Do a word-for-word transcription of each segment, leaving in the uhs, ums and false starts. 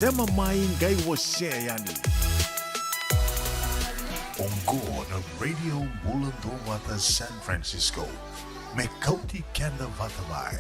Sema mai qai wasea yani. Oqo na Radio Bula Duavata San Francisco. Me kauti keda vata mai.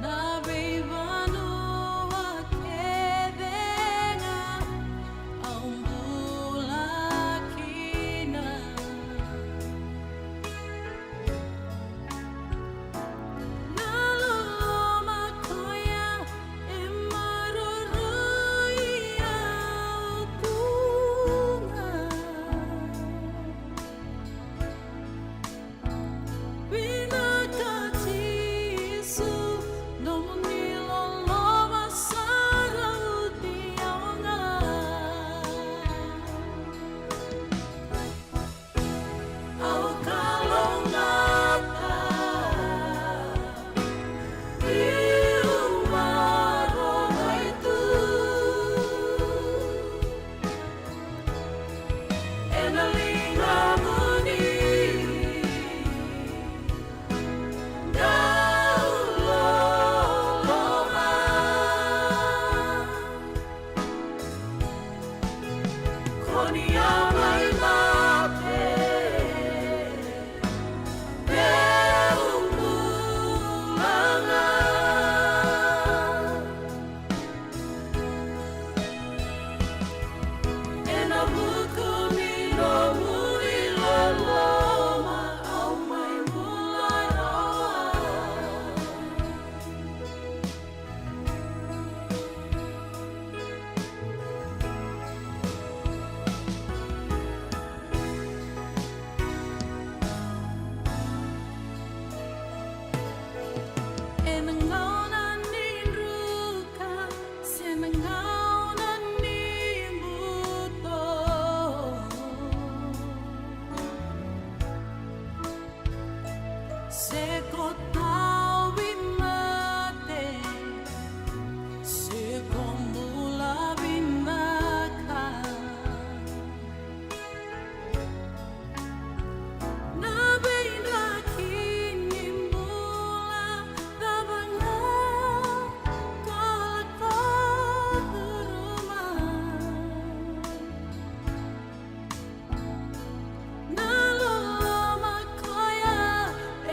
Na veivanua kece ga au bula kina. Na loloma koya e maroroi au tu ga. Vinaka Jisu, nomuni loloma sa rauti au ga. Au kalougata, niu maroroi tu. Ena ligamuni dau loloma. Ko ni a mai mate, meu bula ga. Ena vuku ni nomuni loloma au mai bula rawa. Ena gauna ni druka, se na gauna ni buto, se ko tauvimate, se ko bula vinaka. Na veidraki ni bula cava ga ko lako curuma. Na loloma koya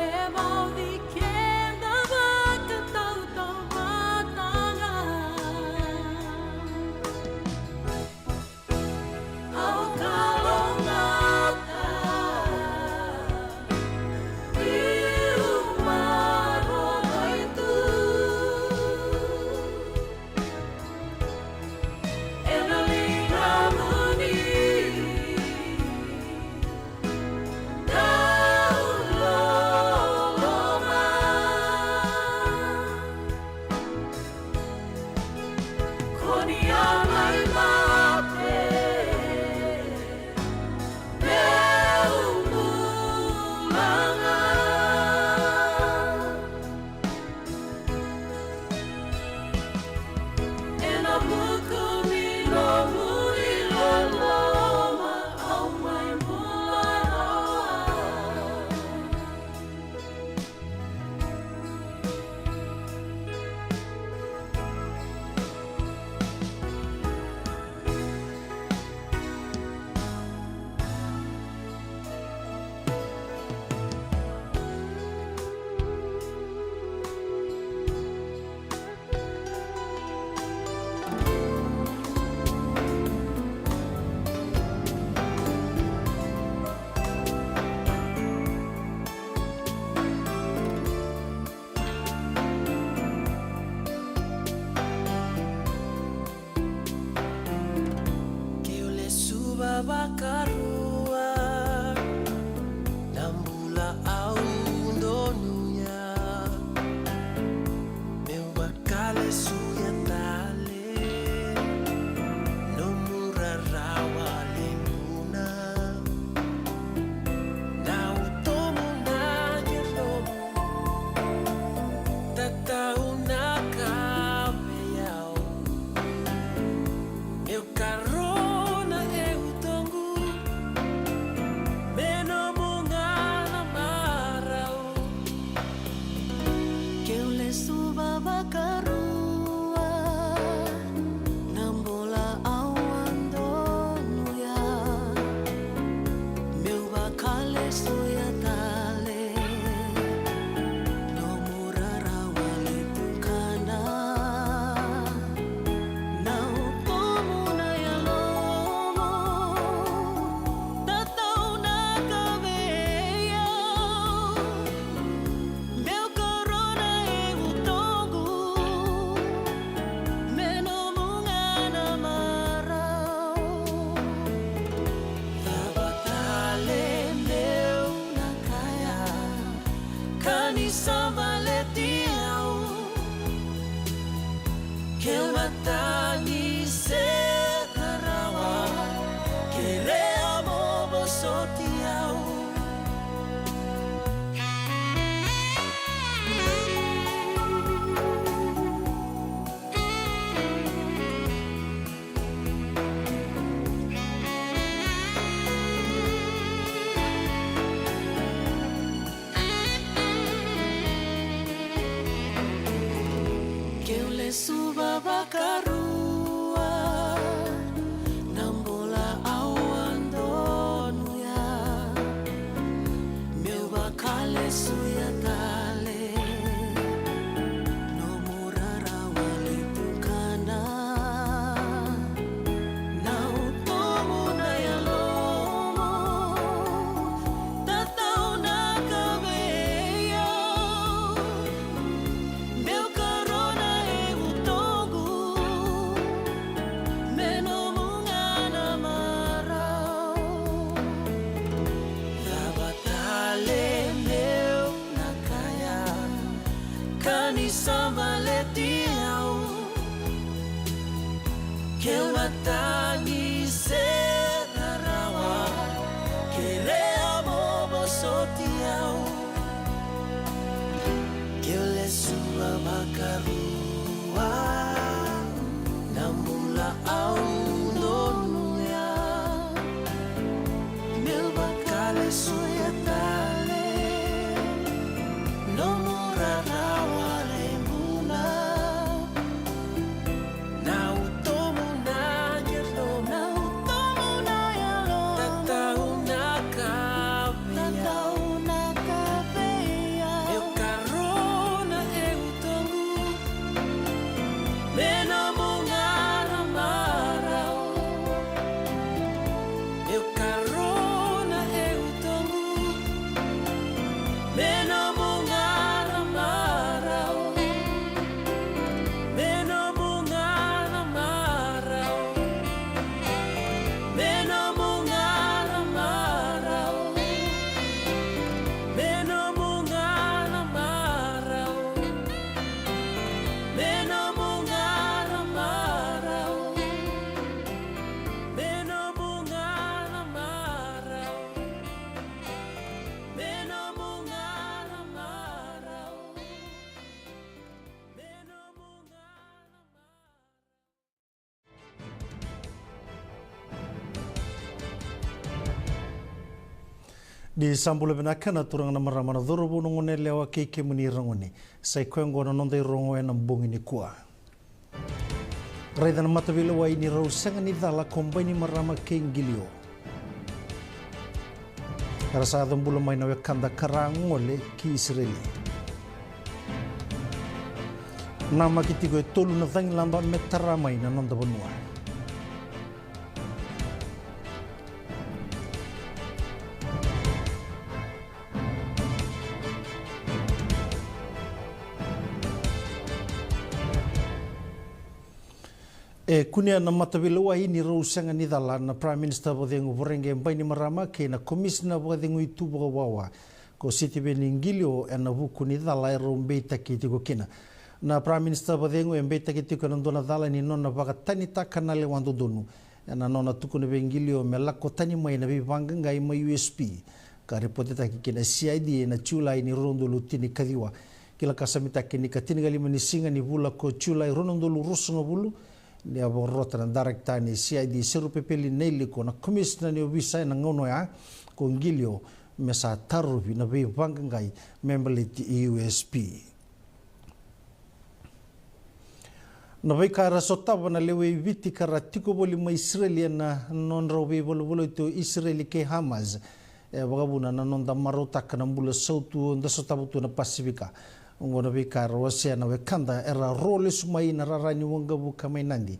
e vauci keda vakatautauvata ga. Au kalougata, niu maroroi tu. Ena ligamuni dau loloma. Ko ni a mai mate, meu bula ga. Ena vuku ni nomuni loloma au mai bula rawa. Vakarua na bula au donuya, meu vakalesuya tale nomu rarawa levu na, na utomu na yalomu, tatau na ka vei au. Meu karona e utoqu me nomu ga na marau. Keu lesuva vakarua na bula au a donuya, meu vakalesuya tale nomu rarawa levu ka na, na utomu na yalomu, tatau na ka vei au. Meu karona e utoqu me nomu ga na marau. Cava tale meu na kaya, ka ni sa baleti au. Keu matagi se ka rawa, kerea mo vosoti au. Keu lesuva vakarua na bula au a donuya, meu vakalesuya tale nomu rarawa levu ka na, na utomu na yalomu, tatau na ka vei au. Meu karona e utoqu me nomu ga na marau. Cava tale meu na kaya, ka ni sa baleti au. Keu matagi se ka rawa, kerea mo vosoti au. Keu lesuva vakarua na bula au donuya, meu vakalesuya tale nomu rarawa levu na, na utomu na yalomu, na utomu na yalomu, tatau na ka vei au, tatau na ka vei au. Meu karona e utoqu me nomu ga na marau. Meu karona e utoqu me nomu ga na marau. Me nomu ga na marau. Me nomu ga na marau. Me nomu ga na marau. Me nomu ga na marau. Me nomu ga na marau. Me nomu ga na marau. Me nomu ga na marau. Ni sa bula vinaka na turaga na marama na cauravou na goneyalewa kei kemuni ragone. Sa i koya oqo na noda irogo ena bogi nikua. Raica na mataveilewai ni rau sega ni cala ko Bainimarama kei Qilio. Era sa yaco bula mai na wekada ka ra gole ki Isireli. Namaki tiko e tolu na cagilaba me tara mai na noda vanua. E kunea na mataveilewai ni rau sega ni cala na Prime Minister vakacegu Voreqe Bainimarama kei na Komisina vakacegu i tu vakawawa ko Sitiveni Qilio ena vuku ni cala e rau beitaki tiko kina. Na Prime Minister vakacegu e beitaki tiko ena dua na cala ni nona vakatanitaka na lewa dodonu ena nona tukuna vei Qilio me lako tani mai na veivaqaqai mai U S P ka ripotitaki kina C I D ena Julai ni rua na udolu tinikaciwa. Kila ka samitaki ni ka tinikalima ni siga ni vula ko Julai rua na udolu ruasagavulu, ni a vakarota na dairekita ni C I D Serupepeli Nailiko na komisina ni ovisa ena gauna oya ko Qilio me sa tarovi na veivaqaqai me baleti U S P. Na veika era sotava na lewe i Viti ka ra tiko voli mai Isireli ena nodrau veivaluvaluti o Isireli kei Hamas e vakavuna na noda marautaka na bula sautu da sotava tu na Pasifika. Oqo na veika era wasea na wekada era ro lesu mai na rara ni waqavuka mai Nadi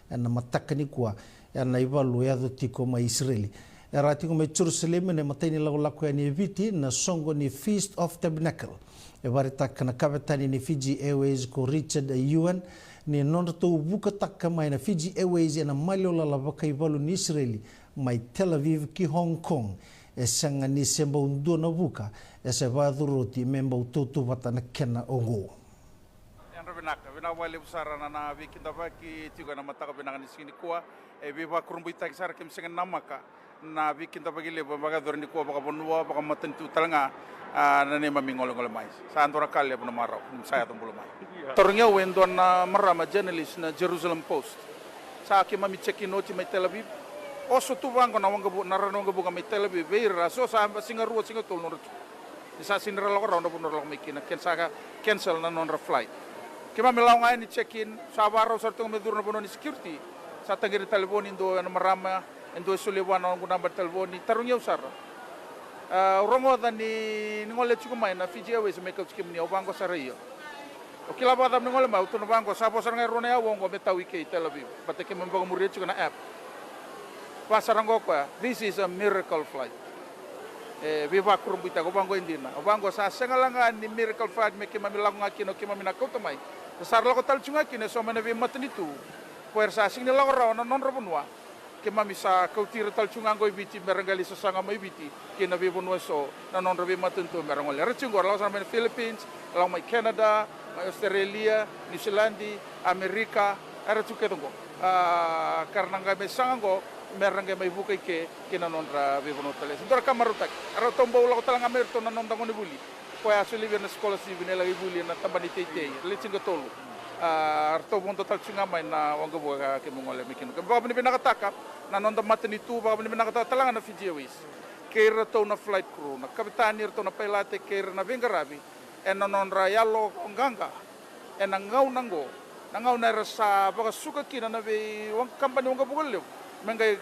ena mataka nikua ena ivalu e yaco tiko mai Isireli. Era tiko mai Jerusalemi ena imatai ni lakolako yani e Viti na soqo ni Feast of Tabernacle e vakaraitaka na kavetani ni Fiji Airways ko Richard Ewan ni nodratou vukataka mai na Fiji Airways ena maliwalala vakaivalu ni Isireli mai Tel Aviv ki Hong Kong. E sega ni se bau dua na vuka e se vakacuru oti me bau tautauvata na kena oqo. Yadra vinaka, vinaka vakalevu sara na, na veikidavaki tiko ena mataka vinaka ni siga nikua. E veivakurabuitaki sara keimami sega ni namaka na veikidavaki levu e vakayacori nikua vakavanua, vakamatanitu tale ga, a, na neimami golegole mai. Sa dua na ka levu na marau ni sa yaco bula mai. Tarogi au e dua na marama journalist na Jerusalem Post. Sa keimami check in oti mai Tel Aviv. Oso tu vaqo na waqavu, na rara ni waqavuka mai Tel Aviv vei ira, so sa siga rua, siga tolu nodra tu. Ni sa sega ni ra lako rawa na vanua ra lako mai kina, ken sa cancel na nodra flight. Keimami lako ga yani check in, sa vakarau sara tu ga me curu na vanua ni security. Sa taqiri na talevoni, dua na marama, e dua e solia vua na noqu naba ni talevoni, tarogi au sara. A, au rogoca ni, ni gole tiko mai na Fiji Airways me kauti kemuni, au vaqo sara io. Au kila vakacava ni gole mai, au tukuna vaqo, sa vo sara ga e rua na aua oqo me tau i ke i Tel Aviv. Baleta keimami vakamuria tiko na app. Va sara oqo o koya, this is a miracle flight. E veivakurabuitaki, au vaqo e dina. Au vaqo sa sega la ga ni miracle flight me keimami lako ga kina, o keimami na kauta mai. Sa ra lako tale tu ga kina e so mai na veimatanitu. Ko era sa sega ni lako rawa na nodra vanua. Keimami sa kauti ira tale tu ga oqo i Viti me ra qai lai sasaga mai Viti kei na veivanua e so na nodra veimatanitu me ra gole. Era tiko oqo, ra lako sara mai na Philippines, lako mai Canada, mai Australia, New Zealand, Amerika, era tu kece oqo. A, ka ra na qai mai saga oqo me ra qai mai vuka i ke kei na nodra veivanua tale. Sa dua na ka marautaki. Eratou bau lako tale ga mai iratou na noda gonevuli. Koya a solia vei ira na scholarship ni laki vuli ena tabana ni teitei, level tinikatolu. A, ratou vodo tale tu ga mai na waqavuka keimami gole mai kina. Keimami vakavinavinakataka na noda matanitu, vakavinavinakataka tale ga na Fiji Airways. Kei iratou na flight crew, na kavetani, iratou na pailate, kei ira na veiqaravi ena nodra yalo qaqa ena gauna oqo, na gauna era sa vakasuka kina na vei wa-, kabani waqavuka levu me qai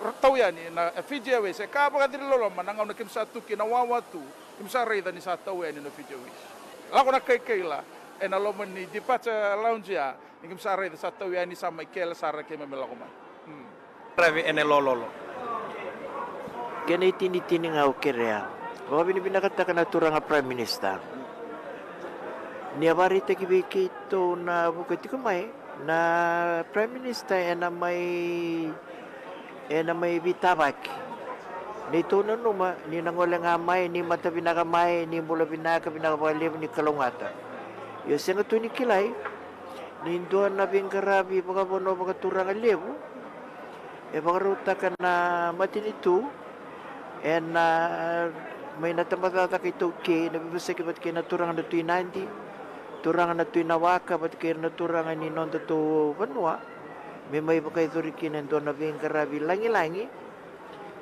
ra-, tau yani na Fiji Airways. E ka vakaciri loloma na gauna keimami sa tu kina wawa tu. Keimami sa raica ni sa tau yani na Fiji Airways. Lako na kaikaila ena loma ni departure lounge ya, ni keimami sa raica sa tau yani, sa mai kele sara keimami lako mai. Hmm. Ravi ena lololo. Kena itinitini ga au kerea, vakavinavinakataka na turaga Prime Minister ni a vakaraitaki vei keitou na vuka tiko mai na Prime Minister ena mai ena mai veitavaki. Neitou nanuma ni na gole ga mai, ni mata vinaka mai, ni bula vinaka, vinaka vakalevu, ni kalougata. Io, sega tu ni kilai ni dua na veiqaravi vakavanua vakaturaga levu e vakarautaka na matanitu ena mai na tabacakacaka iTaukei, na veivosaki vata kei na turaga na Tui Nadi, turaga na Tui Nawaka vata kei ira na turaga ni nodatou vanua. Me mai vakayacori kina e dua na veiqaravi lagilagi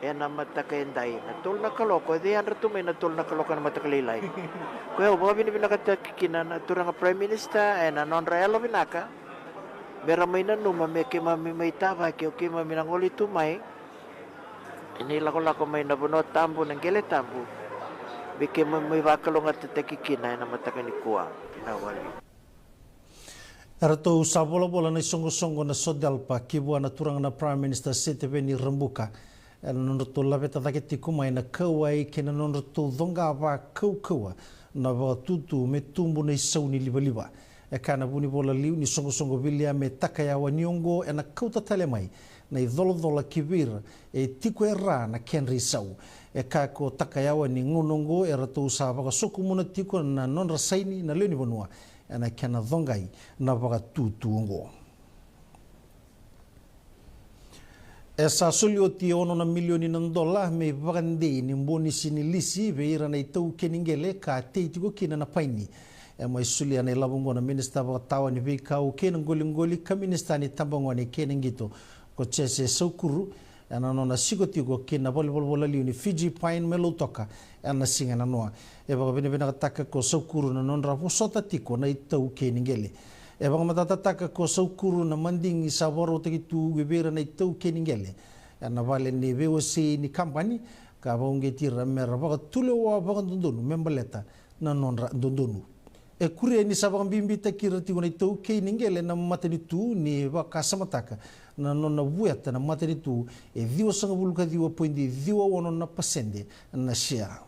ena mataka edai, na tolu na kaloko, e cei yadra tu mai na tolu na kaloko ena mataka lailai. Koya au vakavinavinakataki kina na turaga Prime Minister ena nodra yalovinaka me ra mai nanuma me keimami mai tavaki, o keimami na gole tu mai ena ilakolako mai na vanua tabu, na qele tabu, me keimami mai vakalougatataki kina ena mataka nikua. Vinaka vakalevu. Eratou sa volavola na isoqosoqo na SODELPA ki vua na turaga na Prime Minister Sitiveni Rabuka ena nodratou laveta cake tiko mai na kauwai kei na nodratou coqa vakaukauwa na vakatutu me tubu na isau ni livaliva. E kaya na vunivola liu ni soqosoqo vilia me Takayawa ni oqo ena kauta tale mai na icolacola ki vei ira e tiko e ra na kedra isau. E kaya ko Takayawa ni gauna oqo eratou sa vakasokumuna tiko na nodra saini na lewe ni vanua ena kena coqai na vakatutu oqo. E sa soli oti e ono na milioni na dola me ivakadei ni bonisi ni lisi vei ira na itaukei ni qele ka tei tiko kina na paini. E mai solia na ilavo oqo na Minisita Vakatawa ni Veikau kei na Qoliqoli ka Minisita ni Tabagone kei na Qito, ko Jese Saukuru, ena nona siko tiko ki na valenivolavola liu ni Fiji Pine mai Lautoka ena siga e nanoa. E vakavinavinakataka ko Saukuru na nodra vosota tiko na itaukei ni qele. E vakamatatataka ko Saukuru na madigi sa vakarautaki tu ki vei ira na itaukei ni qele ena vale ni veiwasei ni kabani, ka vakauqeti ira me ra vakatulewa vakadodonu me baleta na nodra dodonu. E kuria ni sa vakabibitaki ira tiko na itaukei ni qele na matanitu ni vakasamataka na nona vueta na matanitu e ciwasagavulu ka ciwa poidi ciwa ono na pasede na sea.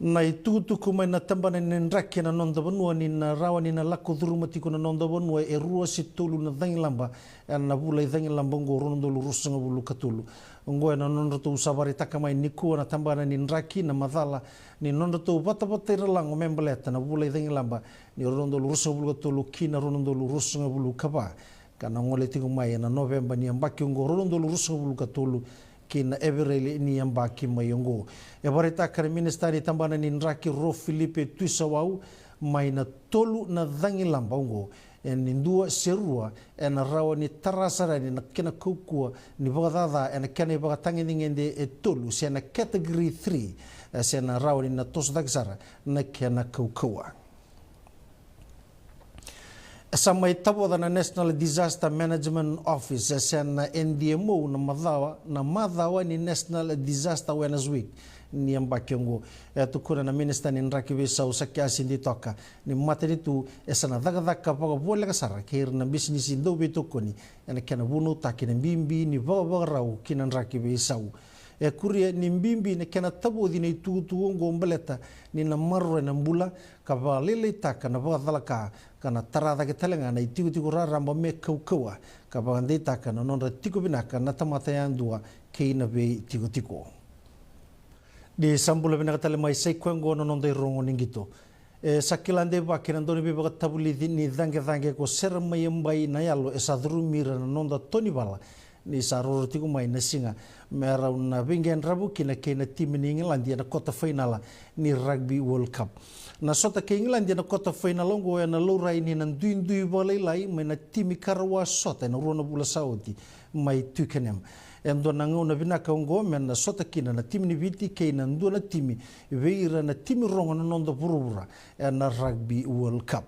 Na itukutuku mai na tabana ni draki ena noda vanua ni na rawa ni na lako curuma tiko na noda vanua e rua se tolu na cagilaba ena vula i cagilaba oqo rua na udolu ruasagavulu ka tolu. Oqo ena nodratou sa vakaraitaka mai nikua na tabana ni draki na macala ni nodratou vatavataira lago me baleta na vula i cagilaba ni rua na udolu ruasagavulu ka tolu ki na rua na udolu ruasagavulu ka va, ka na gole tiko mai ena Noveba ni yabaki oqo rua na udolu ruasagavulu ka tolu ki na Epereli ni yabaki mai oqo. E vakaraitaka na Minisita ni tabana ni draki Ro Filipe Tuisawau mai na tolu na cagilaba oqo, e ni dua se rua ena rawa ni tara sara yani na kena kaukauwa ni vakacaca ena kena ivakatagedegede e tolu se na category three, e se na rawa ni na toso cake sara na kena kaukauwa. E sa mai tavoca na National Disaster Management Office, e se na N D M O, na macawa, na macawa ni National Disaster Awareness Week ni yabaki oqo. E tukuna na Minisita ni draki veisau Sakiasi Ditoka ni matanitu e sa na cakacaka vakavoleka sara kei ira na bisinisi dauveitokoni ena kena vunautaki na bibi ni vakavakarau ki na draki veisau. E kuria ni bibi na kena tavoci na itukutuku oqo baleta ni na maroroya na bula, ka vakalailaitaka na vakacalaka, ka na tara cake tale ga na itikotiko raraba me kaukauwa, ka vakadeitaka na nodra tiko vinaka na tamata yadua kei na veitikotiko. Ni sa bula vinaka tale mai, sa i koya oqo na noda irogo ni qito. E sa kila deivaki na dauniveivakatavulici ni caqecaqe ko Sera Mai Yabai Nayalo e sa curumi ira na noda tonivala ni sa roro tiko mai na siga me rau na veiqedravu kina kei na timi ni Igiladi ena kota fainala ni Rugby World Cup. Na sota kei Igiladi ena kota fainala oqo ena laurai ni na duidui vakalailai mai na timi ka rau a sota ena rua na vula sa oti mai Twickenham. E dua na gauna vinaka oqo me na sota kina na timi ni Viti kei na dua na timi vei ira na timi rogo na noda vuravura ena Rugby World Cup.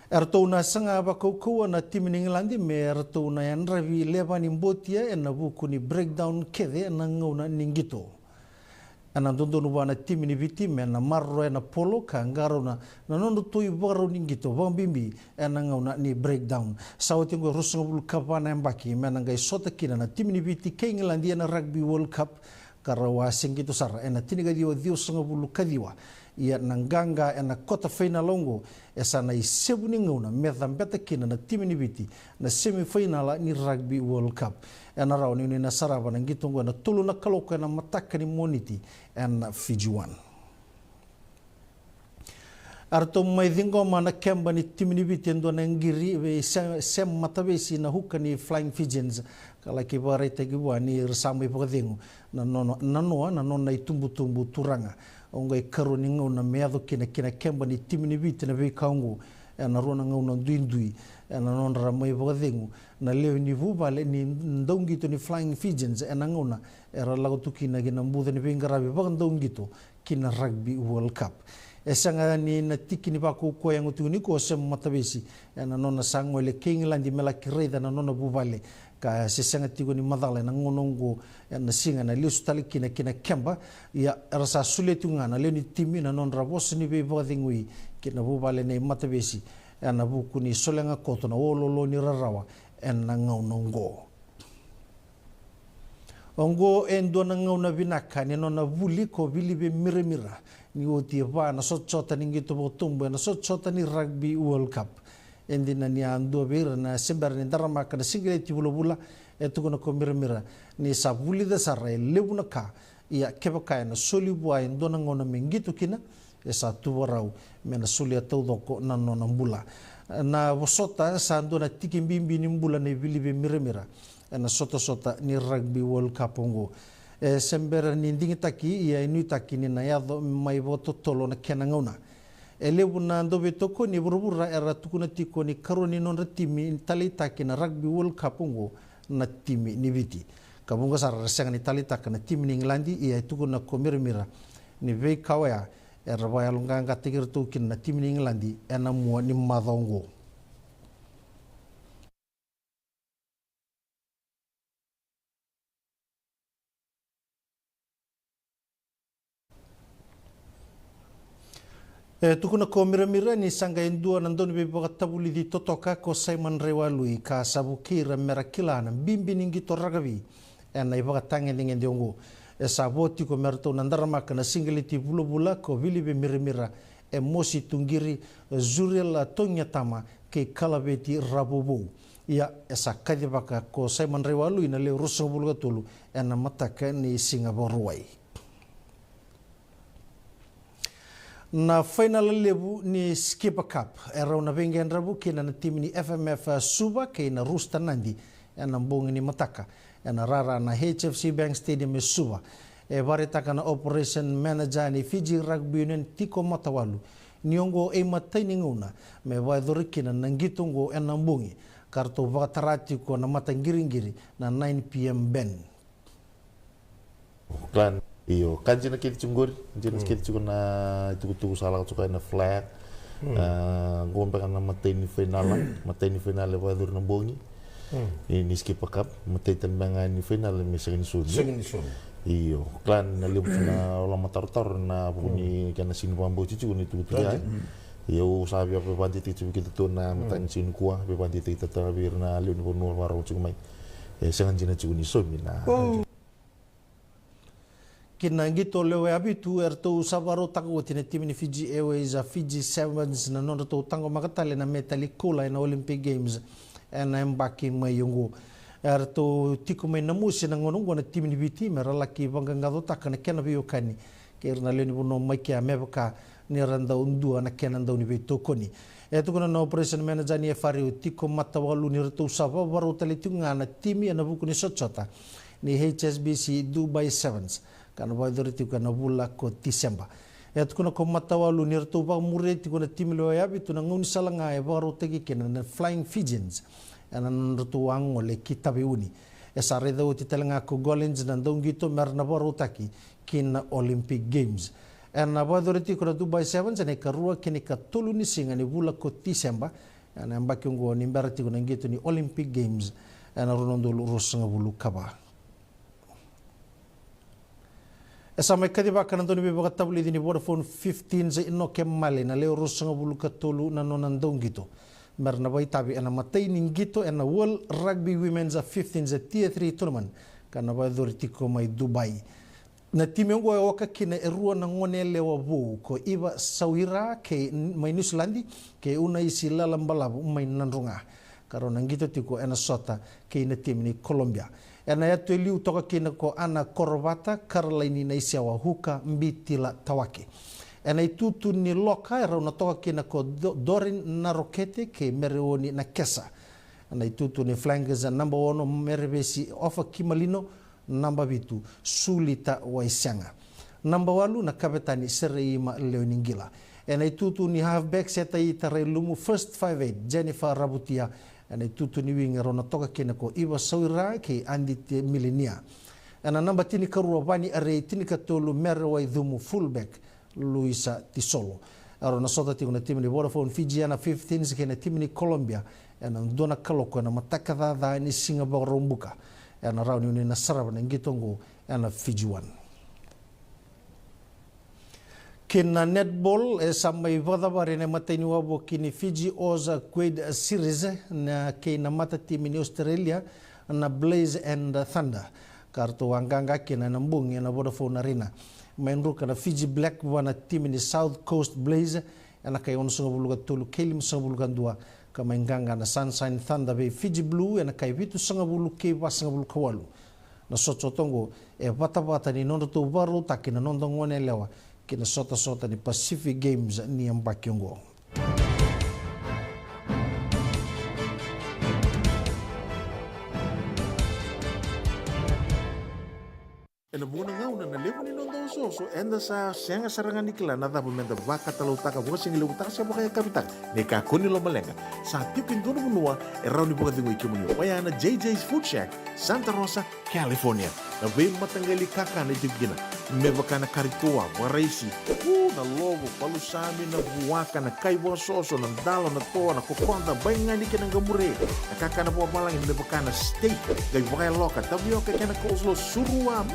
Eratou na saga vakaukauwa na timi ni Igiladi me ratou na yadravi levani botia ena vuku ni breakdown kece ena gauna ni qito. Ena dodonu vua na timi ni Viti me na maroroya na polo ka qarauna na nodratou ivakarau ni qito, vakabibi ena gauna ni breakdown. Sa oti oqo e ruasagavulu ka va na yabaki me na qai sota kina na timi ni Viti kei Igiladi ena Rugby World Cup, ka rau a se qito sara ena tinikaciwa ciwasagavulu ka ciwa. Ia na qaqa ena kota fainala oqo e sa na isevu ni gauna me cabeta kina na timi ni Viti na semifainala ni Rugby World Cup. Ena rawa ni o ni na sarava na qito oqo ena tolu na kaloko ena mataka ni Moniti ena Fiji One. Eratou mai ciqoma na keba ni timi ni Viti e dua na qiri vei Sa-, Sam Matavesi, na huka ni Flying Fijians, ka laki vakaraitaki vua ni ra sa mai vakacegu na nona, na noa, na nona itubutubu turaga. Oqo e karua ni gauna me yaco kina ki na keba ni timi ni Viti na veika oqo ena rua na gauna duidui ena nodra mai vakacegu na lewe ni vuvale ni dauqito ni Flying Fijians ena gauna era lako tu kina ki na buca ni veiqaravi vakadauqito ki na Rugby World Cup. E sega ni na tiki ni vakaukauwa e yago tiko nikua o Sam Matavesi ena nona sa gole kei Igiladi me laki raica na nona vuvale, ka se sega tiko ni macala ena gauna oqo ena siga ena lesu tale kina ki na keba. Ia era sa solia tiko ga na lewe ni timi na nodra vosa ni veivakacegui ki na vuvale nei Matavesi ena vuku ni solega koto na ololo ni rarawa ena gauna oqo. Oqo e dua na gauna vinaka ni nona vuli ko Vilive Miramira Ni oti e va na sotasota ni qito vakatobu ena sotasota ni Rugby World Cup. E dina ni a dua vei ira na se bera ni daramaka na siqeleti vulavula, e tukuna ko Miramira ni sa vulica sara e levu na ka. Ia kevaka ena soli vua e dua na gauna me qito kina, e sa tu vakarau me na solia taucoko na nona bula. Na vosota sa dua na tiki bibi ni bula nei Vilive Miramira ena sotasota ni Rugby World Cup oqo. E se bera ni digitaki, ia e nuitaki ni na yaco mai vakatotolo na kena gauna. E levu na dauveitokoni e vuravura era tukuna tiko ni karua ni nodra timi ni taleitaki na Rugby World Cup oqo na timi ni Viti. Ka vuqa sara era sega ni taleitaka na timi ni Igiladi, ia e tukuna ko Miramira ni veika oya era vakayaloqaqataki iratou kina na timi ni Igiladi ena mua ni macawa oqo. E tukuna ko Miramira ni sa qai dua na dauniveivakatavulici totoka ko Simon Raiwalui ka sa vukei ira me ra kila na bibi ni qito rakavi ena ivakatagedegede oqo. E sa vo tiko me ratou na daramaka na siqeleti vulavula ko Vilive Miramira, Emosi Tuqiri, Zuriel Togiatama kei Kalaveti Ravouvou. Ia e sa kacivaka ko Simon Raiwalui na lewe ruasagavulu ka tolu ena mataka ni siga Vakarauwai. Na fainala levu ni Skipper Cup e rau na veiqaravi kina na timi ni F M F Suva kei na Rooster Nadi ena bogi ni mataka ena rara na H F C Bank Stadium e Suva. E vakaraitaka na operation manager ni Fiji Rugby Union, Tiko Matawalu, ni oqo e imatai ni gauna me vakayacori kina na qito oqo ena bogi, ka ratou vakatara tiko na mataqiriqiri na nine p.m. ban. Clan. Io, ka dina kece tiko qori, dina kece tiko na itukutuku sa lako tiko ena flyer. A, qo beka na matai ni fainala, matai ni fainala e vakayacori na bogi. Ni, ni Skipper Cup, matai tale beka ga ni fainala me sega ni soli. Sega ni soli. Io, clan, na levu tu na loma tarotaro na vuku ni kena sega ni vakabauti tiko na itukutuku ya. Io, au sa via vakadidike tiko vei keitou na mataka ni siga nikua, vakadidike tale vei ira na lewe ni vanua vakarorogo tiko mai. E sega dina tiko ni saumi na Ki na qito lewe vitu eratou sa vakarautaka oti na timi ni Fiji Airways, a Fiji Sevens, na nodratou taqomaka tale na metali koula ena Olympic Games ena yabaki mai oqo. Eratou tiko mai Namosi ena gauna oqo na timi ni Viti me ra laki vaqaqacotaka na kena veiwekani kei ira na lewe ni vanua mai kea me vaka ni ra dau dua na kena dau ni veitokoni. E tukuna na operation manager ni F R U, Tiko Matawalu, ni ratou sa vavarau tale tiko ga na timi ena vuku ni sotasota ni H S B C Dubai Sevens, ka na vakayacori tiko ena vula ko Tiseba. E tukuna ko Matawalu ni ratou vakamuria tiko na timi lewe vitu na gaunisala ga e vakarautaki kina na Flying Fijians ena nodratou a gole ki Taveuni. E sa raica oti tale ga ko Gollins na dauqito me ra na vakarautaki ki na Olympic Games. Ena vakayacori tiko na Dubai Sevens ena ikarua kei na ikatolu ni siga ni vula ko Tiseba, ena yabaki oqo ni bera tiko na qito ni Olympic Games ena rua na udolu ruasagavulu ka va. E sa mai kacivaka na dauniveivakatavulici ni Vodafone Fifteens, Inoke Male, na lewe ruasagavulu ka tolu na nona dauqito, me ra na vakaitavi ena matai ni qito ena World Rugby Women's Fifteens Tier three Tournament, ka na vakayacori tiko mai Dubai. Na timi oqo e oka kina e rua na gone yalewa vou, ko Iva Sauira kei, mai Niusiladi, kei Unaisi Lalabalavu mai Nadroga, ka rau na qito tiko ena sota kei na timi ni Colombia. Ena yatu e liu toka kina ko Ana Korovata, Karalaini Naisewa, Huka Bitila Tawake. Ena itutu ni loka e rau na toka kina ko Do-, Dorin Narokete kei Mereoni Nakesa. Ena itutu ni flankers, naba ono Merevesi Ofa Kimalino, naba vitu Sulita Waisega, naba walu na kavetani Sereima Leoniqila. Ena itutu ni halfback, seta i tarai lumu first five eight, Jennifer Ravutia. Ena itutu ni wing e rau na toka kina ko Iva Sauira kei Adite Milinia. Ena naba tinikarua, Vani Arei, tinikatolu Mere Waicumu, fullback Luisa Tisolo. E rau na sota tiko na timi ni Vodafone Fijiana Fifteens kei na timi ni Colombia ena dua na kaloko ena mataka caca ni siga Vakaraubuka, ena rawa ni oni na sarava na qito oqo ena Fiji One. Ki na netball, e sa mai vakacavari ena imatai ni wavoki ni Fiji Oz Quad Series na kei na matatimi ni Australia na Blaze and Thunder, ka ratou a qaqa kina ena bogi ena Vodafone Arena. Mai druka na Fiji Black vua na timi ni South Coast Blaze ena kai onosagavulu ka tolu kei limasagavulu ka dua, ka mai qaqa na Sunshine Thunder vei Fiji Blue ena kai vitusagavulu kei vasagavulu ka walu. Na sotasota oqo e vatavata ni nodratou vakarautaki na noda gone yalewa ki na sotasota ni Pacific Games ni yabaki oqo. Ena vuqa na gauna na levu ni noda osooso eda sa sega sara ga ni kila na cava meda vakatalautaka, vakasigalevu taka se vakayakavi taka. Ni kakua ni lomaleqa, sa tiko e dua na vanua e rawa ni vakacegui kemuni, oya na J J's Food Shack, Santa Rosa, California. Na veimataqali kakana e tiko kina, me vaka na kari toa, vakaraisi, u, na lovo, palusami, na vuaka, na kai vakasoso, na dalo, na toa, na kokoda, baigani kei na qamure. Na kakana vakavalagi me vaka na steak, qai vakayaloka, tavioka kei na coleslaw, surua, mm,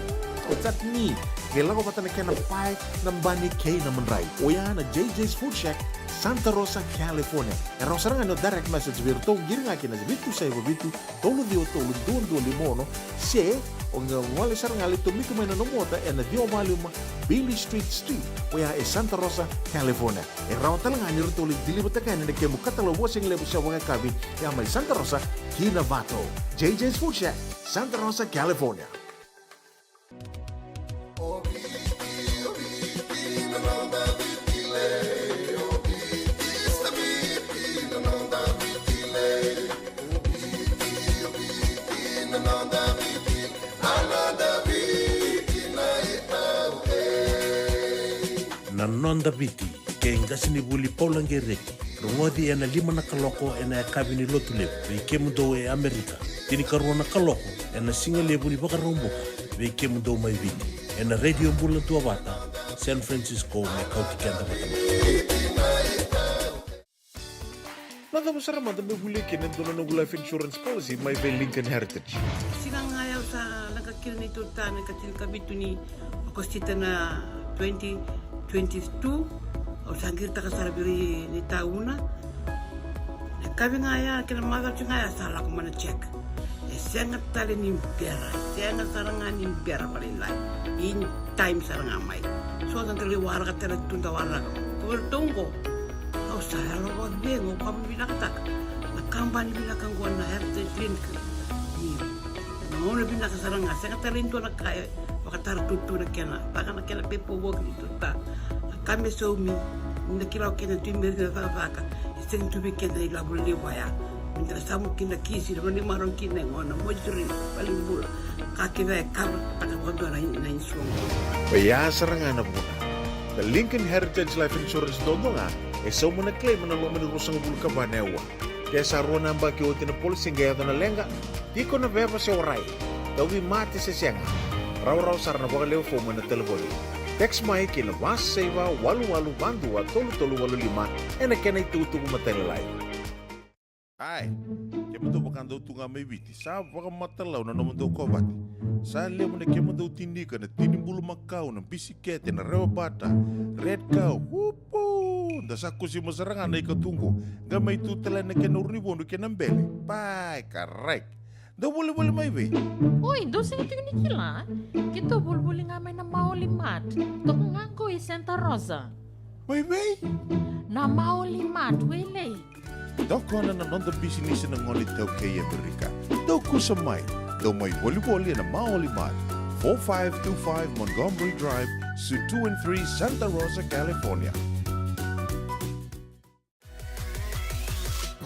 chutney. Qai lako vata na kena pae, na bani kei na madrai. Oya na J J's Food Shack, Santa Rosa, California. E rawa sara ga ni o direct message vei iratou, qiri ga ki na vitu saiva vitu, tolu ciwa tolu, dua dua lima ono, se o qai gole sara ga, lai tomika mai na nomu ota ena ciwa walu lima Beale Street Suite, oya e Santa Rosa, California. E rawa tale ga ni ratou lai deliver taka yani na kemu katalau vakasigalevu se vakayakavi, ya mai Santa Rosa ki Novato. J J's Food Shack, Santa Rosa, California. Na Noda Viti, kei qasenivuli Paula Qereti. Rogoci ena lima na kaloko ena yakavi ni Lotulevu vei kemudou e Amerika, tinikarua na kaloko ena sigalevu ni Vakaraubuka vei kemudou mai Viti, ena Radio Bula Duavata, San Francisco, me kauti keda vata mai. Na cava sara mada me volia kina e dua na noqu life insurance policy mai vei Lincoln Heritage? Siga ga ya au sa leqa kina neitou ta na ikatinikavitu ni Okosita na twenty twenty-two, au sa qiritaka sara vei ira na itauna. Na yakavi ga ya kei na macawa ga ya sa lako mai na check. E sega tale ni bera, e sega sara ga ni bera vakalailai. In time sara ga mai. So da dau lai waraka tale tu, da waraka. Ko iratou oqo, au sa yalo vakacegu, au vakavinavinakataka na kabani vinaka oqo na Heritage Lincoln. Ni na gauna vinaka sara ga, sega tale e dua na ka e vakatara tutu na kena, vaka na kena paperwork ni tuta. Na ka me saumi, ni da kila o keda tu me ira na cakacaka, e sega tu vei keda na ilavo levu ya. Me da na samu kina kisi, na vanimaro kina e gona, moituri, valenibula. Ka kece e kava taka vakadua na, na insurance. Oya sara ga na vuna. Na Lincoln Heritage Life Insurance dodonu ga e sauma na claim ena loma ni ruasagavulu ka va na aua. Ke sa rua na yabaki oti na policy qai yaco na leqa, tiko na veva se warai, tauvimate se sega, rawarawa sara na vakalewe fomu ena talevoni. Text mai ki na va saiva walu walu va dua tolu tolu walu lima ena kena itukutuku matailalai. Ai, kemudou vakadau tu ga mai Viti, sa vakamatalau na nomudou kovate. Sa levu na kemudou tinika na tini bulumakau, na bisikete, na rewabata, red cow, upu! Da sa kusima sara ga na ikatuqu, qai mai tu tale na kena urunivodu kei na bele. Pai, karai. Dou volivoli mai vei? Oi, dou sega tiko ni kila? Keitou volivoli ga mai na Maoli Mart. Toka ga qo i Santa Rosa. Mai vei? Na Maoli Mart, Wailei. Tokona na noda bisinisi na gone iTaukei e Amerika. Dou kusa mai. Dou mai volivoli ena Maoli Mart, four five two five Montgomery Drive, Suite two and three, Santa Rosa, California.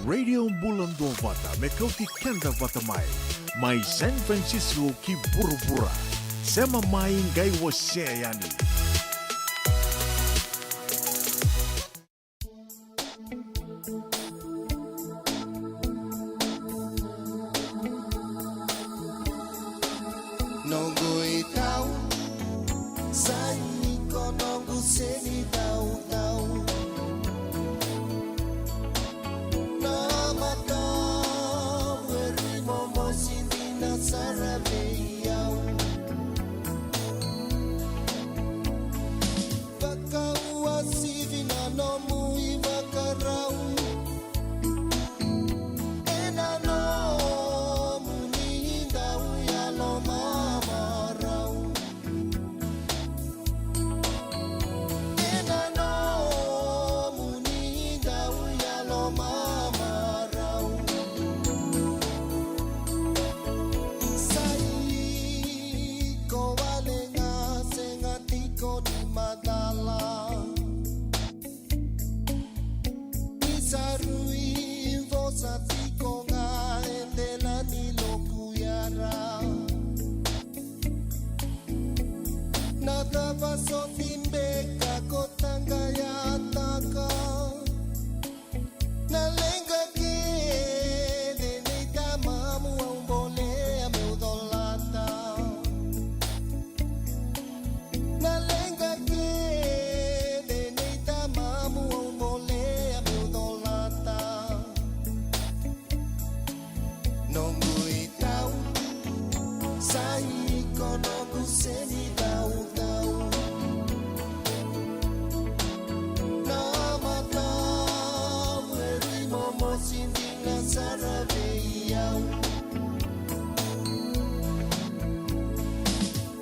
Radio Bula Duavata me kauti keda vata mai. Mai San Francisco ki vuravura. Sema mai qai wasea yani. Noqu itauna, sa i koya noqu seni tautau. Na matau e rimo mosi dina sara vei au. Taru i vosa tiko ga e dela ni loku yara. Na cava soti beka ko taqayataka? Na leqa kece nei tamamu au bolea meu colata. Na leqa kece nei tamamu au bolea meu colata. Noqu itau sa iko noqu seni daudau. Na matau e rui momosi dina sara vei au.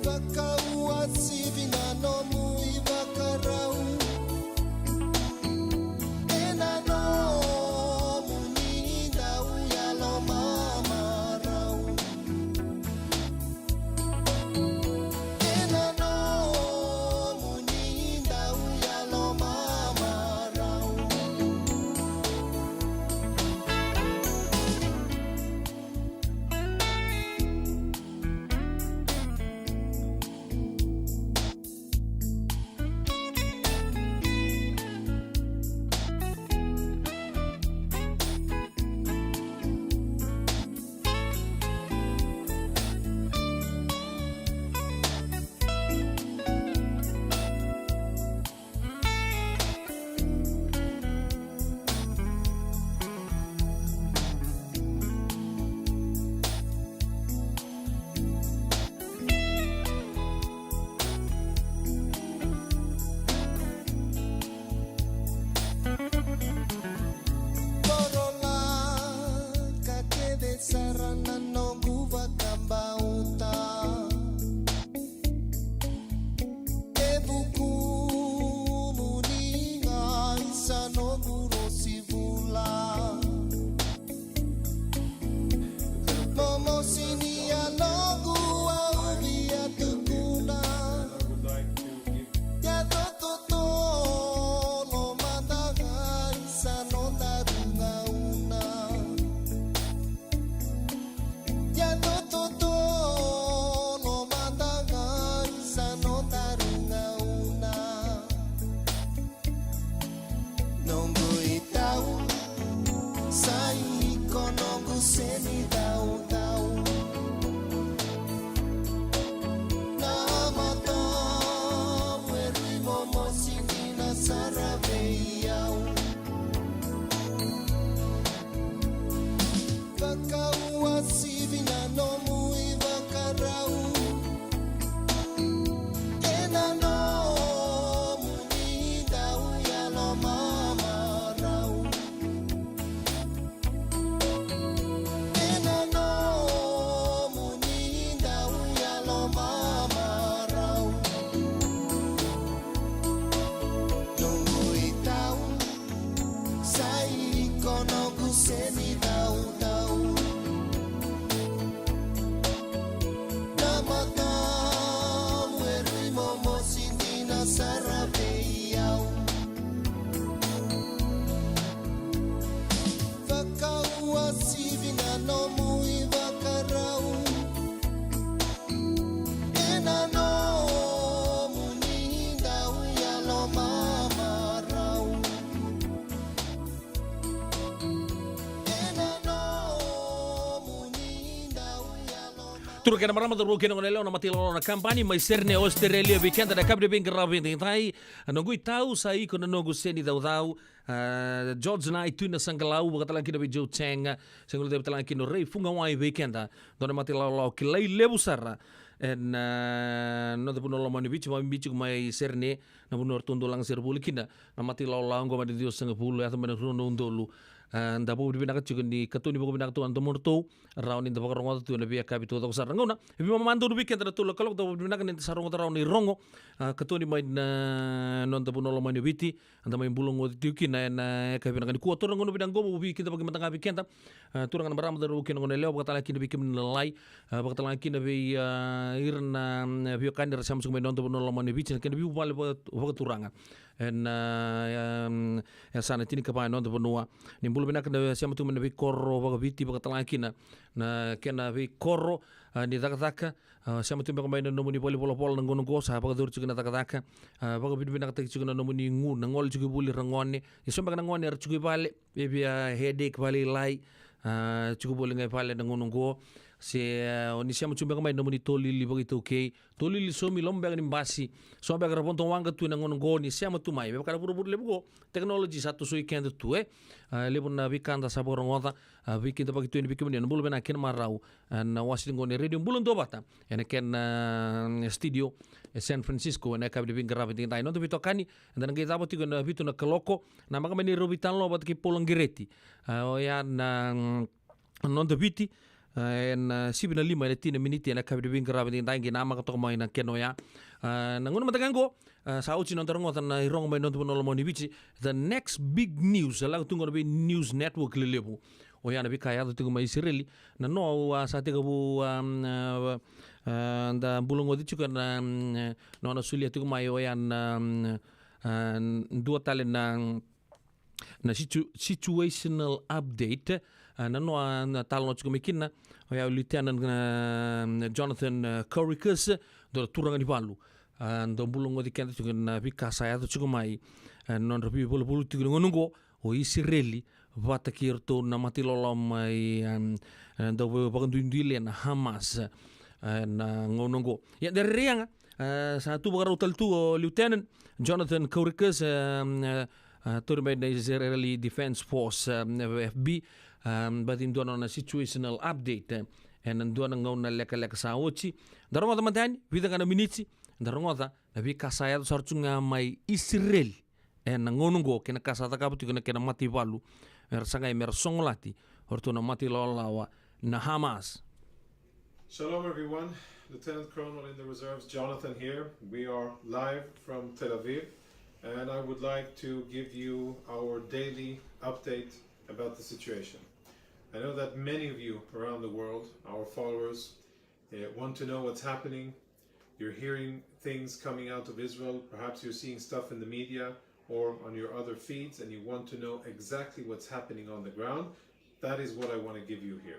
Vakauasivi na nomu ivakarau. Ena nomuni dau yalomamarau. Ena nomuni dau yalomamarau. Korola ka kece sara na noqu vakabauta. E vukumuni ga isa noqu rosi vula. Momosi ni yaloqu au via tukuna. Yaco totolo mada ga isa nodaru gauna. Yaco totolo mada ga isa nodaru gauna. Noqu itau sa iko noqu seni daudau. Na matau e rui momosi dina sara vei au. Vakauasivi na nomu ivakarau. Ena nomuni dau yalomamarau. Ena nomuni dau yalomamarau. Noqu itau sa iko noqu seni daudau. Na matau e rui momosi dina sara vei au. Vakauasivi na nomu ivakarau. Ena nomuni dau yalomamarau. Ena nomuni dau yalomamarau. Turaga kei na marama, cauravou kei na goneyalewa, na mata ilawalawa, na kabani mai Sydney, Australia, vei keda na yakavi ni veiqaravi edaidai. Noqu itau sa iko na noqu seni caucau. A, George Nai, Tui Nasaqalau, vakatalega kina vei Joe Chang, se gole cava talega kina o Ray Fugawai vei keda. Dua na mata ilawalawa kilai levu sara ena, a, noda vanua lomani Viti, mai Viti, mai Sydney, na vanua ratou dau lagasere voli kina. Na mata ilawalawa oqo mai na ciwasagavulu, yaco mai na rua na udolu. A, da vakavinavinaka tiko ni katoni vakavinaka tu na domodratou, rawa ni da vakarogoca tu ena veiyakavi taucoko sara. Na gauna e veimama donu vei keda na tolu na kaloko, da vakavinavinaka ni da sa rogoca rawa na irogo, a, katoni mai na noda vanua lomani o Viti, eda mai bula oqo tiko kina ena yakavi vinaka nikua. Turaga, na gauna vinaka oqo, au via kidavaki mada ga vei keda, a, turaga na marama, cauravou kei na goneyalewa, vakatalega kina vei kemuni na lalai, a, vakatalega kina vei, a, ira na, mm, veiwekani era sema tiko mai na noda vanua lomani o Viti, na kena veivuvale vaka-, vakaturaga. ena, em, yasana tinikava ena noda vanua. Ni bula vinaka na sema tu mai na veikoro vakaviti, vakatalega kina na kena veikoro, a, ni cakacaka. A, sema tu beka mai na nomuni valenivolavola na gauna oqo, sa vakayacori tiko na cakacaka. A, vakavinavinakataki tiko na nomuni gu, na gole tiko i vuli ra gone. E so beka na gone era tiko i vale, e via headache vakalailai. A, tiko voli ga i vale na gauna oqo. Se, a, o ni sema tu beka mai na nomuni tolili vakaitaukei, tolili saumi loma beka ni basi, so beka ra vodo waqa tu ena gauna oqo, ni sema tu mai. Me vaka na vuravura levu oqo, technology sa tosoi keda tu, e. A, levu na veika da sa vakarogoca, a, veikidavaki tu yani vei kemuni ena bula vinaka kei na marau, a, na wase ni gauna ni Radio Bula Duavata, ena kena, a, studio e San Francisco, ena yakavi ni veiqaravi edaidai. Noda veitokani, eda na qai cava tiko ena vitu na kaloko, namaka mai ni rau veitalanoa vata kei Paula Qireti. A, oya na, mm, noda Viti, a, ena, a, sivi na lima ena tini na miniti ena yakavi ni veiqaravi edaidai, qai namaka toka mai na kena oya. A, na gauna mada ga oqo, a, sa oti noda rogoca na irogo mai noda vanua lomani Viti, the next big news, a lako tu qo na vei news network lelevu. Oya na veika yaco tiko mai Isireli. Na noa, a, sa tekivu, a, a, a, da bula goci tiko na, mm, nona solia tiko mai oya na, mm, a, dua tale na, na situ-, situational update, a, na noa, a, na talanoa tiko mai kina, oya o Lieutenant, a, Jonathan, a, Coricus, dua na turaga ni valu. A, dau bula goci keda tiko na veika sa yaco tiko mai, a, nodra veivalavula tiko na gauna oqo, o Isireli, vata kei iratou na mata ilawalawa mai, a, a, dau vakaduiduile na Hamas, a, na gauna oqo. Ia, da rairai yaga, a, sa tu vakarau tale tu o Lieutenant Jonathan Coricus, a, a, a, tauri mai na Israeli Defense Force, a, F B, a, baci dua na nona situational update, e, ena dua na gauna lekaleka sa oti. Da rogoca mada yani, vica ga na miniti, da rogoca na veika sa yaco sara tu ga mai Isireli ena gauna oqo, kei na ka sa cakava tiko na kena mataivalu, mera sagai mera sogolati o iratou na mata ilawalawa na Hamas. Shalom, everyone. Lieutenant Colonel in the Reserves, Jonathan here. We are live from Tel Aviv, and I would like to give you our daily update about the situation. I know that many of you around the world, our followers, uh, want to know what's happening. You're hearing things coming out of Israel. Perhaps you're seeing stuff in the media or on your other feeds, and you want to know exactly what's happening on the ground. That is what I want to give you here.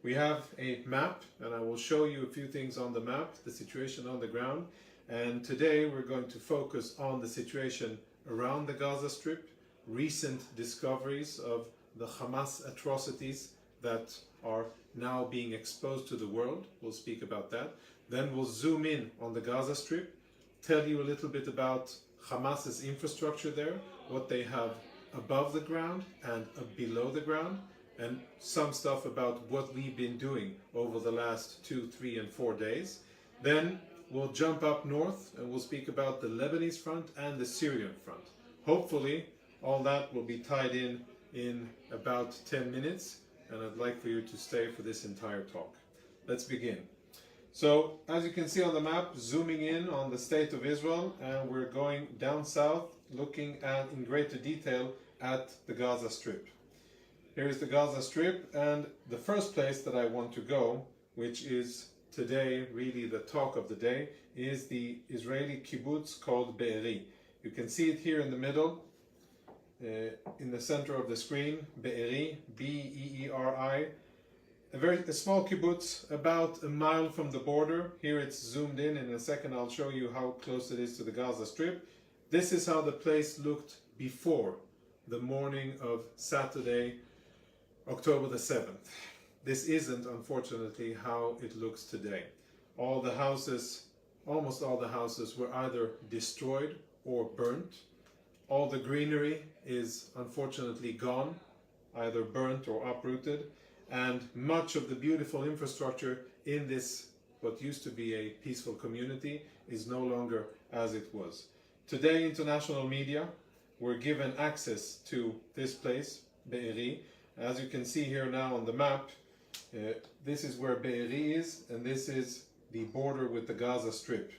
We have a map, and I will show you a few things on the map, the situation on the ground. And today we're going to focus on the situation around the Gaza Strip, recent discoveries of the Hamas atrocities that are now being exposed to the world. We'll speak about that. Then we'll zoom in on the Gaza Strip, tell you a little bit about Hamas's infrastructure there, what they have above the ground and, uh, below the ground, and some stuff about what we've been doing over the last two, three, and four days. Then we'll jump up north and we'll speak about the Lebanese front and the Syrian front. Hopefully, all that will be tied in in about ten minutes, and I'd like for you to stay for this entire talk. Let's begin. So, as you can see on the map, zooming in on the state of Israel, and we're going down south, looking at, in greater detail, at the Gaza Strip. Here is the Gaza Strip, and the first place that I want to go, which is today really the talk of the day, is the Israeli kibbutz called Be'eri. You can see it here in the middle, uh, in the center of the screen, Be'eri, B E E R I. A very, a small kibbutz, about a mile from the border. Here it's zoomed in. In a second, I'll show you how close it is to the Gaza Strip. This is how the place looked before the morning of Saturday, October the seventh. This isn't, unfortunately, how it looks today. All the houses, almost all the houses, were either destroyed or burnt. All the greenery is unfortunately gone, either burnt or uprooted, and much of the beautiful infrastructure in this, what used to be a peaceful community, is no longer as it was. Today, international media were given access to this place, Be'eri. As you can see here now on the map, uh, this is where Be'eri is, and this is the border with the Gaza Strip.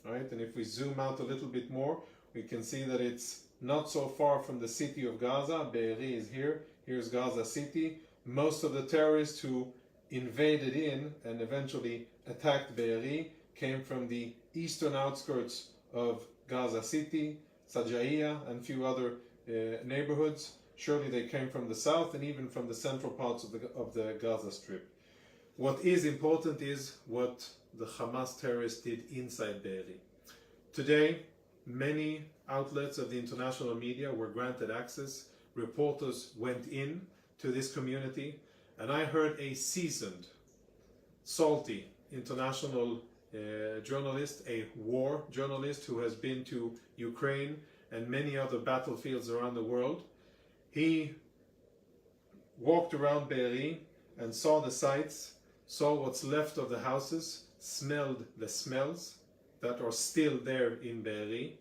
Right? And if we zoom out a little bit more, we can see that it's not so far from the city of Gaza. Be'eri is here. Here's Gaza City. Most of the terrorists who invaded in and eventually attacked Be'eri came from the eastern outskirts of Gaza City, Sajaiya, and few other uh, neighborhoods. Surely they came from the south and even from the central parts of the, of the Gaza Strip. What is important is what the Hamas terrorists did inside Be'eri. Today, many outlets of the international media were granted access. Reporters went in to this community, and I heard a seasoned, salty international uh, journalist, a war journalist who has been to Ukraine and many other battlefields around the world. He walked around Be'eri and saw the sights, saw what's left of the houses, smelled the smells that are still there in Be'eri,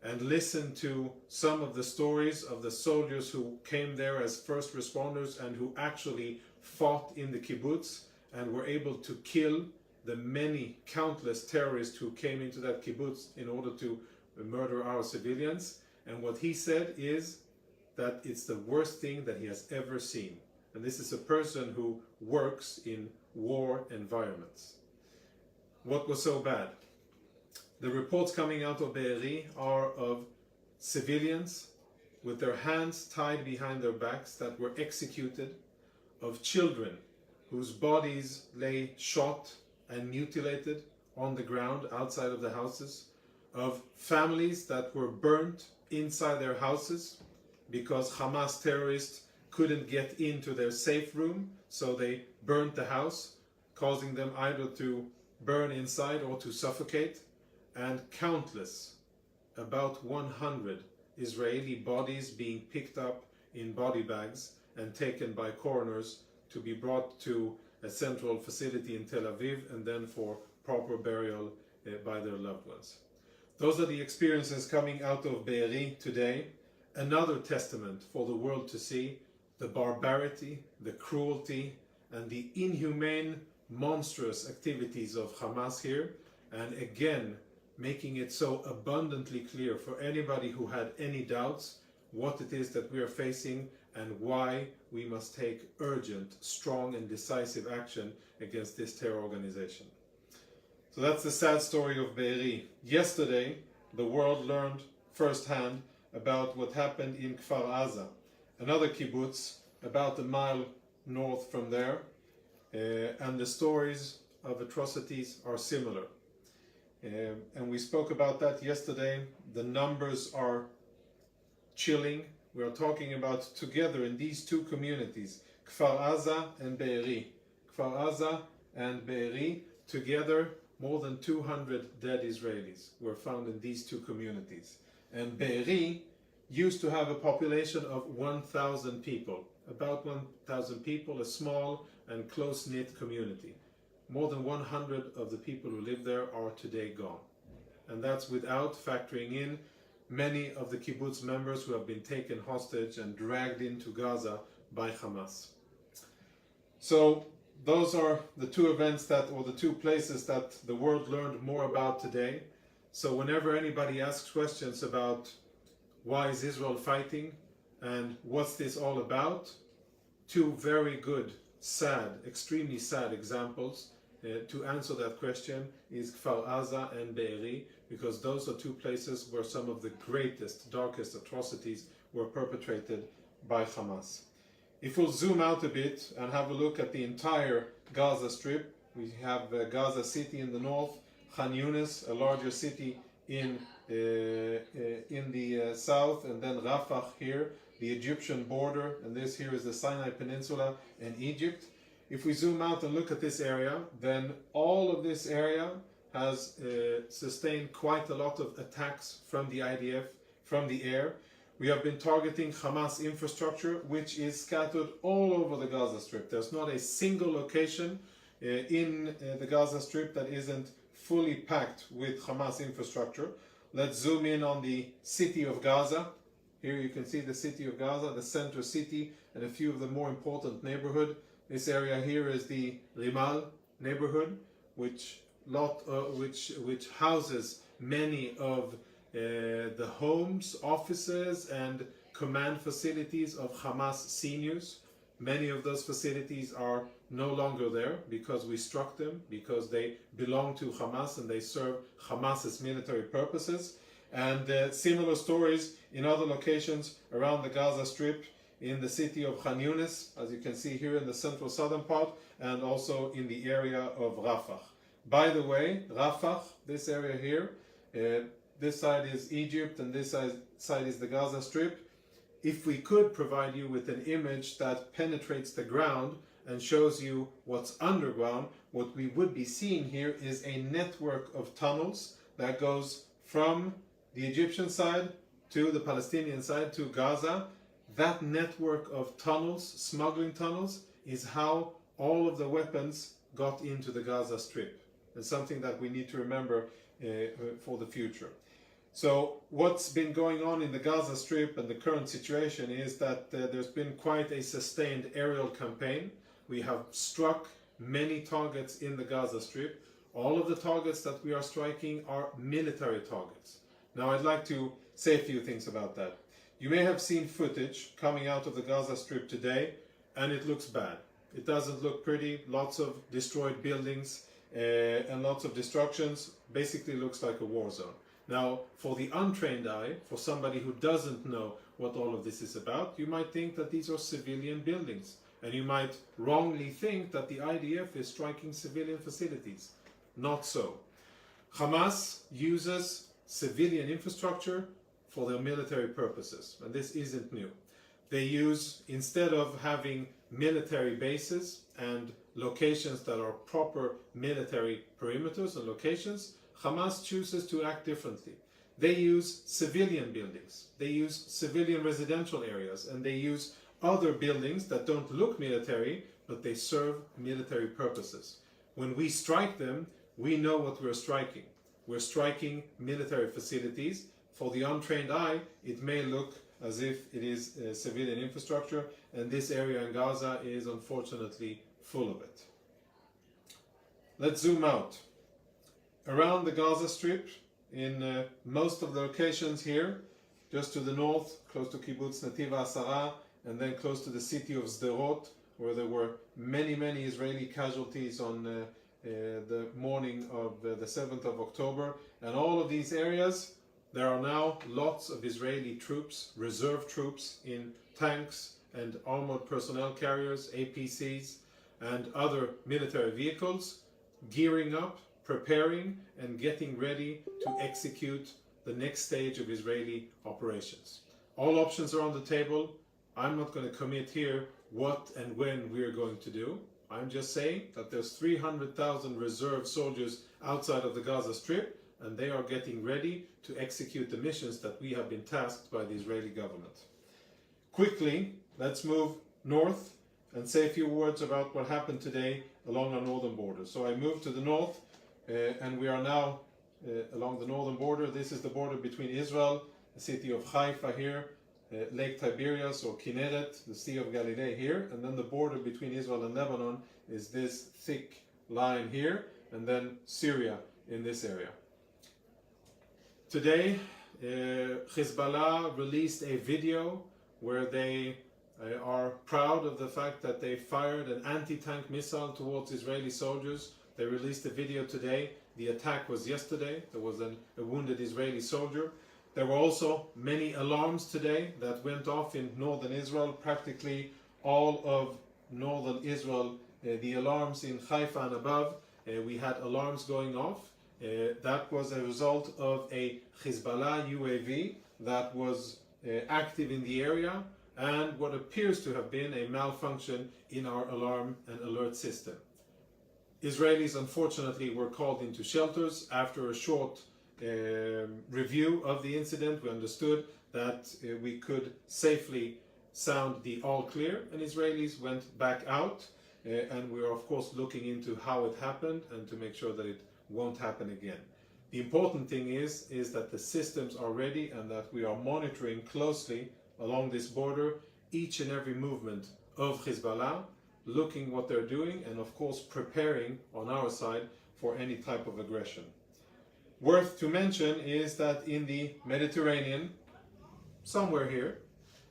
and listened to some of the stories of the soldiers who came there as first responders and who actually fought in the kibbutz and were able to kill the many countless terrorists who came into that kibbutz in order to murder our civilians. And what he said is that it's the worst thing that he has ever seen. And this is a person who works in war environments. What was so bad? The reports coming out of Be'eri are of civilians with their hands tied behind their backs that were executed, of children whose bodies lay shot and mutilated on the ground outside of the houses, of families that were burnt inside their houses because Hamas terrorists couldn't get into their safe room, so they burnt the house, causing them either to burn inside or to suffocate, and countless, about one hundred Israeli bodies being picked up in body bags and taken by coroners to be brought to a central facility in Tel Aviv and then for proper burial uh, by their loved ones. Those are the experiences coming out of Be'eri today. Another testament for the world to see the barbarity, the cruelty, and the inhumane, monstrous activities of Hamas here, and again, making it so abundantly clear for anybody who had any doubts what it is that we are facing and why we must take urgent, strong, and decisive action against this terror organization. So that's the sad story of Be'eri. Yesterday, the world learned firsthand about what happened in Kfar Aza, another kibbutz about a mile north from there, uh, and the stories of atrocities are similar. Um, and we spoke about that yesterday. The numbers are chilling. We are talking about together in these two communities, Kfar Aza and Be'eri. Kfar Aza and Be'eri, together, more than two hundred dead Israelis were found in these two communities. And Be'eri used to have a population of one thousand people, about one thousand people, a small and close-knit community. More than one hundred of the people who live there are today gone. And that's without factoring in many of the kibbutz members who have been taken hostage and dragged into Gaza by Hamas. So those are the two events that, or the two places that the world learned more about today. So whenever anybody asks questions about why is Israel fighting and what's this all about, two very good, sad, extremely sad examples uh, to answer that question is Kfar Aza and Be'eri, because those are two places where some of the greatest, darkest atrocities were perpetrated by Hamas. If we'll zoom out a bit and have a look at the entire Gaza Strip, we have uh, Gaza City in the north, Khan Yunis, a larger city in uh, uh, in the uh, south, and then Rafah here, the Egyptian border, and this here is the Sinai Peninsula and Egypt. If we zoom out and look at this area, then all of this area has uh, sustained quite a lot of attacks from the I D F, from the air. We have been targeting Hamas infrastructure, which is scattered all over the Gaza Strip. There's not a single location uh, in uh, the Gaza Strip that isn't fully packed with Hamas infrastructure. Let's zoom in on the city of Gaza. Here you can see the city of Gaza, the center city, and a few of the more important neighborhood. This area here is the Rimal neighborhood, which lot uh, which which houses many of uh, the homes, offices, and command facilities of Hamas seniors. Many of those facilities are no longer there because we struck them, because they belong to Hamas and they serve Hamas's military purposes. And uh, similar stories in other locations around the Gaza Strip, in the city of Khan Younis, as you can see here in the central southern part, and also in the area of Rafah. By the way, Rafah, this area here, uh, this side is Egypt and this side, side is the Gaza Strip. If we could provide you with an image that penetrates the ground and shows you what's underground, what we would be seeing here is a network of tunnels that goes from the Egyptian side to the Palestinian side to Gaza. That network of tunnels, smuggling tunnels, is how all of the weapons got into the Gaza Strip. It's something that we need to remember uh, for the future. So what's been going on in the Gaza Strip and the current situation is that uh, there's been quite a sustained aerial campaign. We have struck many targets in the Gaza Strip. All of the targets that we are striking are military targets. Now, I'd like to say a few things about that. You may have seen footage coming out of the Gaza Strip today, and it looks bad. It doesn't look pretty. Lots of destroyed buildings uh, and lots of destructions. Basically, looks like a war zone. Now, for the untrained eye, for somebody who doesn't know what all of this is about, you might think that these are civilian buildings, and you might wrongly think that the I D F is striking civilian facilities. Not so. Hamas uses civilian infrastructure for their military purposes, and this isn't new. They use, instead of having military bases and locations that are proper military perimeters and locations, Hamas chooses to act differently. They use civilian buildings, they use civilian residential areas, and they use other buildings that don't look military, but they serve military purposes. When we strike them, we know what we're striking. We're striking military facilities. For the untrained eye, it may look as if it is uh, civilian infrastructure, and this area in Gaza is unfortunately full of it. Let's zoom out. Around the Gaza Strip, in uh, most of the locations here, just to the north, close to Kibbutz Netiv Asara, and then close to the city of Sderot, where there were many, many Israeli casualties on uh, uh, the morning of uh, the seventh of October. And all of these areas, there are now lots of Israeli troops, reserve troops in tanks and armored personnel carriers, A P Cs, and other military vehicles, gearing up, preparing, and getting ready to execute the next stage of Israeli operations. All options are on the table. I'm not going to commit here what and when we are going to do. I'm just saying that there's three hundred thousand reserve soldiers outside of the Gaza Strip, and they are getting ready to execute the missions that we have been tasked by the Israeli government. Quickly, let's move north and say a few words about what happened today along our northern border. So I moved to the north, uh, and we are now uh, along the northern border. This is the border between Israel, the city of Haifa here, uh, Lake Tiberias or Kinneret, the Sea of Galilee here, and then the border between Israel and Lebanon is this thick line here, and then Syria in this area. Today, uh, Hezbollah released a video where they uh, are proud of the fact that they fired an anti-tank missile towards Israeli soldiers. They released a video today. The attack was yesterday. There was an, a wounded Israeli soldier. There were also many alarms today that went off in northern Israel. Practically all of northern Israel, uh, the alarms in Haifa and above, uh, we had alarms going off. Uh, that was a result of a Hezbollah U A V that was uh, active in the area and what appears to have been a malfunction in our alarm and alert system. Israelis, unfortunately, were called into shelters. After a short um, review of the incident, we understood that uh, we could safely sound the all clear, and Israelis went back out. Uh, and we are, of course, looking into how it happened and to make sure that it won't happen again. The important thing is, is that the systems are ready and that we are monitoring closely along this border each and every movement of Hezbollah, looking what they're doing and, of course, preparing on our side for any type of aggression. Worth to mention is that in the Mediterranean, somewhere here,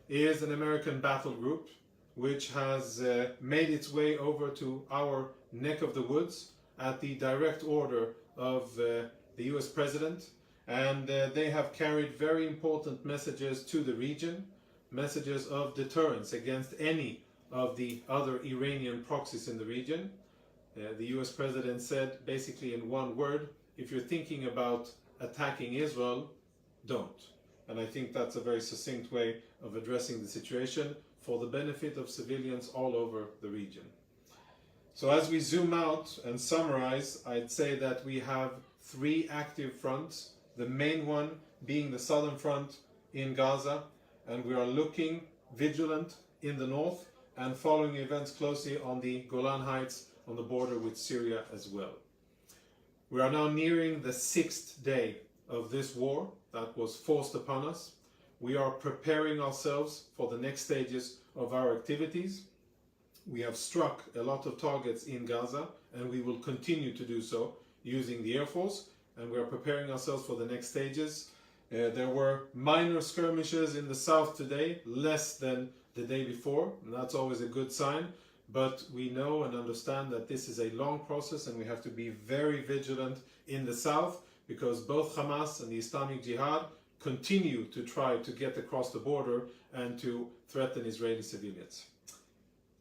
is an American battle group which has uh, made its way over to our neck of the woods at the direct order of uh, the U S president. And uh, they have carried very important messages to the region, messages of deterrence against any of the other Iranian proxies in the region. Uh, the U S president said, basically in one word, if you're thinking about attacking Israel, don't. And I think that's a very succinct way of addressing the situation for the benefit of civilians all over the region. So as we zoom out and summarize, I'd say that we have three active fronts, the main one being the southern front in Gaza, and we are looking vigilant in the north and following events closely on the Golan Heights on the border with Syria as well. We are now nearing the sixth day of this war that was forced upon us. We are preparing ourselves for the next stages of our activities. We have struck a lot of targets in Gaza, and we will continue to do so using the Air Force, and we are preparing ourselves for the next stages. Uh, there were minor skirmishes in the south today, less than the day before, and that's always a good sign. But we know and understand that this is a long process, and we have to be very vigilant in the south, because both Hamas and the Islamic Jihad continue to try to get across the border and to threaten Israeli civilians.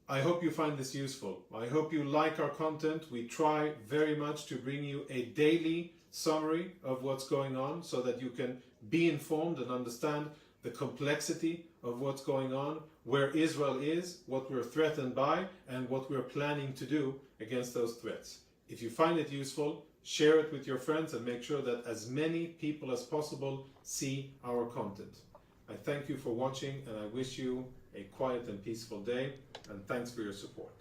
I hope you find this useful. I hope you like our content. We try very much to bring you a daily summary of what's going on so that you can be informed and understand the complexity of what's going on, where Israel is, what we're threatened by, and what we're planning to do against those threats. If you find it useful, share it with your friends and make sure that as many people as possible see our content. I thank you for watching and I wish you a quiet and peaceful day, and thanks for your support.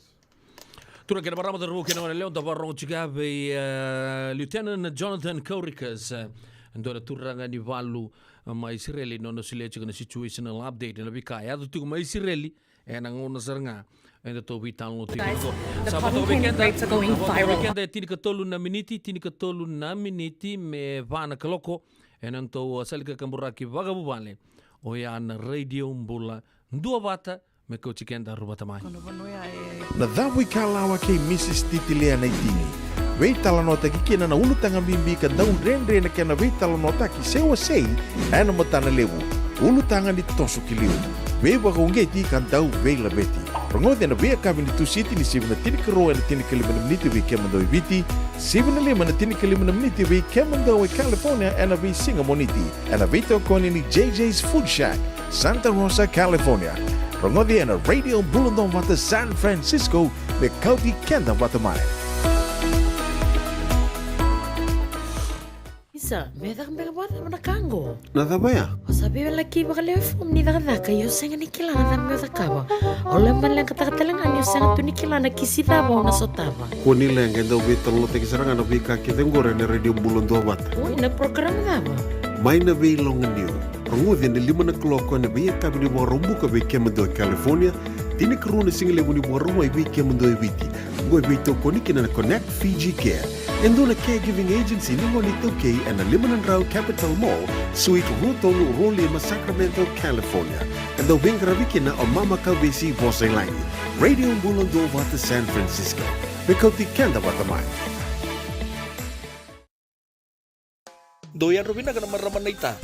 Turaga kei na marama, cauravou kei na goneyalewa, da vakarorogo tiko vei, e, Lieutenant Jonathan Conricus, e, dua na turaga ni valu, e, mai Isireli, nona solia tiko na situational update, na veika e yaco tiko mai Isireli ena gauna sara ga eda tou veitalanoa tiko. Sa vaka vei keda, sa vaka vei keda e tinikatolu na miniti, tinikatolu na miniti me va na kaloko ena nodatou sali kakaburaki vakavuvale, oya na Radio Bula Duavata, me kauti keda ruvata mai. Na Cavuikalawa kei Mrs Titilea Naitini. Veitalanoataki kina na ulutaga bibi ka dau dredre na kena veitalanoataki se wasei ena matana levu. Ulutaga ni toso ki liu, veivakauqeti ka dau veilaveti. Rogoci ena veiyakavi ni Tusiti ni sivi na tinikarua ena tinikalima na miniti vei kemudou e Viti, sivi na lima ena tinikalima na miniti vei kemudou e California ena veisiga Moniti, ena veitokoni ni JJ's Food Shack, Santa Rosa, California. Rogoci ena Radio Bula Duavata San Francisco, me kauti keda vata mai. Isa, me caka beka vakacava na ka qo? Na cava ya? O sa veiwalaki vakalewe fomu ni cakacaka, ia o sega ni kila na cava meu cakava. O laiva leqataka tale ga ni o sega tu ni kila na kisi cava o na sotava. Kua ni leqa, e dau veitalanoataki sara ga na veika kece oqori ena Radio Bula Duavata. Oi, na program cava? Mai na Veiloga Niu. Rogoci ena lima na kaloko ena veiyakavi ni Vakaraubuka vei kemudou e California, tinikarua na sigalevu ni Vakarauwai vei kemudou e Viti. Oqo e veitokoni kina na Connect Fiji Care, e dua na caregiving agency ni gone iTaukei ena lima na drau Capitol Mall, Suite rua tolu rua lima, Sacramento, California. E dau veiqaravi kina o Mama Kauvesi Vosa i Lagi. Radio Bula Duavata San Francisco. Me kauti keda vata mai. Dou yadra vinaka na marama naita.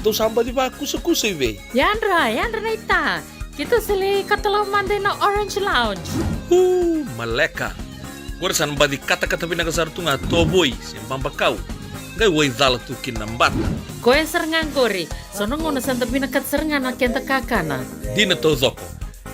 Dou sa baci vakusakusa i vei? Yadra, yadra naita. Keitou sa lai katalau mada ina Orange Lounge. Uu, maleka. Qori sa na baci katakata vinaka sara tu ga tovoi se babakau. Qai waicala tu kina na bata. Koya sara ga qori. So na gauna sa da vinakata sara ga na keda kakana. Dina taucoko.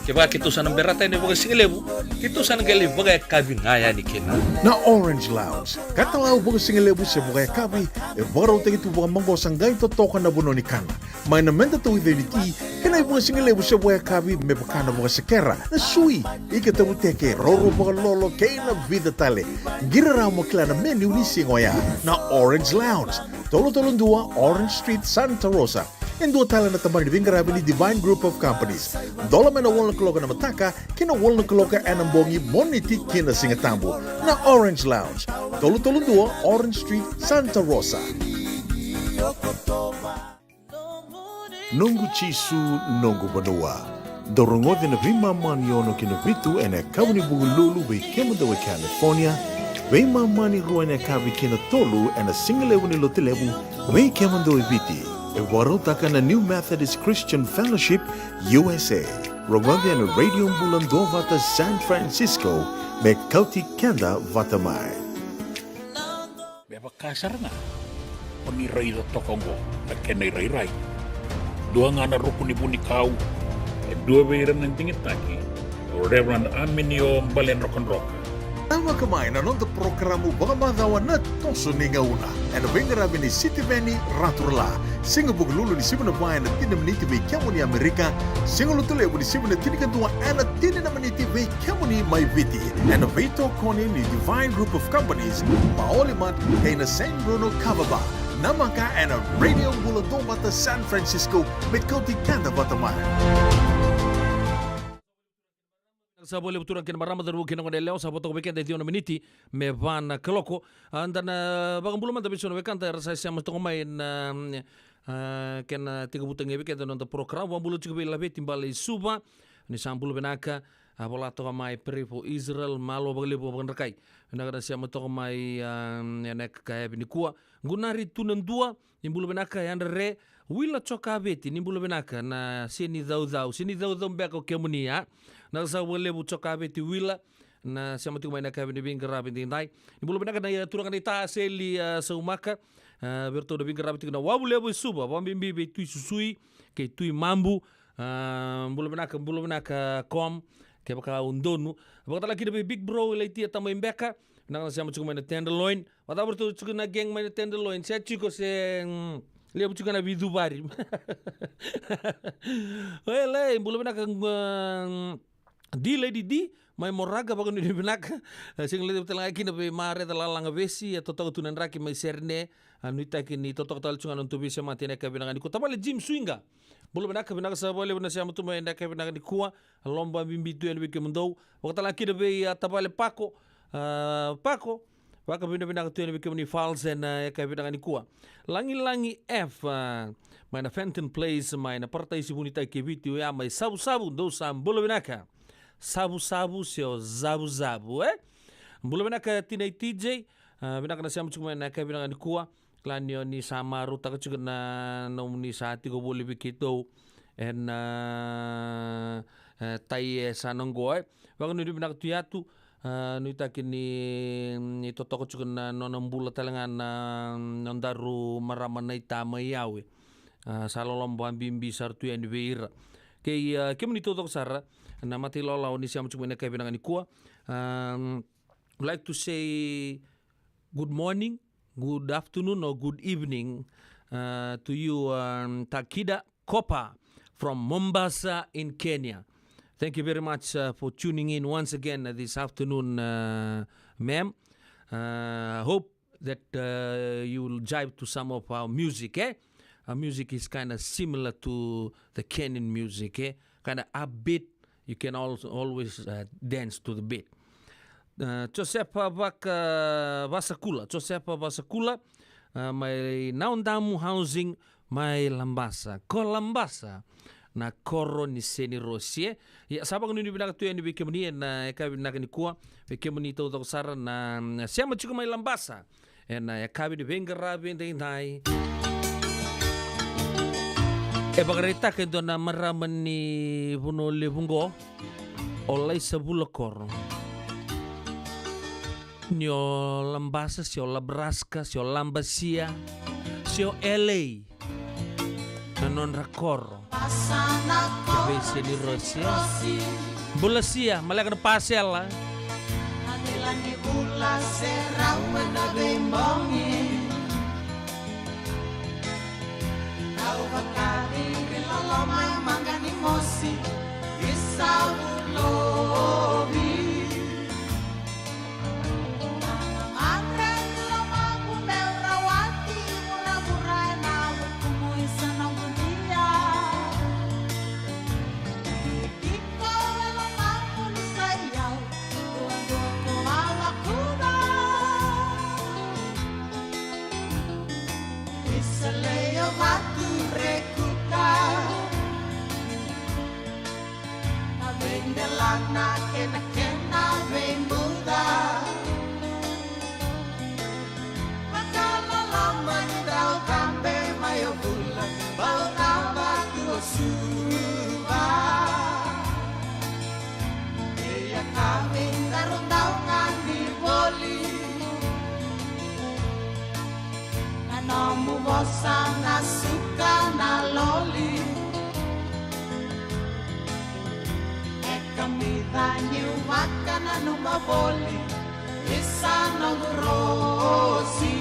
Kevaka keitou sa na berata yani vakasigalevu, keitou sa na qai lai vakayakavi ga yani kina. Na Orange Lounge, katalau vakasigalevu se vakayakavi, e vakarautaki tu vakamaqosa qai totoka na vanua ni kana. Mai na meda tauica ni ti, kei na ivakasigalevu se vakayakavi me vaka na vakasekera, na sui, ika tavuteke, roro vakalolo kei na vica tale. Qiri rawa mo kila na menu ni siga oya. Na Orange Lounge, tolutolu dua Orange Street, Santa Rosa. E dua tale na tabana ni veiqaravi ni Divine Group of Companies. Dola mai na walu na kaloko ena mataka ki na walu na kaloko ena bogi, Moniti ki na Sigatabu. Na Orange Lounge, tolutolu dua Orange Street, Santa Rosa. Noqu Jisu, noqu vanua. Dou rogoci na veimama ni ono ki na vitu ena yakavi ni Vukelulu vei kemudou e California, Veimama ni rua ena yakavi kei na tolu ena sigalevu ni Lotulevu vei kemudou e Viti. E vakarautaka na New Methodist Christian Fellowship U S A. Rogoci ena Radio Bula Duavata San Francisco, me kauti keda vata mai. Me vaka sara ga o ni raica toka oqo na kena irairai. Dua ga na ruku ni vunikau, e dua vei ira na digitaki, o Reverend Aminio Baledrokadroka. Tavaka mai na noda porokaramu vakamacawa Na Toso ni Gauna, ena veiqaravi ni Sitiveni Raturala. Siga Vukelulu ni sivi na va ena tini na miniti vei kemuni Amerika. Siga Lotulevu ni sivi na tinikadua ena tini na miniti vei kemuni mai Viti, ena veitokoni ni Divine Group of Companies, Maoli Mart kei na Saint Bruno Kava Bar. Namaka ena Radio Bula Duavata San Francisco, me kauti keda vata mai. Sa vakalevu turaga kei na marama, cauravou kei na goneyalewa, sa vo toka vei keda e ciwa na miniti me va na kaloko. A, da na vakabula mada vei so na wekada era sa sema toka mai na, a, kena tekivu tagi vei keda na noda porokaramu. Vakabula tiko vei Laveti Bale i Suva, ni sa bula vinaka. A, vola toka mai Pray for Israel, malo vakalevu vakadrekai. Vinaka na sema toka mai, a, ena yakavi nikua. Gunari Tunadua, ni bula vinaka. Yadra Re, Wila Jokaveti, ni bula vinaka. Na Seni Caucau, Seni Caucau beka o kemuni, a? Na sa vakalevu Jokaveti Wila, na sema tiko mai na yakavi ni veiqaravi edaidai. Ni bula vinaka na, a, turaga na ita Seli, a, Saumaka, a, vei iratou na veiqaravi tiko na Wavu Levu e Suva, vakabibi vei Tui Susui kei Tui Mabu. A, bula vinaka, bula vinaka, Com, kevaka au donu. Vakatale kina vei Big Bro Ilaitia Tamai Beka, vinaka na sema tiko mai na Tenderloin. Vakacava ratou tiko na gang mai na Tenderloin? Se tiko se, mm, levu tiko na vicuvari. Oilei, bula vinaka, mm, D Lady D mai Moraga, vakanuinui vinaka. E, sega ni levu tale ga kina vei Mareta Lalaga Vesi, e totoka tu na draki mai Serene. A, nuitaki ni totoka tale tu ga na nodatou veisemati ena yakavi vinaka nikua. Tavale Jim Swinga, bula vinaka, vinaka sara vakalevu na sema tu mai ena yakavi vinaka nikua. A, lomabibi tu yani vei kemudou. Vakatale ga kina vei, a, tavale Pako, a, Pako, vakavinavinaka tu yani vei kemuni Fals ena yakavi vinaka nikua. Lagilagi F, a, mai na Fenton Place, mai na Parataisi Vunitaki e Viti oya mai Savusavu, dou sa bula vinaka. Savusavu se o Zavuzavu, e? Bula vinaka Tina i T J, a, vinaka na sema tiko mai ena yakavi vinaka nikua. Kila ni o ni sa marautaka tiko na nomuni sa tiko voli vei keitou ena, e, tai e sa na qo, e. Vakanuinui vinaka tu yatu, a, nuitaki ni, ni totoka tiko na nona bula tale ga na nodaru marama na ita mai Yawe. A, sa loloma vakabibi sara tu yani vei ira. Kei, a, kemuni taucoko sara na mata ilawalawa ni sema tiko mai ena yakavi vinaka nikua. Um, like to say good morning, good afternoon, or good evening, uh, to you, um, Takida Kopa from Mombasa in Kenya. Thank you very much, uh, for tuning in once again, uh, this afternoon, uh, ma'am. Uh, hope that, uh, you will jive to some of our music, eh? Our music is kinda similar to the Kenyan music, eh? Kinda upbeat. You can al-, always, uh, dance to the beat. Uh, Josefa Vaka-, Vasakula, Josefa Vasakula, uh, mai Naudamu Housing, mai Labasa. Ko Labasa, na koro ni Senirosi, e? Ia, sa vakanuinui vinaka tu yani vei kemuni ena yakavi vinaka nikua, vei kemuni taucoko sara na, na sema tiko mai Labasa ena yakavi ni veiqaravi edaidai. E vakaraitaka e dua na marama ni Vanua Levu qo, o Laisa Vulakoro. Ni o Labasa, se o Labraska, se o Labasia, se o L A, na nodra koro. Kevei Senirosi, e? Bulasia, maleka na pasela. Sa na suka na loli. E kamica niu vakananuma voli. Isa noqu rosi.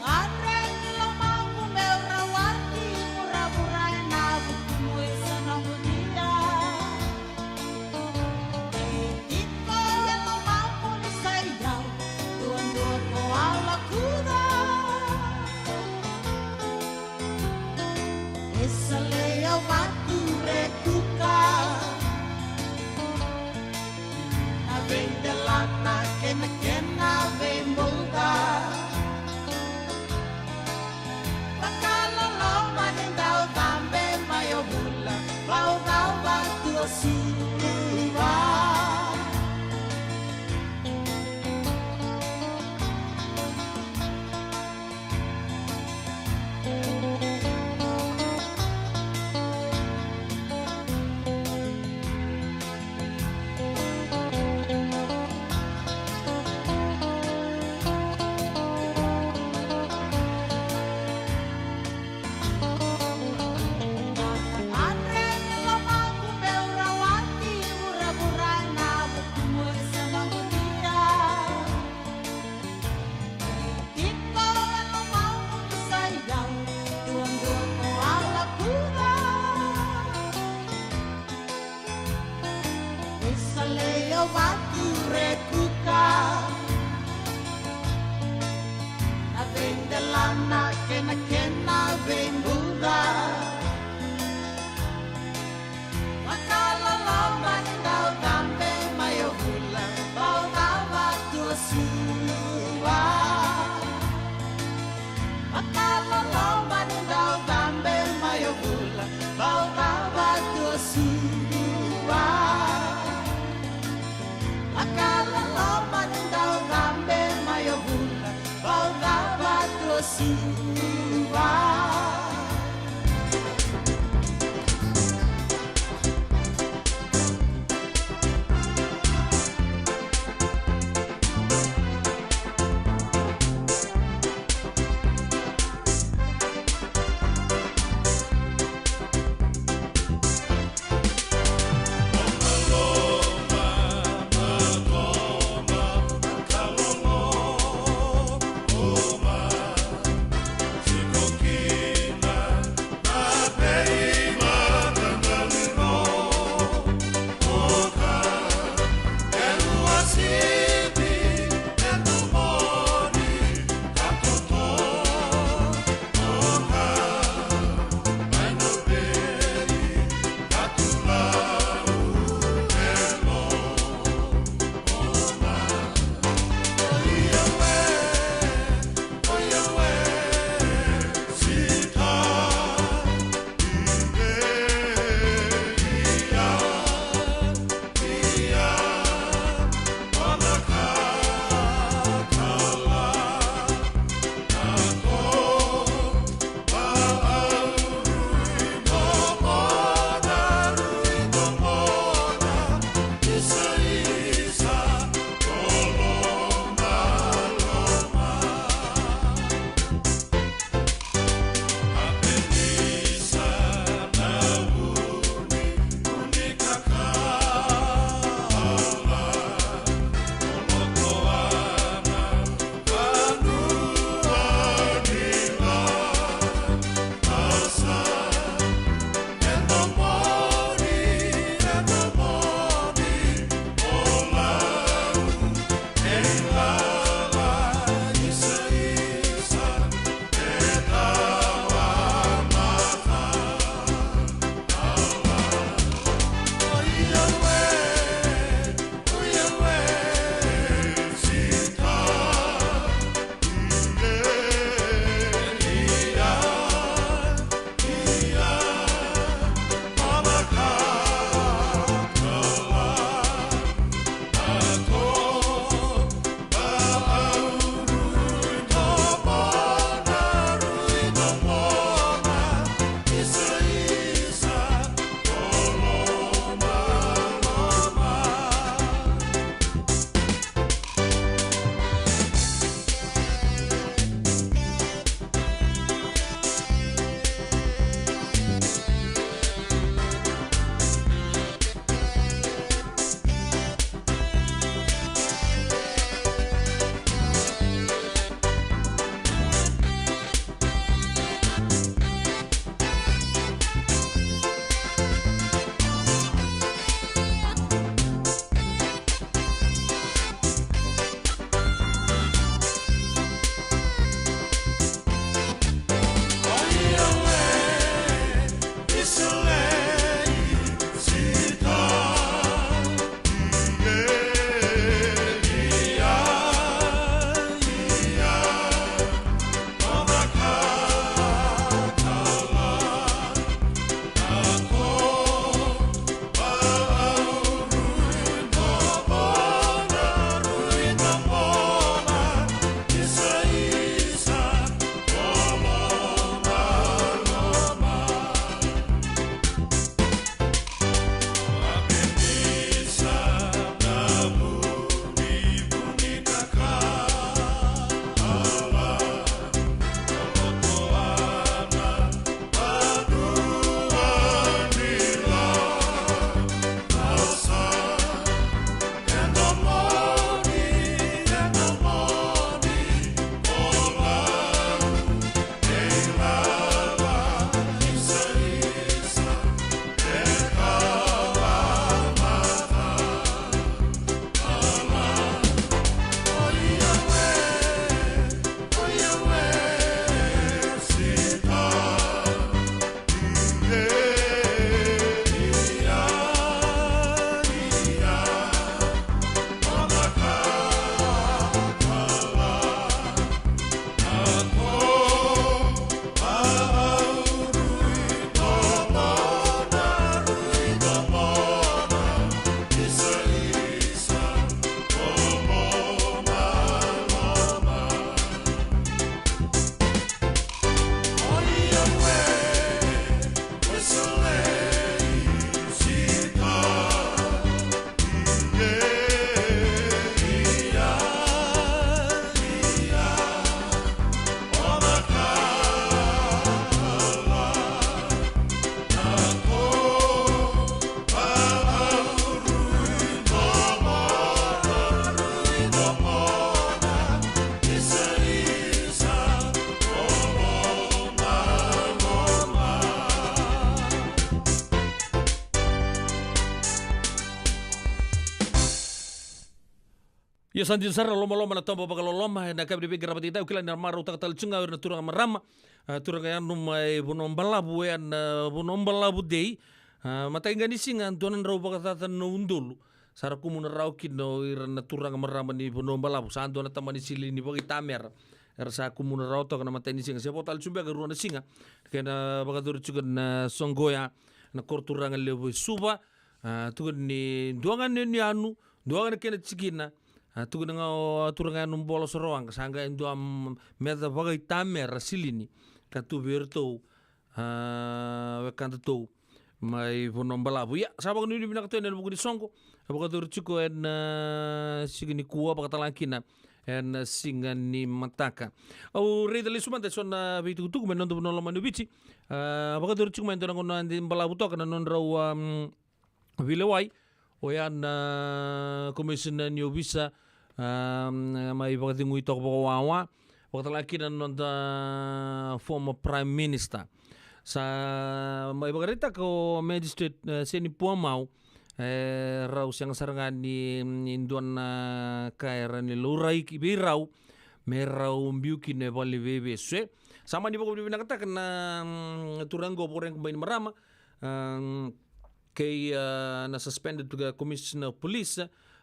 Gadreva ni lomaqu meu rawati vuravura ena vukumu isa noqu nia. Tiko e lomaqu ni sa i au, duadua ko alakuca. E sa lei au vature kuka. Na veidelana kei na kena veibauta. Vakaloloma ni dau cabe mai o vula, vau cava tu o suva. Tiko e lomaqu ni sa i au, duadua ko alakuca. Isa lei au vature kuka. Na veidelana kei na kena veibauta. Vakaloloma ni dau cabe mai o vula, vau cava tu o suva. Vakaloloma ni dau cabe mai o vula, vau cava tu o suva. Vakaloloma ni dau cabe mai o vula, vau cava tu o suva. Ia sa dina sara, lomaloma na toba vakaloloma ena yakavi ni veiqaravi, au kila ni ra marautaka tale tiko ga o ira na turaga marama. A, turaga yanuyanu mai Vanua Balavu, ena Vanua Balavu Day. A, matai ga ni siga, dua na drau vakacaca na udolu sa ra kumuna rawa kina o ira na turaga marama ni Vanua Balavu. Sa dua na tamani silini vakaitamera era sa kumuna rawa toka na matai ni siga. Se vo tale tu beka e rua na siga, kena vakayacori tiko na soqo ya na koro turaga levu e Suva. A, tukuni ni dua ga na yanuyanu, dua ga na kena tikina. A, tukuna ga o turaga yanuyanu Bolo Sorowaqa, sa qai dua, mm, meca vakaitamera silini ka tu vei iratou, a, wekadatou mai Vanua Balavu. Ia, sa vakanuinui vinaka tu yani ena vuku ni soqo e vakayacori tiko ena, a, siga nikua, vakatalega kina ena siga ni mataka. Au raica lesu mada eso na veitukutuku mai na noda vanua lomani o Viti. A, vakayacori tiko mai e dua na gauna ni balavu toka na nodrau, a, mm, veilewai, oya na komisina ni ovisa, a, mai vakacegui toka vakawawa, vakatalega kina na noda former prime minister. Sa mai vakaraitaka o magistrate, e, Seni Puamau, e, rau sega sara ga ni, ni dua na ka e rawa ni laurai ki vei rau me rau biu kina e valeniveivesu, e. Sa mani vakavinavinakataka na, mm, turaga qo, Voreqe Bainimarama, a, kei, a, na suspended, a, commissioner of police.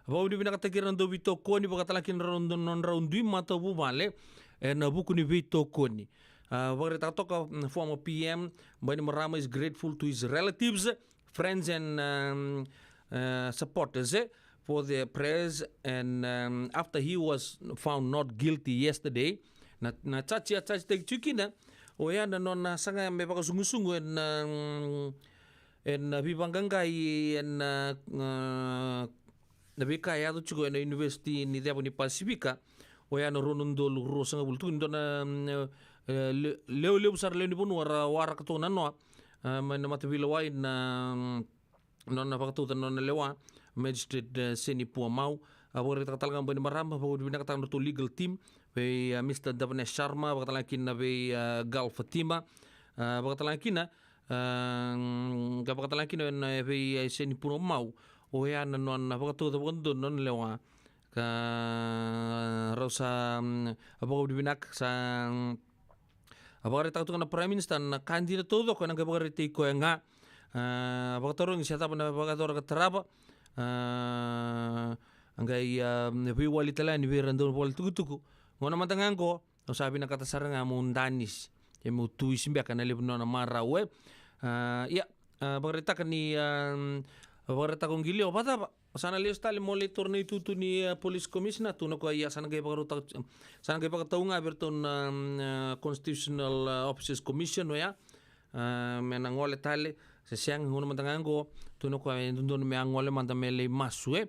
Vakavinavinakataki ira na dau veitokoni, vakatalega kina na nodrau dui matavuvale ena vuku ni veitokoni. A, vakaraitaka toka, mm, former P M Bainimarama is grateful to his relatives, friends and, um, uh, supporters, e, for their prayers, and, um, after he was found not guilty yesterday, na, na charge ya charge-taki tiko kina, oya na nona saga me vakasugusugu ena, um, ena veivaqaqai ena, uh, na veika e yaco tiko ena University ni Ceva ni Pasifika, oya na rua na udolu ruasagavulu. Tukuni dua na, mm, e, le-, lewe levu sara lewe ni vanua ra waraka toka na noa, a, mai na mataveilewai na, mm, nona vakatauca na nona lewa, magistrate, e, Seni Puamau. A, vakaraitaka talega o Bainimarama, vakavinavinakataka na nodratou legal team, vei, a, Mister Davanesh Sharma, vakatalega kina vei, a, Gal Fatima, a, vakatalega kina, a, mm, ka vakatalega kina na vei, a, Seni Puamau, oya na nona vakatauca vakadodonu na nona lewa. Ka rau sa, mm, vakavinavinaka, sa, mm, vakaraitaka toka na Prime Minister na ka dina taucoko ena qai vakaraitaki koya ga. A, vakatarogi se cava na vakayacora ka tarava. A, qai, a, veiwali tale yani vei ira dau vale tukutuku. Gauna mada ga qo, au sa vinakata sara ga meu danisi, e, meu tuisi beka na levu ni nona marau, e. A, ia, a, vakaraitaka ni, a, vakaraitaka o Qilio, vakacava? Sa na lesu tale mo lai taura na itutu ni, a, police commissioner, tukuna o koya, ia, sa na qai vakarautaka, sa na qai vakatau ga vei iratou na, mm, a, Constitutional, a, Officers Commission, oya. A, me na gole tale, se sega, gauna mada ga qo, tukuna o koya e dodonu me a gole mada me lai masu, e.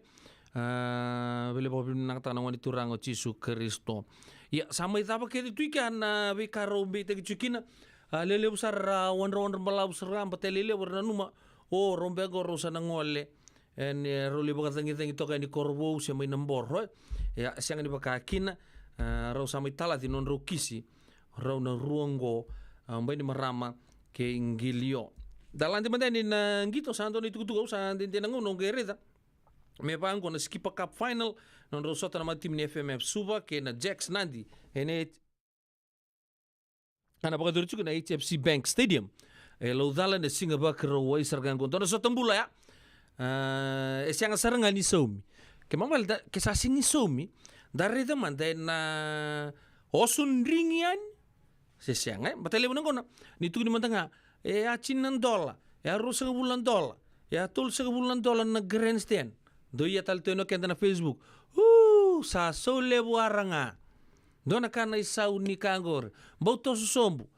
A, vei lai vakavinavinakataka na Gone Turaga o Jisu Karisito. Ia, sa mai cava kece tu i kea na veika rau beitaki tiko kina. A, lelevu sara ra wadra, wadra balavu sara ga, baleta e lelevu era nanuma, o, rau beka qo rau sa na gole. E, ni rau lai vakacagicagi toka yani Korovou se mai Naboro, e. Ia, sega ni vaka kina, a, rau sa mai talaci nodrau kisi, rau na rua qo, a, Bainimarama kei Qilio. Da lade mada yani na qito, sa dua na itukutuku au sa dede na gauna au qai raica. Me vaqo na Skipper Cup final, nodrau sota na matimi ni F M F Suva kei na Jacks Nadi. Ena A, na vakayacori tiko na H F C Bank Stadium e Laucala na siga Vakarauwai sara ga qo. Dua na sota bula ya. A, e sega sara ga ni saumi. Ke mamale da, ke sa sega ni saumi, da raica mada ena oso drigi yani. Se sega, e? Baleta levu na gauna ni tukuni mada ga, e a tini na dola, e a ruasagavulu na dola, e a tolusagavulu na dola na grandstand. Dou ia tale tu ena keda na Facebook. U, sa sau levu ara ga. Dua na ka na isau ni ka qori. Bau toso sobu.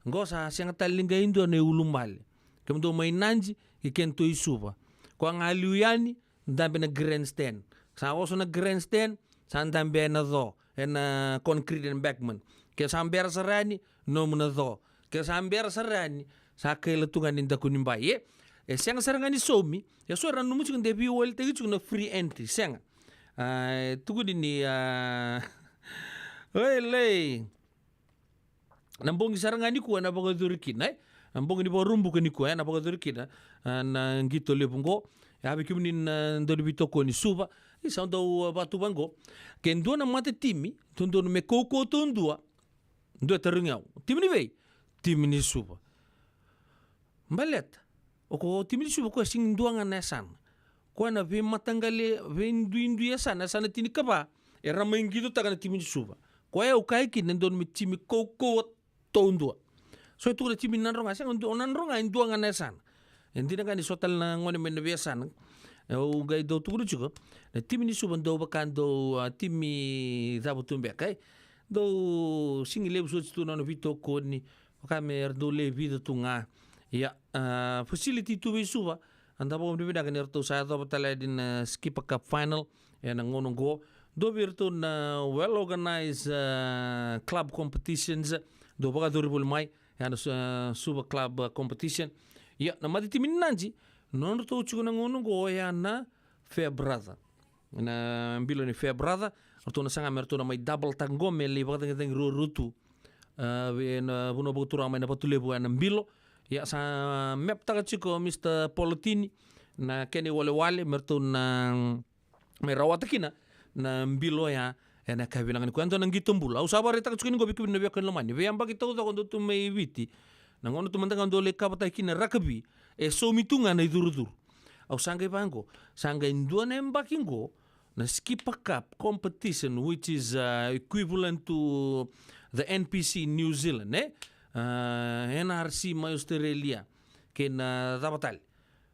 Qo sa sega tale ni qai dua na iulubale. Kemudou mai Nadi kei kedatou i Suva. Koya ga liu yani, dabe na grandstand. Sa oso na grandstand, sa dabe ena co, ena concrete embankment. Ke sa bera sara yani, nomu na co. Ke sa bera sara yani, sa kaila tu ga ni dakunibai, e. E sega sara ga ni saumi, e so era nanuma tiko de veiwalitaki tiko na free entry, sega. A, e tukuni ni, a, oi lei. Na bogi sara ga nikua ena vakayacori kina, e? Na bogi ni Vakaraubuka nikua, e, ena vakayacori kina, a, na qito levu qo, Ia vei kemuni na dau ni veitokoni Suva, ni sa dau, uh, vatu vaqo. Ke dua na mata timi dodonu me kaukaua taudua, dua e tarogi au. Timi ni vei? Timi ni Suva. Baleta o ko timi ni Suva koya sigi dua ga na yasana. Koya na veimataqali, veiduidui yasana, yasana tinikava era mai qitotaka na timi ni Suva. Koya au kaya kina e dodonu me timi kaukaua taudua. So e tukuna timi ni Nadroga, sega, o Nadroga e dua ga na yasana. E dina ga ni so tale na gone mai na veiyasana. E, au qai dau tukuna tiko na timi ni Suva dau vaka dau, a, timi cava tu beka, e. Dau sigi levu soti tu na nona veitokoni, vaka me ra dau le vica tu ga. Ia, a, facility tu vei Suva, a da vakavinavinaka ni ratou sa yacova tale yani na Skipper Cup final ena gauna oqo. Dua vei iratou na well organized, a, club competitions, dau vakayacori voli mai, ena Su-, a, Suva Club, a, competition. Ia, na mata timi ni Nadi, nodratou tiko na gauna oqo, oya na Farebrother. Na bilo ni Farebrother, ratou na saga me ratou na mai double taka qo me lai vakacagicagi ruarua tu. A, vei na vanua vakaturaga mai na Vatulevu ena bilo. Ia sa map taka tiko o Mister Polotini na kena iwalewale me ratou na mai rawata kina na bilo oya ena yakavi vinaka nikua. E dua na qito bula. Au sa vakaraitaka tiko ni qo vei kemuni na veiwekani lomani. Veiyabaki taucoko dou tu mai Viti. Na gauna tu mada ga dou lai kavata kina rakavi, e saumi tu ga na icurucuru. Au sa qai vaqo, sa qai dua na yabaki qo, na Skipper Cup competition, which is, uh, equivalent to the N P C in New Zealand, e? Uh, N R C mai Australia, kei na cava tale.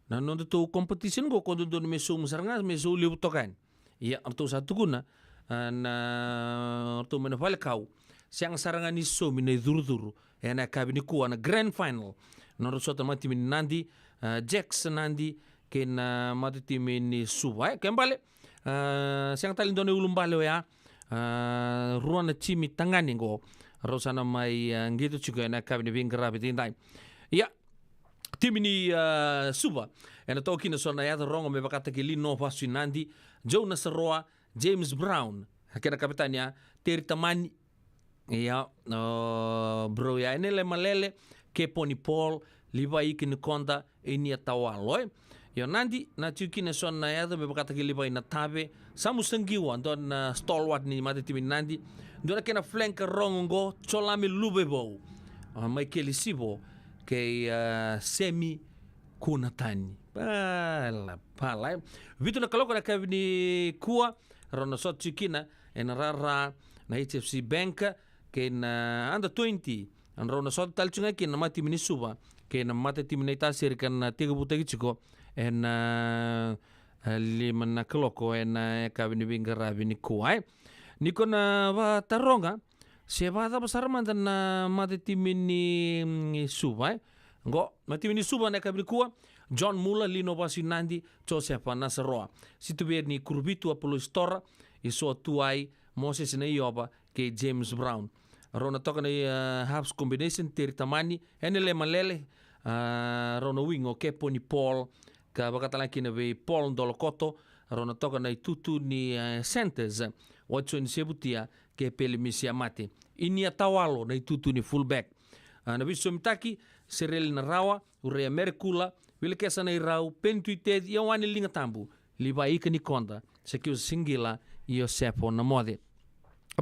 Na nodatou competition qo, ko dodonu me saumi sara ga, me sau levu toka yani. Ia, ratou sa tukuna, a, na, ratou mai na Valekau, sega sara ga ni saumi na icurucuru ena yakavi nikua na grand final. Nodra sota na mata timi ni Nadi, a, Jacks Nadi, kei na mata timi ni Suva. E, ke bale, a, sega tale ni dua na iulubale oya, a, rua na timi tagane qo, rau sa na mai, a, qito tiko ena yakavi ni veiqaravi edaidai. Ia, timi ni, a, Suva, ena toka kina so na yaca rogo me vakataki Lino Vasu i Nadi, Joe Nasaroa, James Brown, kena kapitani ya, Teri Tamani, ia, o, bro ya, Enele Malele, Keponi Paul, Livai Ikinikoda, Inia Tawalo, e. Io, Nadi, na tiko kina so na yaca me vakataki Livai Natave, Samu Saqiwa, dua na stalwart ni mata timi ni Nadi, dua na kena flanker rogo qo, Jolame Luvevou, a, Maikeli Sivo, kei, a, Semi Kunatani. Pala, pala, e. Vitu na kaloko na yakavi nikua, rau na sota tiko kina ena rara na H F C Bank, kei na under twenty, rau na sota tale tiko ga kina na mata timi ni Suva kei na mata timi ni Naitasiri ka na tekivutaki tiko ena, e, lima na kaloko ena yakavi ni veiqaravi nikua, e. Ni ko na vakataroga, se vakacava sara mada na mata timi ni, mm, Suva, e. Qo, mata timi ni Suva na yakavi nikua, John Mula, Lino Vasu i Nadi, Josefa Nasaroa. Situveri ni Kuruvitu, Apolosi Tora, Isoa Tuai, Moses Naiova, kei James Brown. Rau na toka na, e, halves combination, Teri Tamani, Enele Malele, a, rau na wing o Keponi Paul, ka vakatalega kina vei Paul Dolokoto, rau na toka na itutu ni, e, centres, Watson Sevutia, kei Peli Misiamate. Inia Tawalo na itutu ni fullback. A, na veisosomitaki, Sereli Narawa, Urea Merekula, Wilekesa Nairau, Peni Tuiteci, Ioane Ligatabu, Livai Ikinikoda, Sekiusa Siqila, Iosefo Namoce.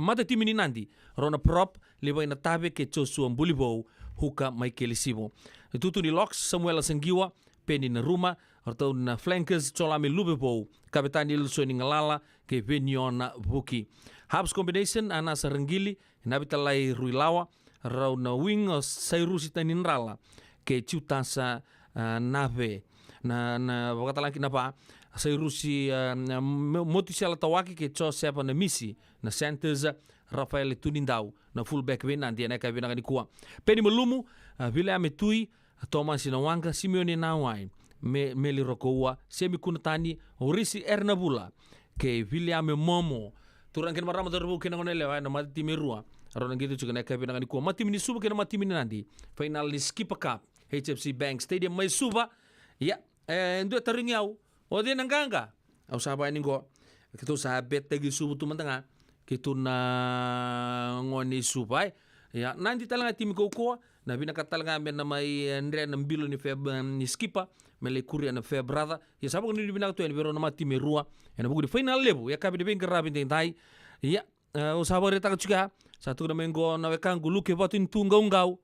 Mata timi ni Nadi, rau na prop, Livai Natave kei Joshua Bulivou, huka Maikeli Sivo. Itutu ni locks, Samuela Saqiwa, Peni Naruma, ratou na flankers, Jolame Luvevou, kavetani Ilisoni Galala, kei Veniona Vuki. Halves combination, Anasa Raqili, Navitalai Ruilawa, rau na wing o Sairusi Tanidrala, kei Jutasa, a, Nave. Na, na vakatalega kina va, Sairusi, a, na Mo-, Motusela Tawake, kei Josefa Namisi, na centres, Rafaele Tunidau, na fullback vei Nadi, ena yakavi vinaka nikua. Peni Malumu, a, Viliame Tui, Tomasi Nawaqa, Simeoni Nawai, Me-, Meli Rokoua, Semi Kunatani, Orisi Ernavula, kei Viliame Momo. Turaga kei na marama, cauravou kei na goneyalewa, ena mata timi e rua. Rau na qito tiko ena yakavi vinaka nikua. Mata timi ni Suva kei na mata timi ni Nadi. Final ni Skipper Cup, H F C Bank Stadium mai Suva. Ia, e, dua e tarogi au, o cei na qaqa? Au sa vaya ni qo, keitou sa bettaki Suva tu mada ga, keitou na gone i Suva, e. Ia, Nadi talega timi kaukaua, na vinakata talega me na mai, e, dre na bilo ni Feb-, ni Skipper, me lai kuria na Farebrother. Ia sa vakanuinui vinaka tu yani vei rau na matatimi e rua ena vuku ni fainala levu e yakavi ni veiqaravi daidai. Ia, e, au sa vakaraitaka tiko ya, sa tukuna mai qo na wekaqu Luke Vatu ni tu qauqau.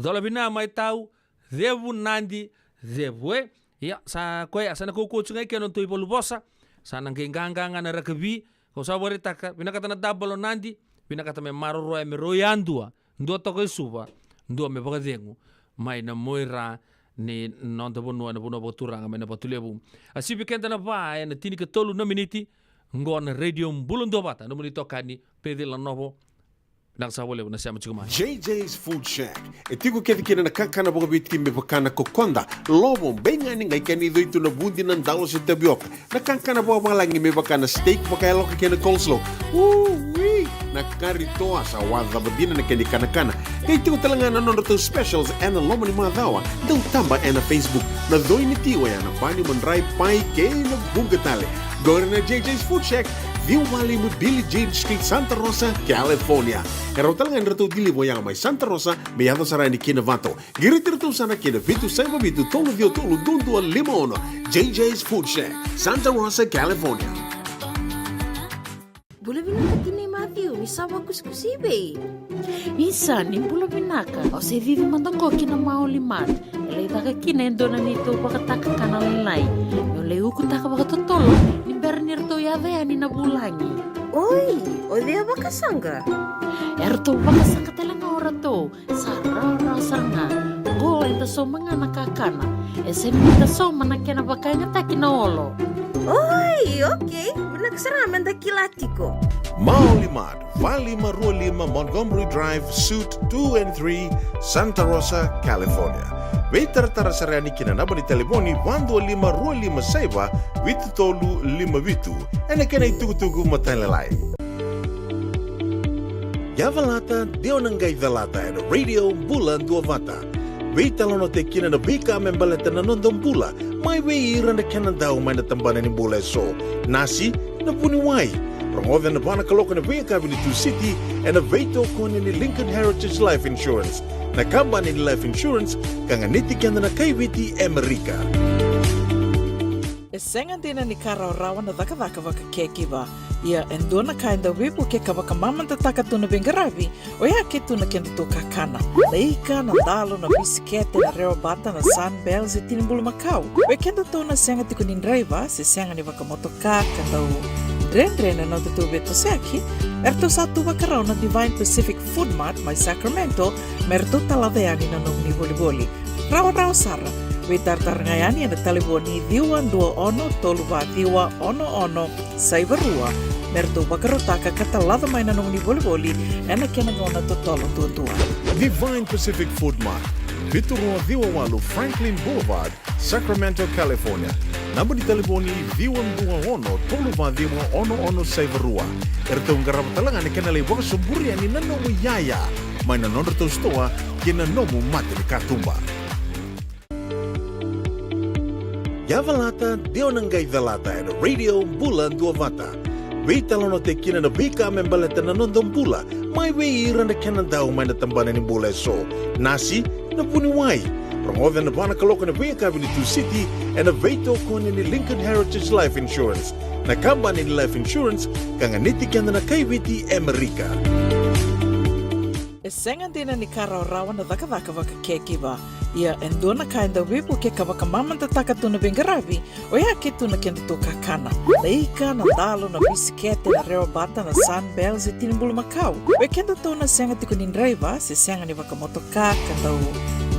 Cola vina mai tau, Cevu Nadi, Cevu e. Ia, sa koya, sa na kaukaua tiko ga i ke na nodatou ivalu vosa. Sa na qai qaqa ga na rakavi. Kau sa vakaraitaka, vinakata na dabalo Nadi, vinakata me maroroya me rau yadua. Dua toka i Suva, dua me vakacegu mai na muaira ni noda vanua, na vanua vakaturaga mai na Vatulevu. A sivi keda na va ena tinikatolu na miniti, qo na Radio Bula Duavata, nomuni itokani Pecila Novo. Vinaka saka vakalevu na sema tiko mai. J J's Food Shack. E tiko kece kina na kakana vakaviti me vaka na kokoda, lovo, beigani, qai kena icoi tu na vudi, na dalo se tavioka. Na kakana vakavalagi me vaka na steak vakayaloka kei na coleslaw. Ui! Na kari toa sa wacava dina na kena ikanakana. Qai tiko tale ga na nodratou specials ena loma ni macawa. Dau taba ena Facebook. Na coi ni ti oya na bani, madrai, pai kei na vuqa tale. Qori na J J's Food Shack, ciwa walu lima Billie Jean Street, Santa Rosa, California. E rawa tale ga ni ratou deliver oya mai Santa Rosa me yaco sara yani ki Novato. Qiriti iratou sara ki na vitu saiva vitu tolu ciwa tolu dua dua lima ono. J J's Food Shack, Santa Rosa, California. Bula vinaka tinai Matthew, ni sa vakusikusi i vei? Isa, ni bula vinaka. Au se cici mada qo ki na Maoli Mart. E lai caka kina e dua na neitou vakatakakana lailai. Meu lai ukutaka vakatotolo ni bera ni ratou yaco yani na vulagi. Oi, o cei a vakasaqa? E ratou vakasaqa tale ga o ratou. Sa rawarawa sara ga. Qo eda sauma ga na kakana. E sega ni da sauma na kena vakayagataki na olo. Oi, okei. Vinaka sara ga meda kila tiko. Maoli Mart, va lima rua lima Montgomery Drive, Suite two and three, Santa Rosa, California. Veitaratara sara yani ki na naba ni talevoni va dua lima rua lima saiva vitu tolu lima vitu. Ena kena itukutuku matailalai. Yavalata, dewa na qai calata ena Radio Bula Duavata. Veitalanoataki kina na veika me baleta na noda bula, mai vei ira na kenadau mai na tabana ni bula eso. Nasi, na vuniwai. Rogoca ena va na kaloko ena veiyakavi ni Tusiti, ena veitokoni ni Lincoln Heritage Life Insurance, na kabani ni life insurance ka ganiti keda na kai Viti e Amerika. E sega dina ni ka rawarawa na cakacaka vaka caregiver. Ia e dua na ka e dau veivuke ka vakamamadataka tu na veiqaravi, oya ke tu na kedatou kakana. Na ika, na dalo, na bisikete, na rewa bata, na Sunbell, se tini bulumakau. Vei kedatou na sega tiko ni draiva, se sega ni vakamotoka, ka dau dredre na nodatou veitosoyaki, eratou sa tu vakarau na Divine Pacific Food Mart mai Sacramento, me ratou talaca yani na nomuni volivoli. Rawarawa sara. Veitaratara ga yani ena talevoni ciwa dua ono tolu va ciwa ono ono saiva rua, me ratou vakarautaka ka talaca mai na nomuni volivoli ena kena gauna totolo duadua. Divine Pacific Food Mart, vitu rua ciwa walu Franklin Boulevard, Sacramento, California. Naba ni talevoni ciwa dua ono tolu va ciwa ono ono saiva rua. Eratou qarava tale ga na kena lai vakasoburi yani na nomu iyaya mai na nodratou sitoa kei na nomu mata ni katuba. Yavalata, dewa na qai calata ena Radio Bula Duavata. Veitalanoataki kina na veika me baleta na noda bula, mai vei ira na kenadau mai na tabana ni bula eso. Nasi, na vuniwai. Rogoca ena va na kaloko ena veiyakavi ni Tusiti, ena veitokoni ni Lincoln Heritage Life Insurance, na kabani ni life insurance ka ganiti keda na kai Viti e Amerika. E sega dina ni ka rawarawa na cakacaka vaka caregiver. Ia e dua na ka e dau veivuke ka vakamamadataka tu na veiqaravi, oya ke tu na kedatou kakana. Na ika, na dalo, na bisikete, na rewa bata, na Sunbell, se tini bulumakau. Vei kedatou na sega tiko ni draiva, se sega ni vakamotoka, ka dau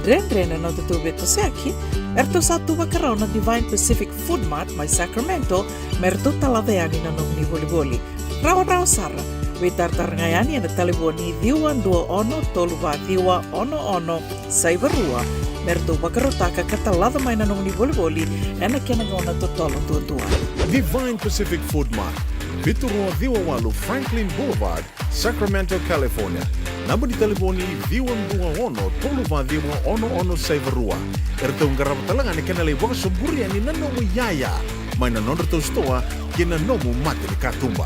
dredre na nodatou veitosoyaki, eratou sa tu vakarau na Divine Pacific Food Mart mai Sacramento, me ratou talaca yani na nomuni volivoli. Rawarawa sara. Veitaratara ga yani ena talevoni ciwa dua ono tolu va ciwa ono ono saiva rua, me ratou vakarautaka ka talaca mai na nomuni volivoli ena kena gauna totolo duadua. Divine Pacific Food Mart, vitu rua ciwa walu Franklin Boulevard, Sacramento, California. Naba ni talevoni ciwa dua ono tolu va ciwa ono ono saiva rua. Eratou qarava tale ga na kena lai vakasoburi yani na nomu iyaya mai na nodratou sitoa kei na nomu mata ni katuba.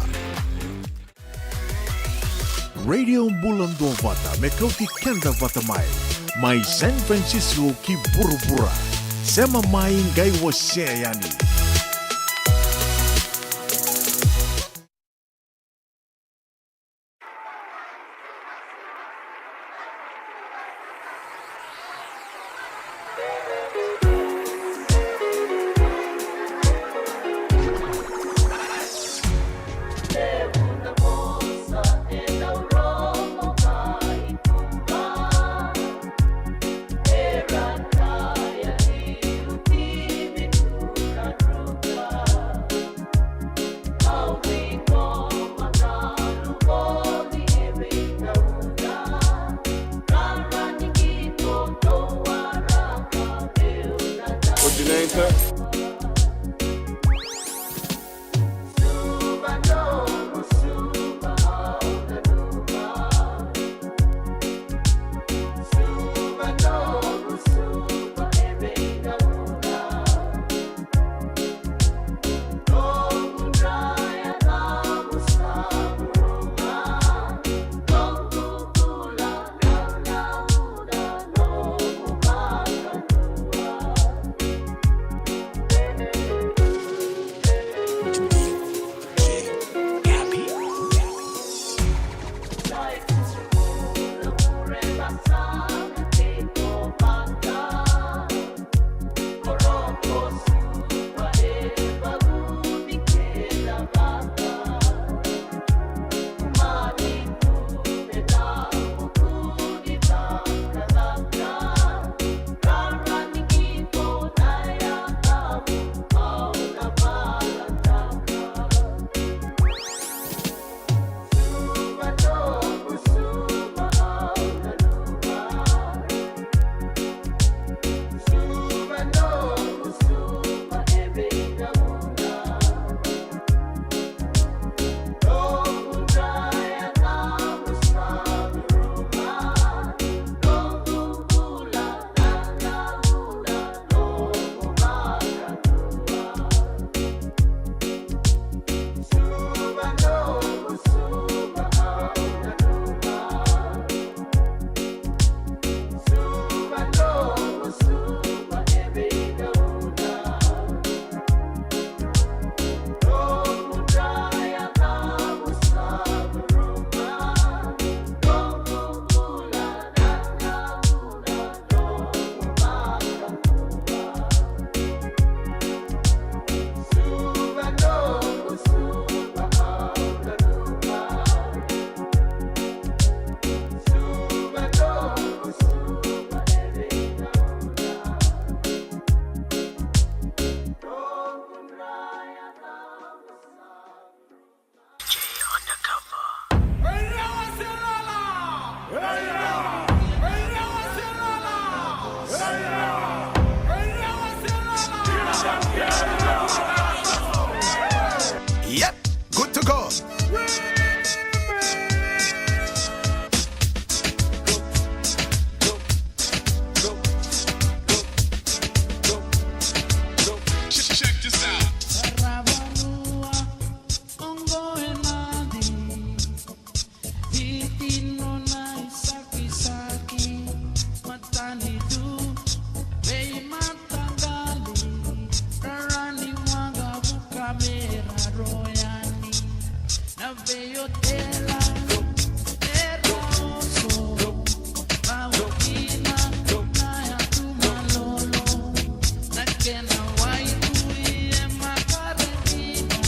Radio Bula Duavata me kauti keda vata mai, mai San Francisco ki vuravura. Sema mai qai wasea yani. Coordinator. Yep, good to go. Check this out. Viti nona isakisaki, matanitu, veimataqali, rarani waqavuka me raro yani, na veiotela, era oso, vautina, na yatu malolo, na kena waitui e makaretina.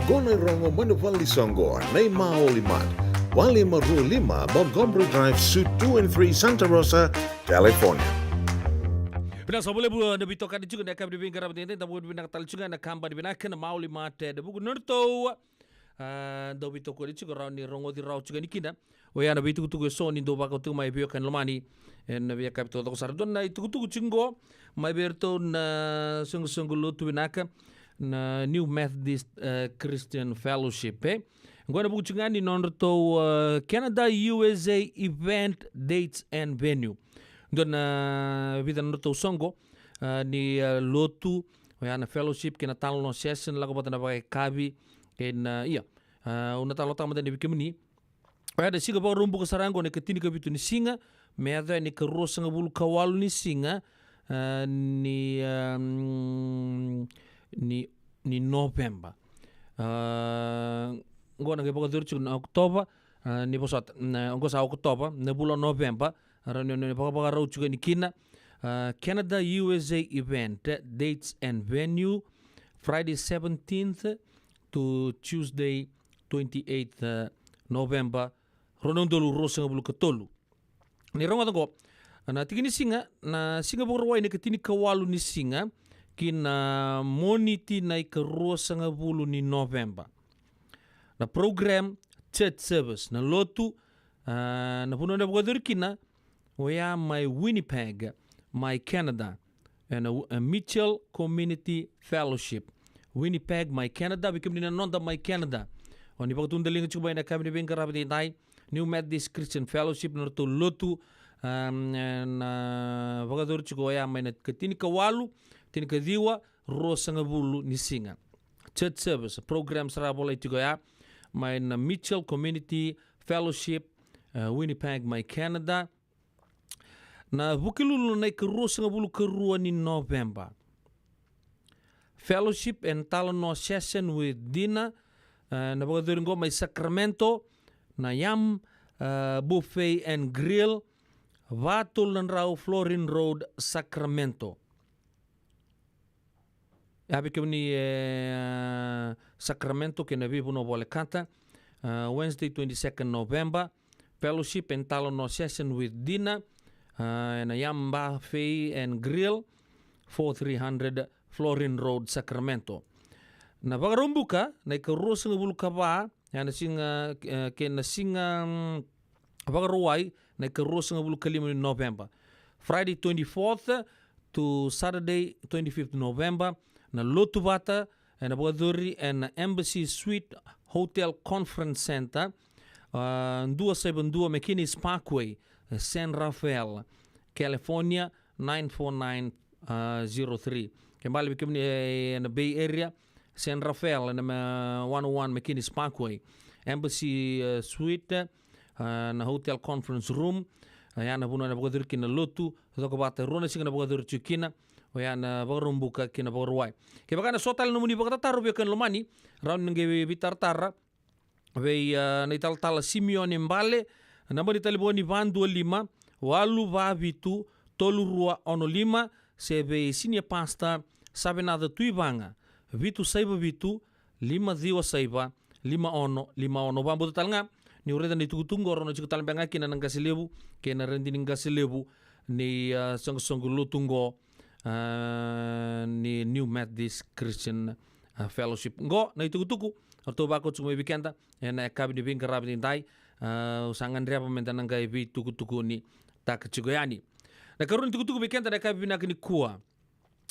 Ko na irogo mai na vale ni soqo, na iMaoli Mart, walu lima rua lima Montgomery Drive, Suite two and three, Santa Rosa, California. Vinaka sa vakalevu na veitokani tiko na yakavi ni veiqaravi edaidai, da vakavinavinaka tale tiko ga na kabani vinaka na Maoli Mart ena vuku ni nodratou, a, dau veitokoni tiko rawa ni rogoci rawa tiko yani kina. Oya na veitukutuku eso ni dau vakau tiko mai vei wekani lomani ena veiyakavi taucoko sara. Dua na itukutuku tiko qo mai vei iratou na soqosoqo lotu vinaka na New Methodist, e, Christian Fellowship, e. Qo ena vuku tiko ga ni nodratou, e, Canada U S A event dates and venue. Dua na vica na nodratou soqo, e, ni, e, lotu, oya na fellowship kei na talanoa session, lako vata na vakayakavi kei na, ia, e, au na talanoataka mada yani vei kemuni. Oya na siga Vakaraubuka sara qo na ikatini ka vitu ni siga me yaco yani na ikaruasagavulu ka walu ni siga, e, ni, em, ni, ni Noveba. E, qo na qai vakayacori tiko na Okotova, e, ni vosota, na, qo sa Okotova, na vula o Noveba, rawa ni, ni vakavakarau tiko yani kina. E, Canada U S A event, e, dates and venue, Friday seventeenth to Tuesday twenty-eighth, e, November, rua na udolu ruasagavulu ka tolu. Ni rogoca qo, na tiki ni siga, na siga Vakarauwai na ikatini ka walu ni siga ki na Moniti na ikaruasagavulu ni November. Na program, church service, na lotu, a, na vanua ena vakayacori kina, oya mai Winnipeg, mai Canada, ena, e, Mitchell Community Fellowship, Winnipeg, mai Canada. Vei kemuni na noda mai Canada, o ni vakatudaliga tiko mai ena yakavi ni veiqaravi edaidai, New Methodist Christian Fellowship, na nodratou lotu, em, ena vakayacori tiko oya mai na ikatini ka walu, tini ka ciwa, ruasagavulu ni siga. Church service, program sara volai tiko oya mai na Mitchell Community Fellowship, e, Winnipeg, mai Canada. Na Vukelulu na ikaruasagavulu ka rua ni November. Fellowship and talanoa session with dinner, e, na vakayacori qo mai Sacramento, na Yam, e, Buffet and Grill, va tolu na drau Florin Road, Sacramento. Ia vei kemuni e, e, Sacramento kei na veivanua volekata, e, Wednesday twenty-second November, fellowship and talanoa session with dinner, e, ena Yam Buffet and Grill, four three hundred Florin Road, Sacramento. Na Vakaraubuka na ikaruasagavulu ka va, e, na siga, e, kei na siga, mm, Vakarauwai na ikaruasagavulu ka lima ni November, Friday twenty-fourth to Saturday twenty-fifth November, na lotu vata ena vakayacori ena Embassy Suite Hotel Conference Center, a, dua saiva dua McKinney's Parkway, San Rafael, California, nine four nine, a, zero three. Ke bale vei kemuni, e, ena Bay Area, San Rafael, ena, e, one oh one McKinney's Parkway, Embassy, e, Suite, e, na Hotel Conference Room, e, oya na vanua ena vakayacori kina na lotu, cokovata, rua na siga ena vakayacori tiko kina, oya na Vakaraubuka kei na Vakarauwai. Kevaka ena so tale na nomuni vakatataro vei wekani lomani, rawa ni na qai veitaratara vei, a, na italatala Simione Bale, naba ni talevoni va dua lima, walu va vitu, tolu rua ono lima, se vei Senior Pastor Savenaca Tuivaga, vitu saiva vitu, lima ciwa saiva, lima ono lima ono. Vakabauta tale ga niu raica na itukutuku qo, rawa ni tiko tale beka ga kina na qase levu kei na radini qase levu ni, a, soqosoqo lotu qo, a, ni New Methodist Christian, a, Fellowship. Qo na itukutuku eratou vakau tiko mai vei keda ena yakavi ni veiqaravi edaidai. A, au sa gadreva meda na qai veitukutukunitaka tiko yani. Na ikarua ni tukutuku vei keda ena yakavi vinaka nikua,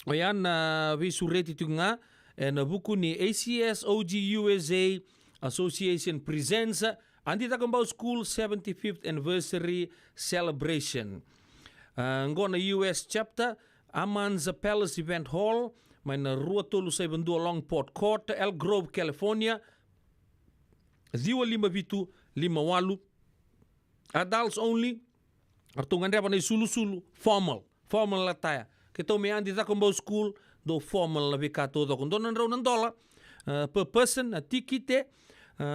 oya na veisureti tiko ga ena vuku ni A C S O G U S A Association presents Adi Cakobau School seventy-fifth Anniversary Celebration. A, qo na U S Chapter, Aman's Palace Event Hall, mai na rua tolu saiva dua Longport Court, Elk Grove, California, ciwa lima vitu lima walu. Adults only. Eratou gadreva na isulusulu, formal, formal attire. Keitou mai Adi Cakobau School, dou formal na veika taucoko. Dua na drau na dola, e, per person na tikite, e,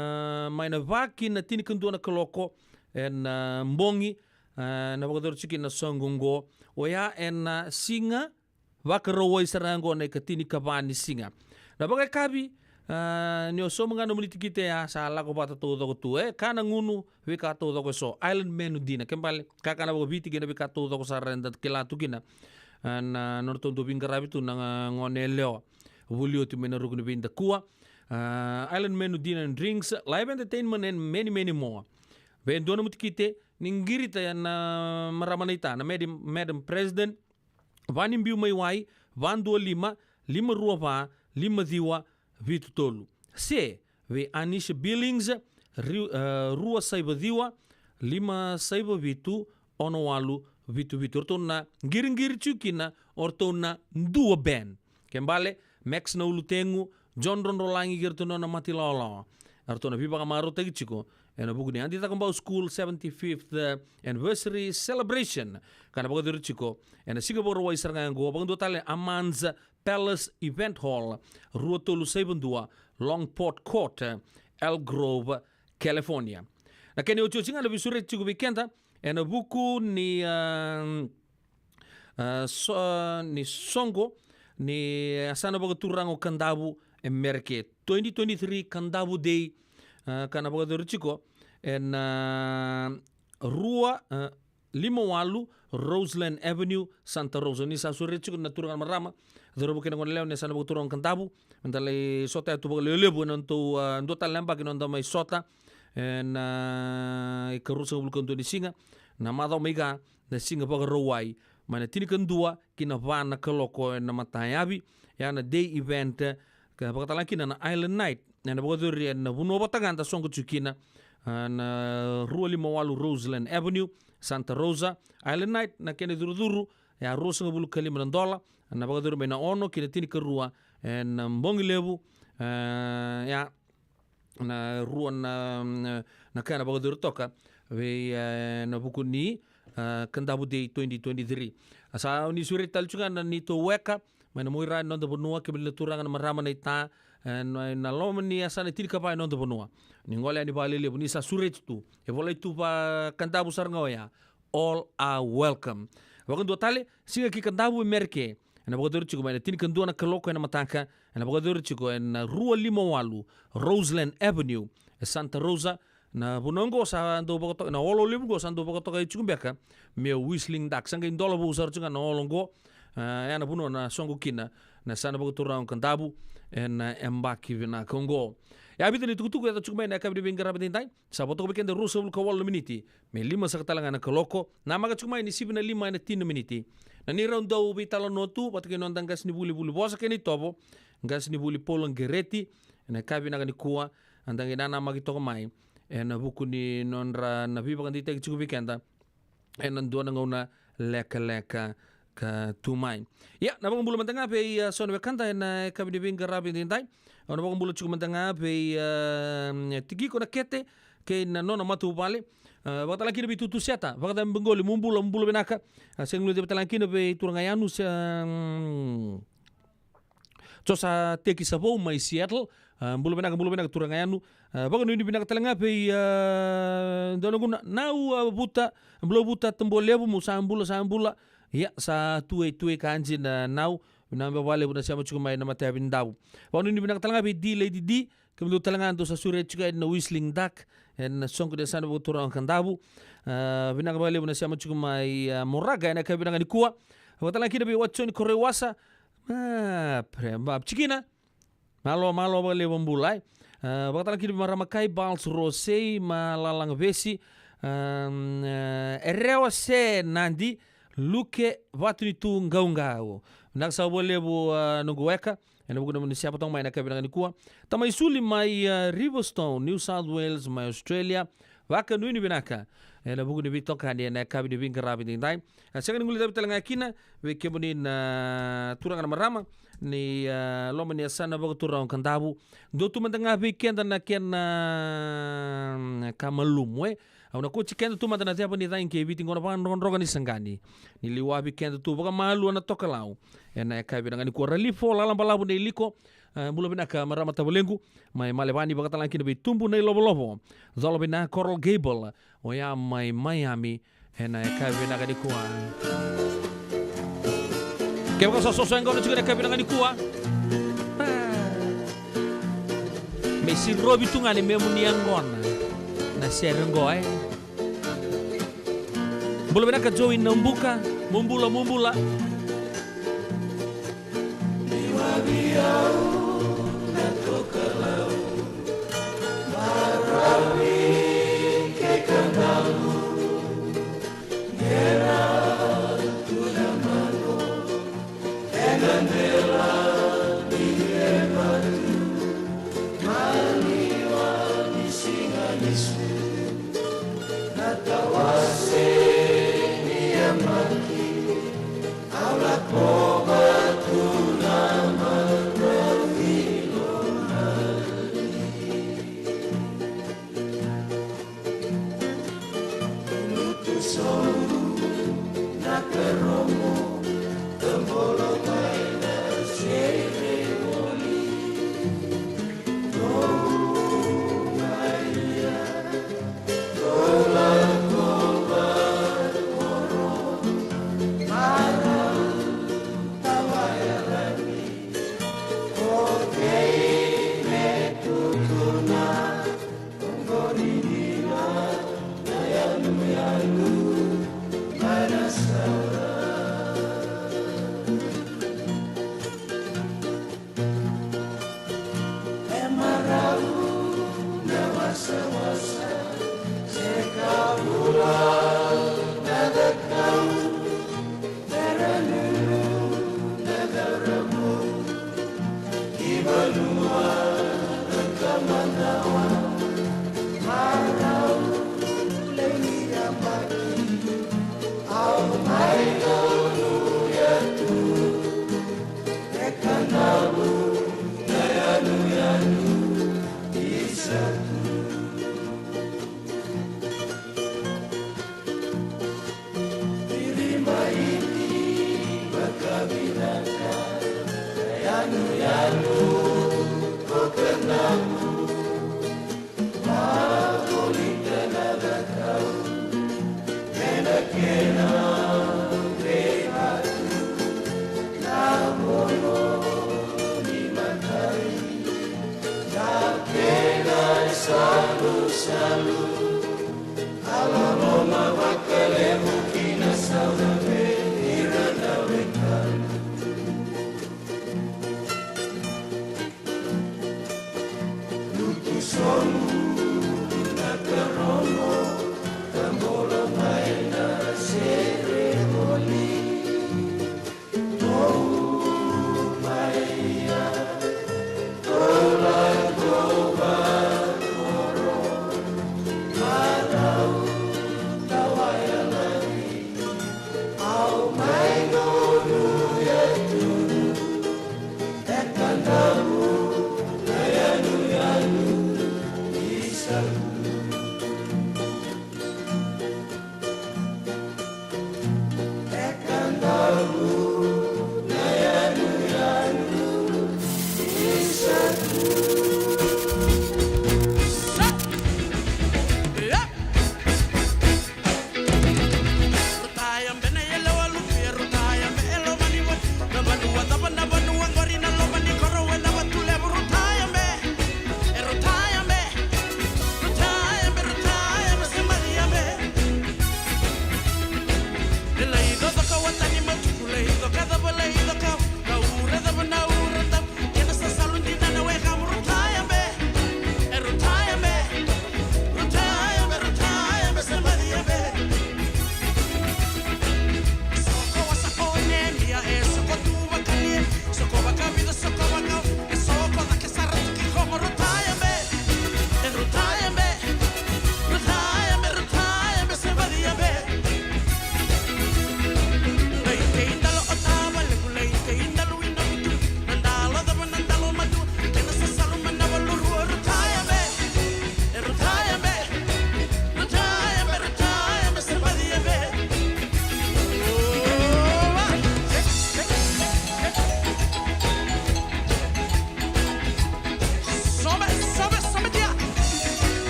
mai na va ki na tinikadua na kaloko ena, e, bogi, e, na vakayacori tiko kina na soqo qo. Oya ena, e, siga Vakarauwai sara ga qo na ikatinikava ni siga. Na vakayakavi, A, ni o sauma ga nomuni tikite ya, sa lako vata taucoko tu. E, ka na gunu, veika taucoko eso. Island menu dinner. Ke bale, kakana vakaviti kei na veika taucoko sara eda kila tu kina. A, na nodratou dau veiqaravi tu na, a, gone yalewa. Vuli oti mai na ruku ni veidakua. A, island menu dinner and drinks, live entertainment and many, many more. Vei dua nomu tikite, ni qirita na marama naita, na Madam, Madam President, va ni biu mai wai, va dua lima, lima rua va, lima ciwa, vitu tolu. Se, vei Anisha Billings, ri-, e, rua saiva ciwa, lima saiva vitu, ono walu, vitu vitu. Ratou na qiriqiri tiko kina, o ratou na Dua Band. Ke bale, Max na ulutegu, John Rodrolagi kei ratou na nona mata ilawalawa. Eratou na veivakamarautaki tiko ena vuku ni Adi Cakobau School seventy-fifth, e, anniversary celebration. Ka na vakayacori tiko ena siga Vakarauwai sara ga oqo, vakadua tale Aman's Palace Event Hall, rua tolu saiva dua, Longport Court, e, Elk Grove, California. Na kena iotioti ga na veisureti tiko vei keda ena vuku ni, a, a, so-, ni soqo ni yasana vakaturaga o Kadavu e Mereke, twenty twenty-three Kadavu Day, a, ka na vakayacori tiko ena rua, a, lima walu Roseland Avenue, Santa Rosa. Ni sa sureti tiko na turaga na marama, cauravou kei na goneyalewa ni yasana vakaturaga o Kadavu, me da lai sota tu vakalevulevu ena nodatou, a, dua tale na yabaki na noda mai sota ena ikaruasagavulu ka dua ni siga, na macawa mai ka, na siga Vakarauwai, mai na tinikadua ki na va na kaloko ena matayavi. Ya na day event, e, ka vakatalega kina na Island Night, ena vakayacori ena vanua vata ga da soqo tiko kina, a, na rua lima walu Roseland Avenue, Santa Rosa. Island Night, na kena icurucuru, e a ruasagavulu ka lima na dola, na vakayacori mai na ono ki na tinikarua ena bogi levu, e, ya, na rua na, na, na ka na vakayacori toka vei, e, na vuku ni, e, Kadavu Day twenty twenty-three. A sa ni sureti tale tu ga na neitou weka mai na muaira ni noda vanua, kemuni na turaga na marama naita, e, na, na loma ni yasana tinikava ni noda vanua. Ni gole yani vakalelevu, ni sa sureti tu. E volai tu va Kadavu sara ga oya. All are welcome. Vakadua tale, Siga ki Kadavu e Mereke, ena vakayacori tiko mai na tinikadua na kaloko ena mataka, ena vakayacori tiko ena rua lima walu Roseland Avenue, e Santa Rosa. Na vanua oqo sa dau vakatoka, na olo levu oqo sa dau vakatokai tiko beka me Whistling Duck. Sa qai dola vou sara tiko ga na olo oqo. A, ya na vanua na soqo kina na yasana vakaturaga o Kadavu ena yabaki vinaka oqo. Ya vica na itukutuku e yaco tiko mai ena yakavi ni veiqaravi edaidai. Sa vo toka vei keda e ruasagavulu ka walu na miniti me lima saka tale ga na kaloko. Namaka tiko mai ni sivi na lima ena tini na miniti. Na neirau dau veitalanoa tu vata kei na noda qasenivuli Vulivosa kei na itovo, qasenivuli Paula Qereti, ena yakavi vinaka nikua, eda qai nanamaki toka mai ena vuku ni nodra na veivakadeitaki tiko vei keda ena dua na gauna lekaleka ka tu mai. Ia, na vakabula mada ga vei, a, so na wekada ena yakavi ni veiqaravi edaidai. Au na vakabula tiko mada ga vei, a, Tikiko Nakete kei na nona matavuvale. A, vakatalega kina vei Tutu Seta, vakacabe qoli, mo bula, mo bula vinaka. A, sega ni guilecavi talega kina vei turaga Yanu, se, mm, Josa Teki Savou mai Seattle. A, bula vinaka, bula vinaka turaga Yanu. A, vakanuinui vinaka talega vei, a, dua na gunu, Nau, a, Vuta, Bula Vuta Tabualevu, mo sa bula, sa bula. Ia, sa tuei, tuei ka dina Nau. Vinaka vakalevu na sema tiko mai na matayavi ni Davu. Vakanuinui vinaka talega vei D Lady D, kemudou talega dou sa sureti tiko ena Whistling Duck, ena soqo ni yasana vakaturaga o Kadavu. A, vinaka vakalevu na sema tiko mai, a, Moraga ena yakavi vinaka nikua. Vakatalega kina vei Watsoni Koroiwasa, a, pre, ba, tikina. Malo, malo vakalevu, bula, e. A, vakatalega kina vei Marama Kai, Bals Rosei, Malalaga Vesi, a, e, Erewa Se Nadi, Luke Vatunitu Qaugau. Vinaka saka vakalevu, a, noqu weka ena vuku ni nomuni sema toka mai ena yakavi vinaka nikua. Tamai Suli mai, a, Riverstone, New South Wales, mai Australia. Vakanuinui vinaka ena vuku ni veitokani ena yakavi ni veiqaravi edaidai. A, sega ni guilecavi talega kina vei kemuni na turaga na marama ni, a, loma ni yasana vakaturaga o Kadavu. Dua tu mada ga vei keda na kena, mm, ka malumu, e. Au na kauti keda tu mada na ceva ni cagi kei Viti qo na vakadrokadroka ni saqani. Ni liwavi keda tu vakamalua na tokalau ena yakavi vinaka nikua. Ralifo Lalabalavu na iliko, a, bula vinaka marama tavalequ. Mai Malevani, vakatalega kina vei Tubu na iLovolovo, Colo vina Coral Gable, oya mai Miami, ena yakavi vinaka nikua. Kevaka sa soso e gauna tiko ena yakavi vinaka nikua. A. E sirovi tu ga ni memu ni yaqona na sere qo, e. Bula vinaka Joey Naubuka, mo bula, mo bula.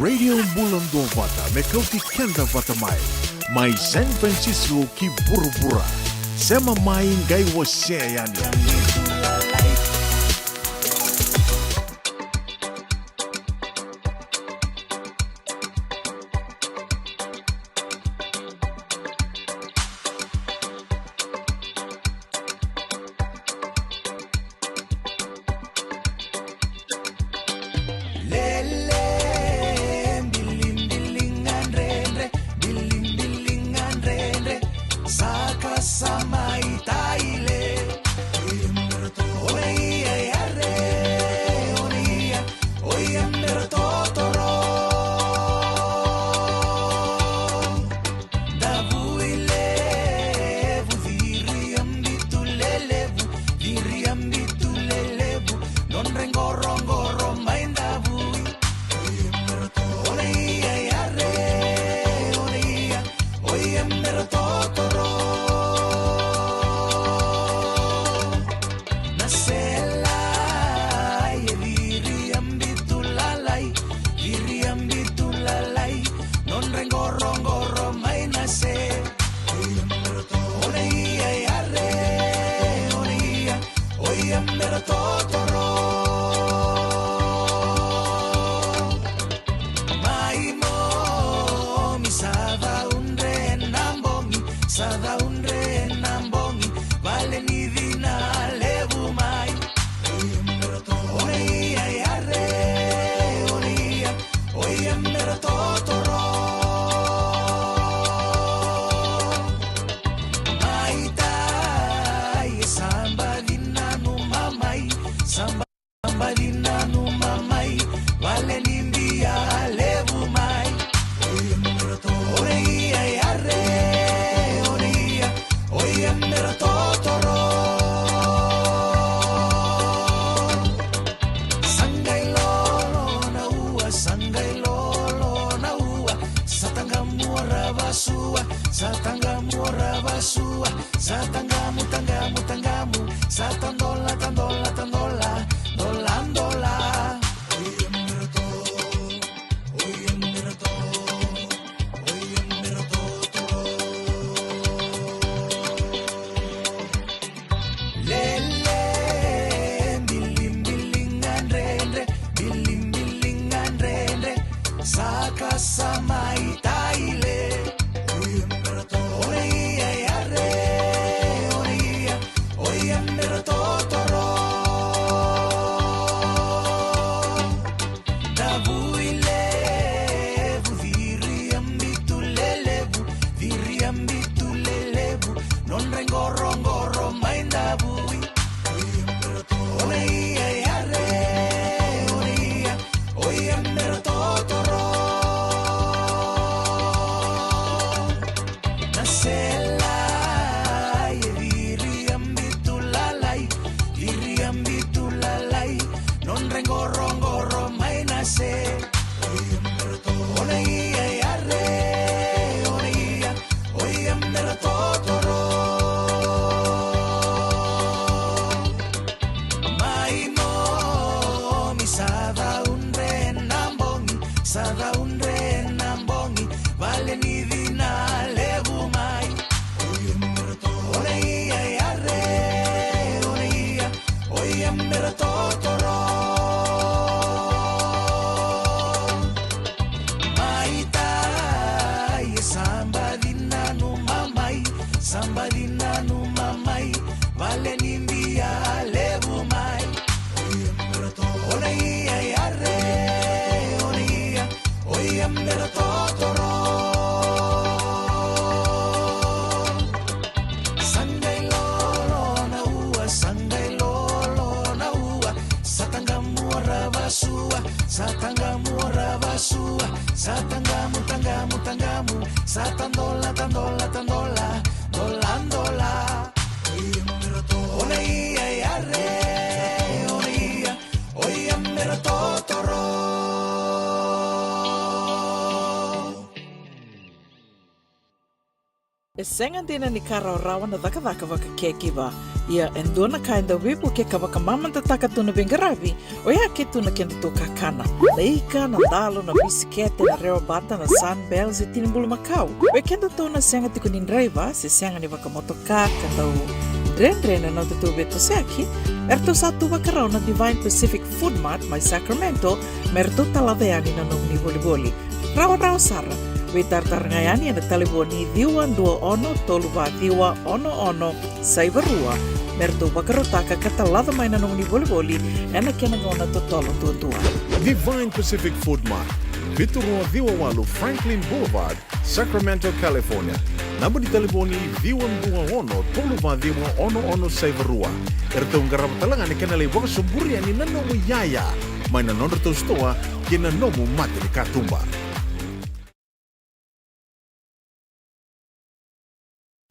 Radio Bula Duavata, me kauti keda vata mai. Mai San Francisco ki vuravura. Sema mai, qai wasea yani. Lele, bilibiliga dredre, bilibiliga dredre, saka sa mai taile. Oneia yare, oneia, oia mera totoro. Davui levu, ciri a bitu lelevu, ciri a bitu lelevu, nodra i qoroqoro mai davui. Oneia yare, oneia, oia mera totoro. Na sela e ciri a bitu lalai, ciri a bitu lalai, nodra i qoroqoro mai na se. Oneia yare, oneia, oia mera totoro. Mai momi sa caudre na bogi, sa caudre na bogi, vale ni cina levu mai. Oneia yare, oneia, oia mera totoro. Mai tai, sa baci nanuma mai, sa baci nanuma mai, vale ni bia levu mai. Oneia yare, oneia, oia mera totoro. Sa qai lolo na ua, sa qai lolo na ua, sa taqamu ra vasua, sa taqamu ra vasua, sa taqamu, taqamu, taqamu, sa tadola, tadola, tadola, dola, dola. Lele, bilibiliga dredre, bilibiliga dredre, saka sa mai taile. Oneia yare, oneia, oia mera totoro. Davui levu, ciri a bitu lelevu, ciri a bitu lelevu, nodra i qoroqoro mai davui. Oneia yare, oneia, oia mera totoro. Na sela e ciri a bitu lalai, ciri a bitu lalai, nodra i qoroqoro mai na se. Oneia yare, oneia, oia mera totoro. Mai momi sa caudre na bogi, sa caudre na bogi, vale ni cina levu mai. Oneia yare, oneia, oia mera totoro. Mai tai, sa baci nanuma mai, sa baci nanuma mai, vale ni bia levu mai. Oneia yare, oneia, oia mera totoro. Sa qai lolo na ua, sa qai lolo na ua, sa taqamu ra vasua, sa taqamu ra vasua, sa taqamu, taqamu, taqamu, sa tadola, tadola, tadola, dola, dola. Oneia yare, oneia, oia mera totoro. E sega dina ni ka rawarawa na cakacaka vaka caregiver. Ia, e dua na ka e dau veivuke ka vakamamadataka tu na veiqaravi, oya ke tu na kedatou kakana. Na ika, na dalo, na bisikete, na rewa bata, na Sunbell, se tini bulumakau. Vei kedatou na sega tiko ni draiva, se sega ni vakamotoka, ka dau dredre na nodatou veitosoyaki, eratou sa tu vakarau na Divine Pacific Food Mart mai Sacramento, me ratou talaca yani na nomuni volivoli. Rawarawa sara, veitaratara ga yani ena talevoni ciwa dua ono tolu va ciwa ono ono saiva rua, me ratou vakarautaka ka talaca mai na nomuni volivoli ena kena gauna totolo duadua. Divine Pacific Food Mart, vitu rua ciwa walu Franklin Boulevard, Sacramento, California. Naba ni talevoni ciwa dua ono tolu va ciwa ono ono saiva rua. Eratou qarava tale ga na kena lai vakasoburi yani na nomu iyaya mai na nodratou sitoa kei na nomu mata ni katuba.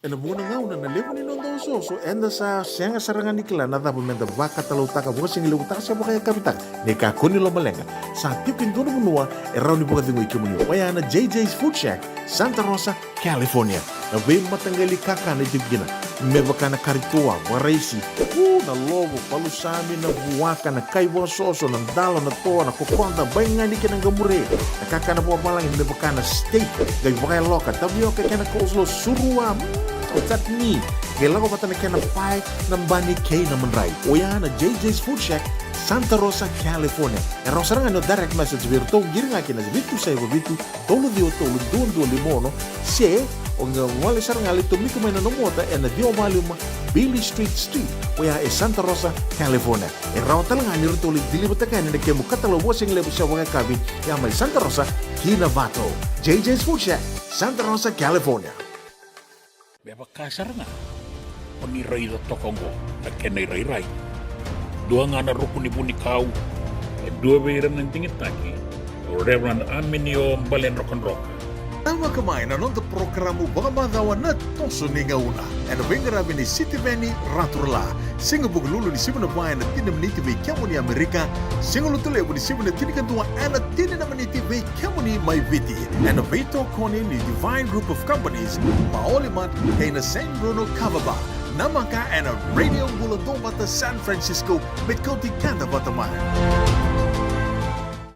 Ena vua na gauna na levu ni noda osooso, eda sa sega sara ga ni kila na cava meda vakatalautaka, vakasigalevu taka se vakayakavi taka. Ni kakua ni lomaleqa, sa tiko e dua na vanua e rawa ni vakacegui kemuni, oya na J J's Food Shack, Santa Rosa, California. Na veimataqali kakana e tiko kina, me vaka na kari toa, vakaraisi, u, na lovo, palusami, na vuaka, na kai vakasoso, na dalo, na toa, na kokoda, baigani kei na qamure, na kakana vakavalagi me vaka na steak, qai vakayaloka, tavioka kei na coleslaw, surua, mm, chutney, qai lako vata na kena pae, na bani kei na madrai. Oya na J J's Food Shack, Santa Rosa, California. E rawa sara ga ni o direct message vei iratou, qiri ga kina vitu saiva vitu, tolu ciwa tolu dua dua lima ono, se o qai gole sara ga, lai tomika mai na nomu ota ena ciwa va lima Beale Street Suite, oya e Santa Rosa, California. E rawa tale ga ni ratou lai deliver-taka yani na kemu katalau vakasigalevu se vakayakavi, ya mai Santa Rosa ki Novato. J J's Food Shack, Santa Rosa, California. Me vaka sara ga o ni raica toka oqo na kena irairai. Dua ga na ruku ni vunikau, e dua vei ira na digitaki, o Reverend Aminio Baledrokadroka. Tavaka mai na noda porokaramu vakamacawa na Toso ni Gauna, ena veiqaravi ni Sitiveni Raturala. Siga Vukelulu ni sivi na va ena tini na miniti vei kemuni Amerika, Siga Lotu Levu ni sivi na tinikadua ena tini na miniti vei kemuni mai Viti, ena veitokoni ni Divine Group of Companies, Maoli Mart, kei na Saint Bruno Kava Bar. Namaka ena Radio Bula Duavata San Francisco, me kauti keda vata mai.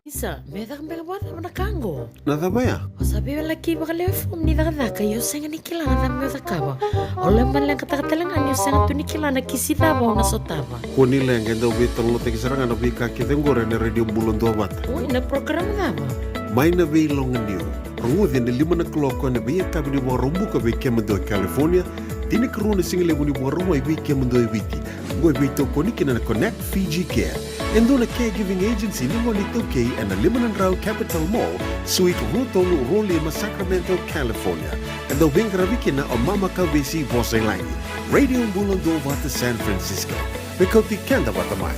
Isa, me caka beka vakacava na ka qo? Na cava ya? O sa veiwalaki vakalewe fomu ni cakacaka, ia o sega ni kila na cava me cakava. O lai baleqataka tale ga ni o sega tu ni kila na kisi cava o na sotava. Kua ni leqa, e dau veitalanoataki sara ga na veika kece oqori ena Radio Bula Duavata. Oi, na program cava? Mai na Veiloganiu. Rogoci ena lima na kaloko ena veiyakavi ni Vakaraubuka vei kemudou e California, tinikarua na sigalevu ni Vakarauwai vei kemudou e Viti. Oqo e veitokoni kina na Connect Fiji Care, e dua na caregiving agency ni gone iTaukei, ena lima na drau Capitol Mall, Suite rua tolu rua lima, Sacramento, California. E dau veiqaravi kina o Mama Kavesi Vosa i Lagi. Radio Bula Duavata San Francisco. Me kauti keda vata mai.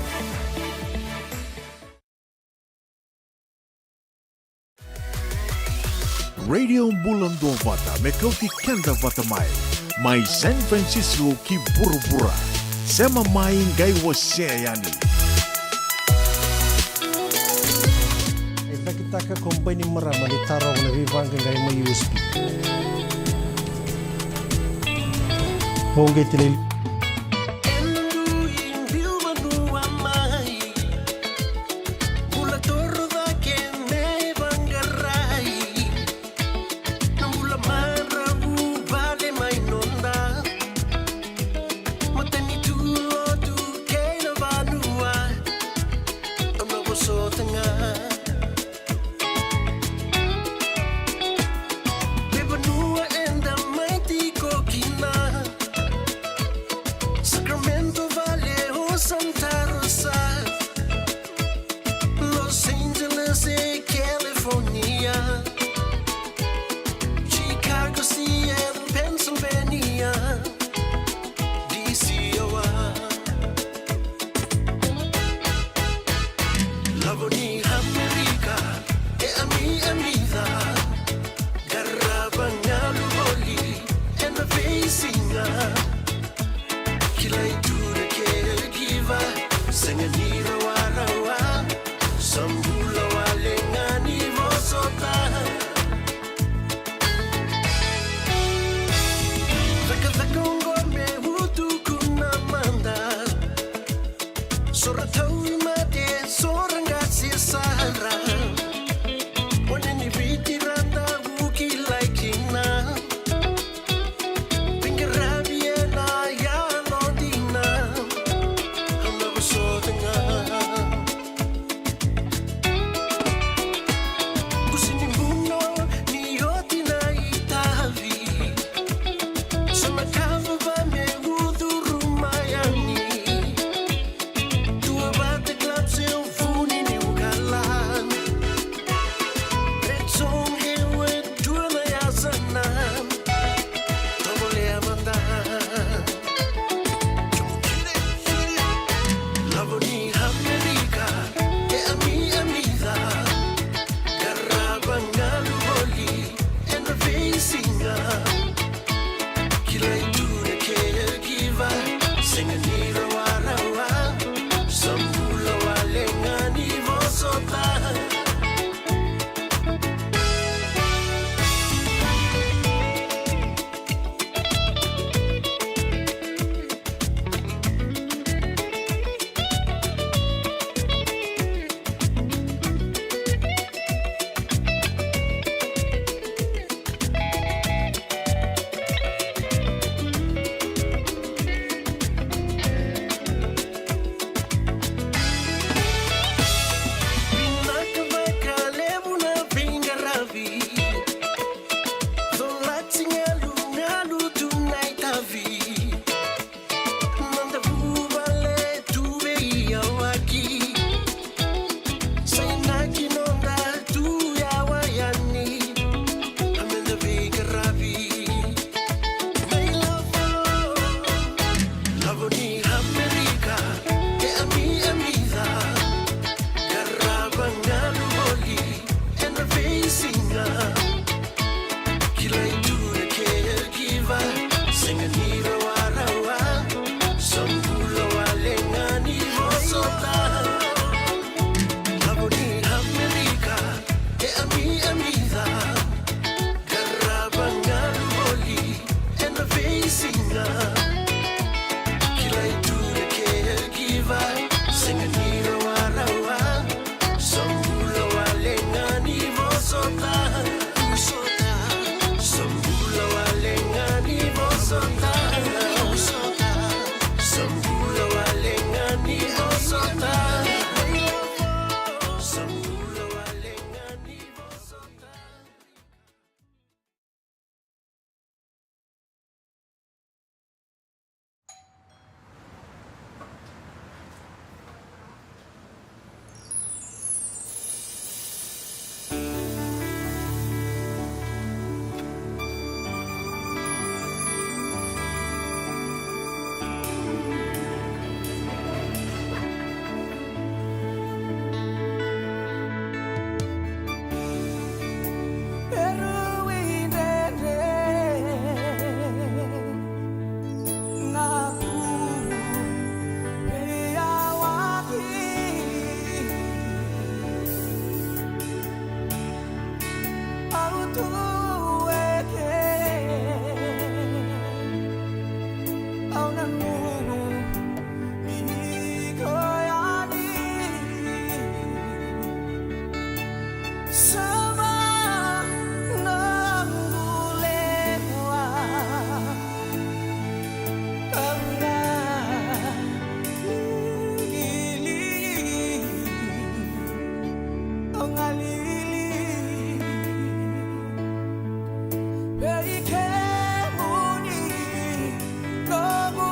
Radio Bula Duavata, me kauti keda vata mai. Mai San Francisco ki vuravura. Sema mai qai wasea yani. E cakitaka ko Bainimarama ni tarova na veivaqaqai mai U S P. Vauqeti lai. Bula toro cake me vaqarai. Na bula maravu vale mai noda. Matanitu, lotu kei na vanua. Au na vosota ga. Me vanua eda mai tiko kina. Sacramento vale o Santa Rosa. Los Angeles e California, Chicago, Seattle, Pennsylvania, D C, Iowa. Lavo ni Amerika e ami, amica. Qarava galu voli ena veisiga. Kilai tu na caregiver, sega ni rawarawa. Sa bula wale ga ni vosota. Cakacaka oqo me utuku na man. Au nanuma ni ko yani. Sama na gulewa. Au galili. Au galili. Vei kemuni nomu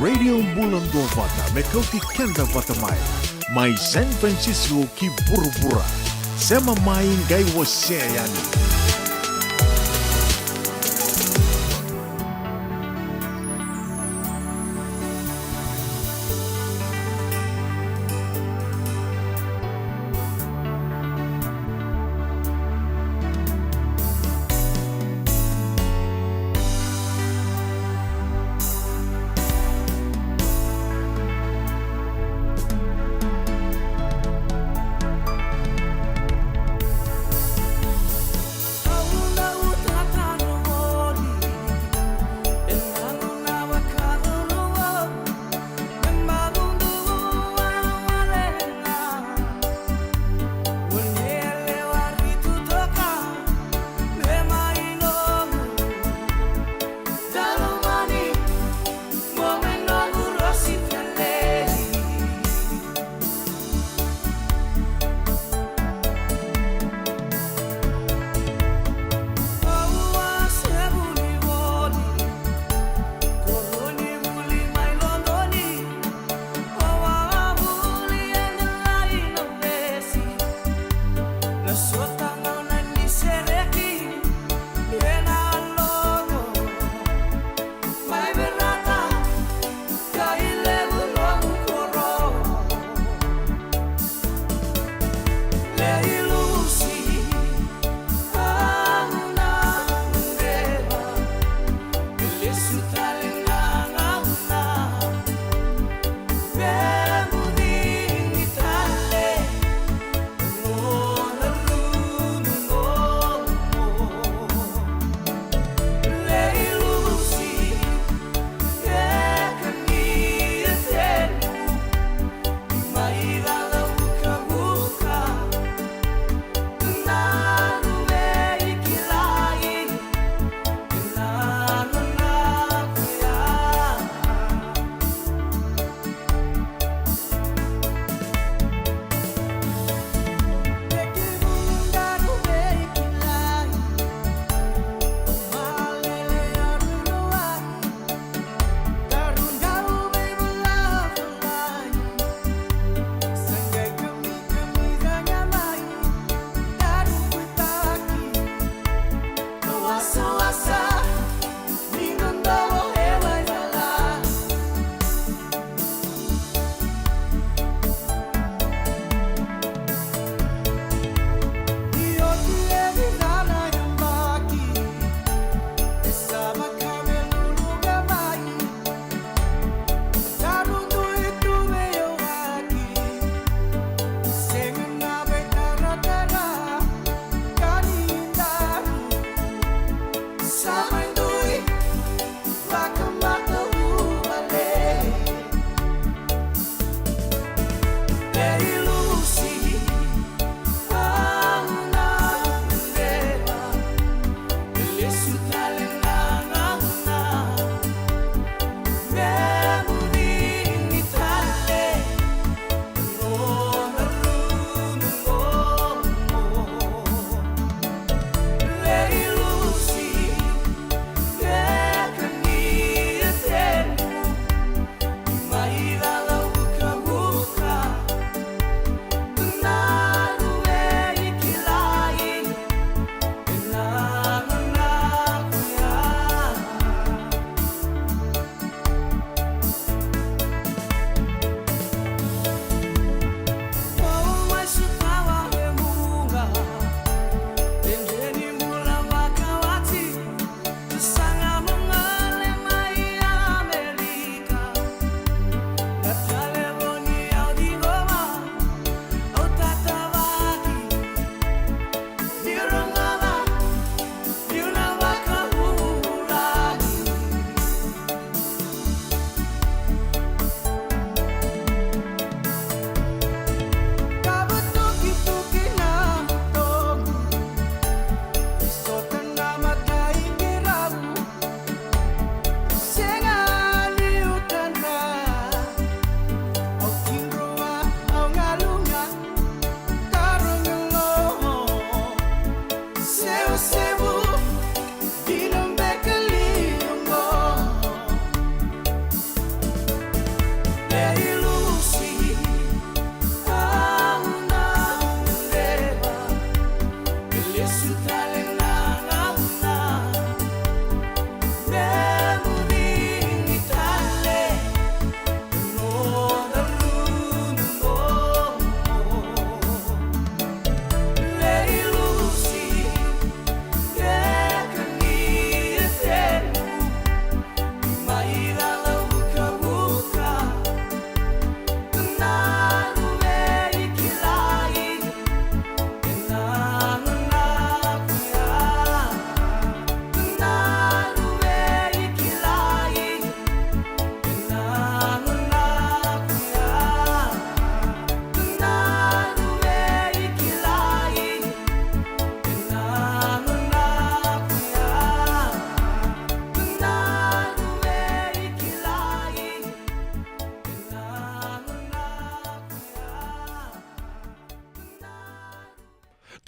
Radio Bula Duavata, me kauti keda vata mai. Mai San Francisco ki vuravura. Sema mai, qai wasea yani.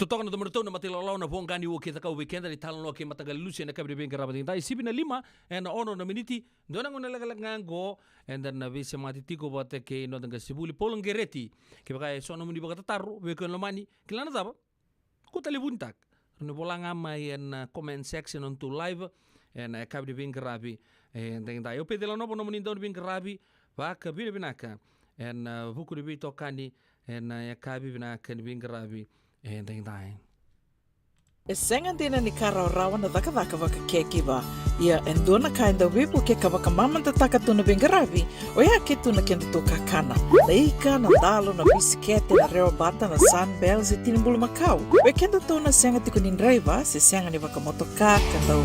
Toka na domo ni tou na mata ilawalawa na voqa ni ua kei Cakau vei keda ni talanoa kei Mataqali Lusi ena yakavi ni veiqaravi edaidai. Sivi na lima ena ono na miniti. Dua na gauna lekaleka ga oqo eda na veisemati tiko vata kei noda qasenivuli Paula Qereti. Kevaka e so nomuni vakatataro vei koya na lomani, kila na cava? Ko talevunitaka. Rawa ni vola ga mai ena comment section on tu live ena yakavi ni veiqaravi edaidai. Au Peceli Nova, nomuni dau ni veiqaravi vakavinavinaka ena vuku ni veitokani ena yakavi vinaka ni veiqaravi edaidai. E sega dina ni ka rawarawa na cakacaka vakacaregiver. Ia e dua na ka e dau veivukei ka vakamamadataka tu na veiqaravi, oya ke tu na kedatou kakana. Na ika, na dalo, na bisikete, na rewabata, na Sunbells e tini bulumakau. Vei kedatou na sega tiko ni draiva se sega ni vakamotoka ka dau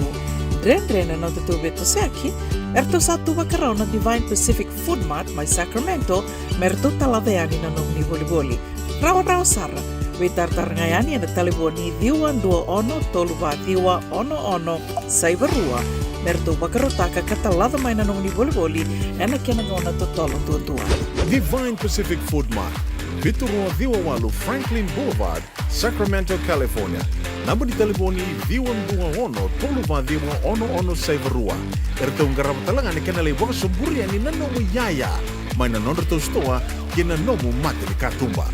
dredre na nodatou veitosoyaki, eratou sa tu vakarau na Divine Pacific Food Mart mai Sacramento me ratou talaca yani na nomuni volivoli. Rawarawa sara. Veitaratara ga yani ena talevoni ciwa dua ono tolu va ciwa ono ono saiva rua me ratou vakarautaka ka talaca mai na nomuni volivoli ena kena gauna totolo duadua. Divine Pacific Food Mart, vitu rua ciwa walu Franklin Boulevard, Sacramento, California. Naba ni talevoni ciwa dua ono tolu va ciwa ono ono saiva rua. Eratou qarava tale ga na kena lai vakasoburi yani na nomu iyaya mai na nodratou sitoa ki na nomu mata ni katuba.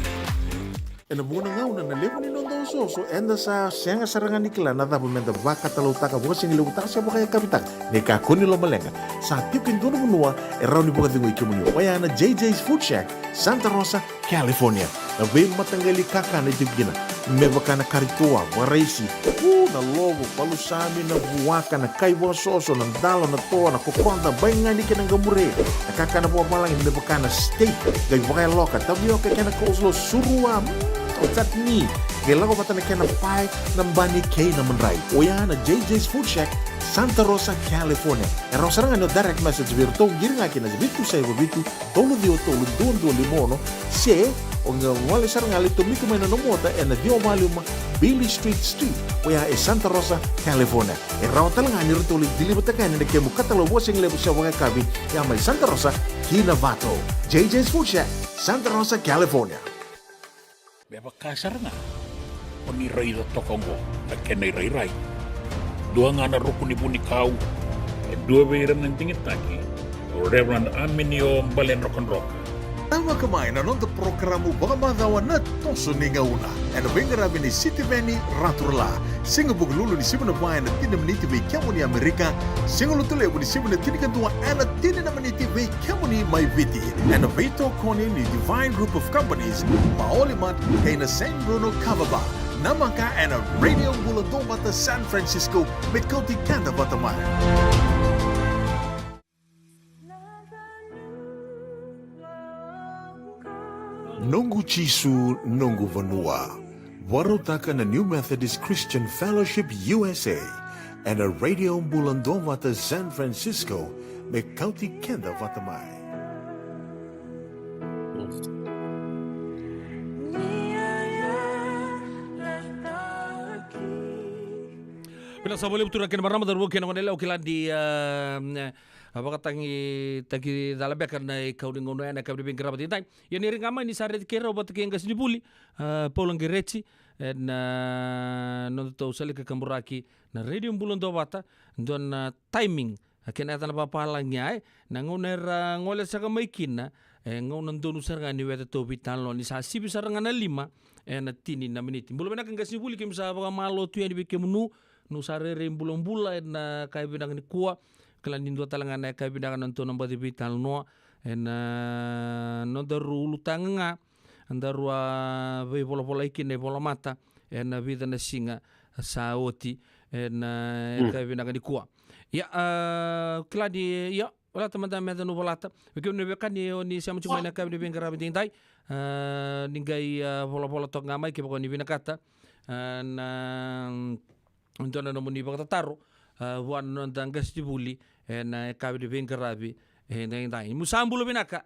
Ena vuqa na gauna na levu ni noda osooso eda sa sega sara ga ni kila na cava meda vakatalautaka, vakasigilevutaka se vakayakavitaka. Ni kakua ni lomaleqa, sa tiko e dua na vanua e rawa ni vakacegui kemuni, oya na J J's Food Shack, Santa Rosa, California. Na veimataqali kakana e tiko kina, me vaka na kari toa, vakaraisi, u, na lovo, palusami, na vuaka, na kai vakasoso, na dalo, na toa, na kokoda, baigani kei na qamure. Na kakana vakavalagi me vaka na steak, qai vakayaloka, tavioka kei na coleslaw, surua, mm, o chutney. Qai lako vata na kena pae, na bani kei na madrai. Oya na J J's Food Shack, Santa Rosa, California. E rawa sara ga ni o direct message vei iratou, qiri ga kina vitu saiva vitu, tolu ciwa tolu dua dua lima ono, se o qai gole sara ga lai tomika mai na nomu ota ena ciwa va lima Bailey Street Suite, oya e Santa Rosa, California. E rawa tale ga ni ratou lai deliver-taka yani na kemu katalau vakasigalevu se vakayakavi, ya mai Santa Rosa ki Novato. J J's Food Shack, Santa Rosa, California. Me vaka sara ga o ni raica toka oqo na kena irairai. Dua ga na ruku ni vunikau, e dua vei ira na digitaki, o Reverend Aminio Baledrokadroka. Tavaka mai na noda porokaramu vakamacawa Na Toso ni Gauna, ena veiqaravi nei Sitiveni Raturala. Siga Vukelulu ni sivi na va ena tini na miniti vei kemuni Amerika. Siga Lotulevu ni sivi na tinikadua ena tini na miniti vei kemuni mai Viti. Ena veitokoni ni Divine Group of Companies, Maoli Mart, kei na Saint Bruno Kava Bar. Namaka ena Radio Bula Duavata San Francisco, me kauti keda vata mai. Noqu Jisu, noqu vanua. Vakarautaka na New Methodist Christian Fellowship U S A ena Radio Bula Duavata San Francisco, me kauti keda vata mai. Vinaka sara vakalevu turaga kei na marama, cauravou kei na goneyalewa, au kila ni, ah, a vakatagitaki cala beka na ikau ni gauna ena yakavi ni veiqaravi edaidai. Ia ni rai ga mai ni sa raici keirau vata kei qasenivuli, ah, Paula Qereti, ena, ah, nodatou salika kaburaki na Radio Bula Duavata, dua na timing, a kena yaca na vapalagi ya, e, na gauna era gole saka mai kina, e gauna donu sara ga ni wetatou veitalanoa ni sa sivi sara ga na lima ena tini na miniti. Bula vinaka qasenivuli, keimami sa vakamalo tu yani vei kemunu, nu sa rairai bulabula ena yakavi vinaka nikua. Kila ni dua tale ga na yakavi vinaka na nodatou na baci veitalanoa ena nodaru ulutaga ga, daru a veivolavolai kina e volamata ena vica na siga sa oti ena yakavi vinaka nikua. Ia, ah, kila ni, ia, volata mada me yacana, volata. Vei kemuni na veiwekani o ni sema tiko mai na yakavi ni veiqaravi edaidai, ah, ni qai, ah, volavola toka ga mai kevaka o ni vinakata, ah, na, mm, dua na nomuni vakatataro, ah, vua na noda qasenivuli ena yakavi ni veiqaravi edaidai. Mu sa bula vinaka.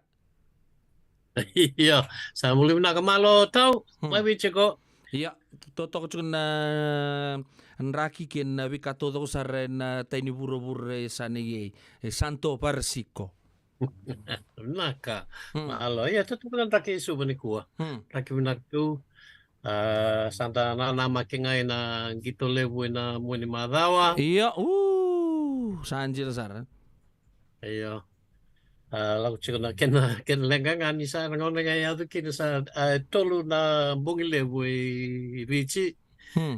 Io, sa bula vinaka, malo tau. Hmm. Mai vei tiko. Ia, totoka tiko na draki kei na veika taucoko sara ena tai ni vuravura e sa nei ei, e Santo Francisco. Vinaka. Hmm. Malo. Ia, totoka na draki e Suva nikua. Hmm. Draki vinaka tu. A, sa da nanamaki ga ena qito levu ena mua ni macawa. Io, u, sa dina sara. Io. A, lako tiko na kena, kena leqa ga ni sa na gauna ga e yaco kina sa, a, e tolu na bogi levu i Viti. Hmm.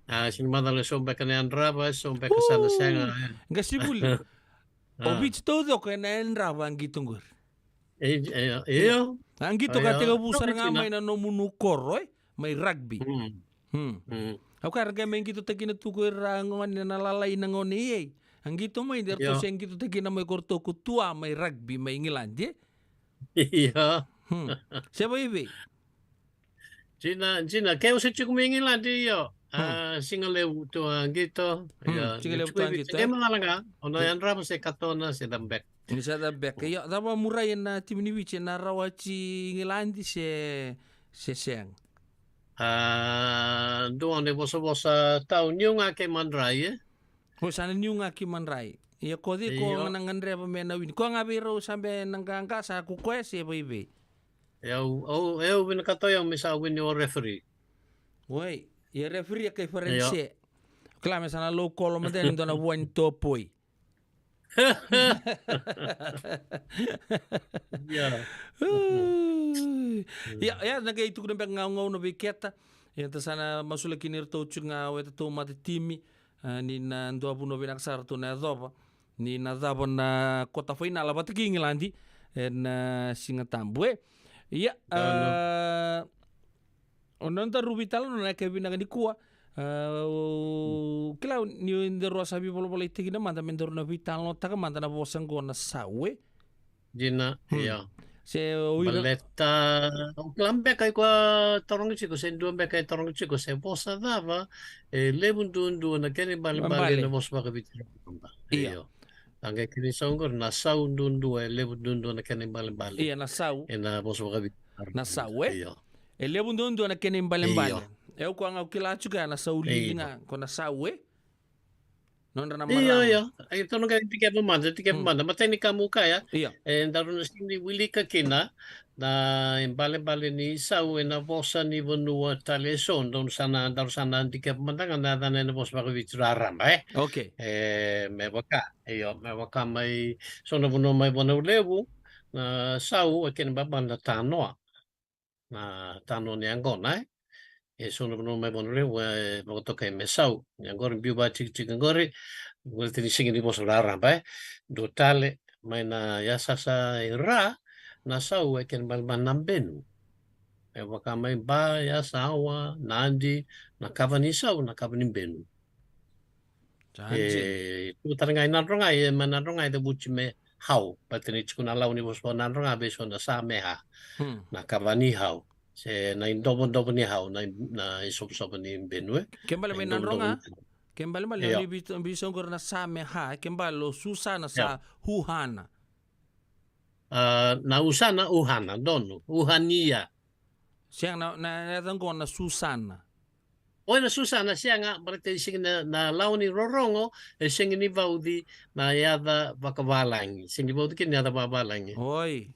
A, sega ni macala e so beka na yadrava, e so beka sa na sega. Qasivuli. O Viti taucoko ena yadrava a qito qori. E, e, io. A qito ka tekivu sara ga mai na nomuni koro, e? Mai rugby. Mm. Hmm. Mm. Au kaya ra qai mai qitotaki na tu ko ira gone na lalai na gone i ei. A qito mai de ratou se qitotaki na mai ko ratou ko tua mai rugby mai Igiladi, e? Io. Hmm. Se vaivei. Dina, dina, ke au se tiko mai Igiladi, io. A, siga levu tu a qito. Hmm, io, siga levu tu a qito, e? Ke macala ga, o na yadrava se katona se cava beka. Ni se cava beka. Io, cava murai ena timi ni Viti, ena rawa ti Igiladi se, se sega? A, dua na ivosavosa tau niu ga kei madrai, e? O sa na niu ga kei madrai. Ia ko cei ko ga na gadreva me na wini? Ko ga vei rau sa be na qaqa sa ko koya se vaivei? E au, au, e au vinakata o yau me sa wini o referee. Oi, ia referee e kai Faranise. Kila me sa na lou kolo mada ni dua na vua ni topoi. Ia. Ia, ia, na qai tukuna beka ga gauna vei keta. Ia, ta sa na masulaki ni ratou tiko ga o e tatou mata timi. A, ni na dua vanua vinaka sara ratou na yacova. Ni na cava na kota fainala vata ki Igiladi. Ena, a, Siga Tabu, e. Ia, a, O noda ruvi tale nona yake vinaka nikua. A, o, kila ni daru a sa veivalovalaitaki na mada me daru na veitalanoataka mada na vosa qo na sau, e? Dina, ia. Se o ira baleta, o kila beka i koya tarogi tiko, se dua beka e tarogi tiko, se vosa cava e levu duadua na kena ibalebale na vosa vakaviti. Ia. Io. A qai kena isau qori na sau duadua, e levu duadua na kena ibalebale. Ia, na sau. Ena vosa vakaviti. Na sau, e? Io. E levu duadua na kena ibalebale. Io. E o koya ga au kila tiko ya na sau lili ga, ko na sau, e? Nodra na marama. Io, io. E, tou na qai dikeva mada, dikeva mada. Matai ni ka meu kaya. Io. E, daru na sega ni wilika kina na ibalebale ni sau ena vosa ni vanua tale e so, daru sa na, daru sa na dikeva mada ga na yacana ena vosa vakaviti raraba, e? Okay. E, me vaka, io, me vaka mai so na vanua mai Vanalevu, na sau e kena ibalebale na tanoa. Na tanoa ni yaqona, e? E so na vanua mai Vanalevu e vakatokai me sau. Ia qori biu vakatikitiki qori, qori tini sega ni vosa raraba, e? Dua tale, mai na yasayasa i Ra, na sau e kena ibalebale na benu. E vaka mai Ba, Yasawa, Nadi, na kava ni sau, na kava ni benu. E, tu tale ga i Nadroga, e, mai Nadroga e cavuti me hau. Baleta ni tiko na lau ni vosa Nadroga, vei so na sa me ha. Hmm. Na kava ni hau. Se na idovodovo ni hau, na, na isovosovo ni benu, e? Ke bale mai Nadroga, ke bale mai na ni vei, vei so qori na sa me ha, ke bale o Susana sa huhana. A, na Usana, uhana, donu, uhania. Sega na, na yaca qo na Susana. Oi, na Susana, sega, baleta e sega na, na lawa ni rorogo, e sega ni vauci na yaca vakavalagi. Sega ni vauci kina na yaca vakavalagi. Oi.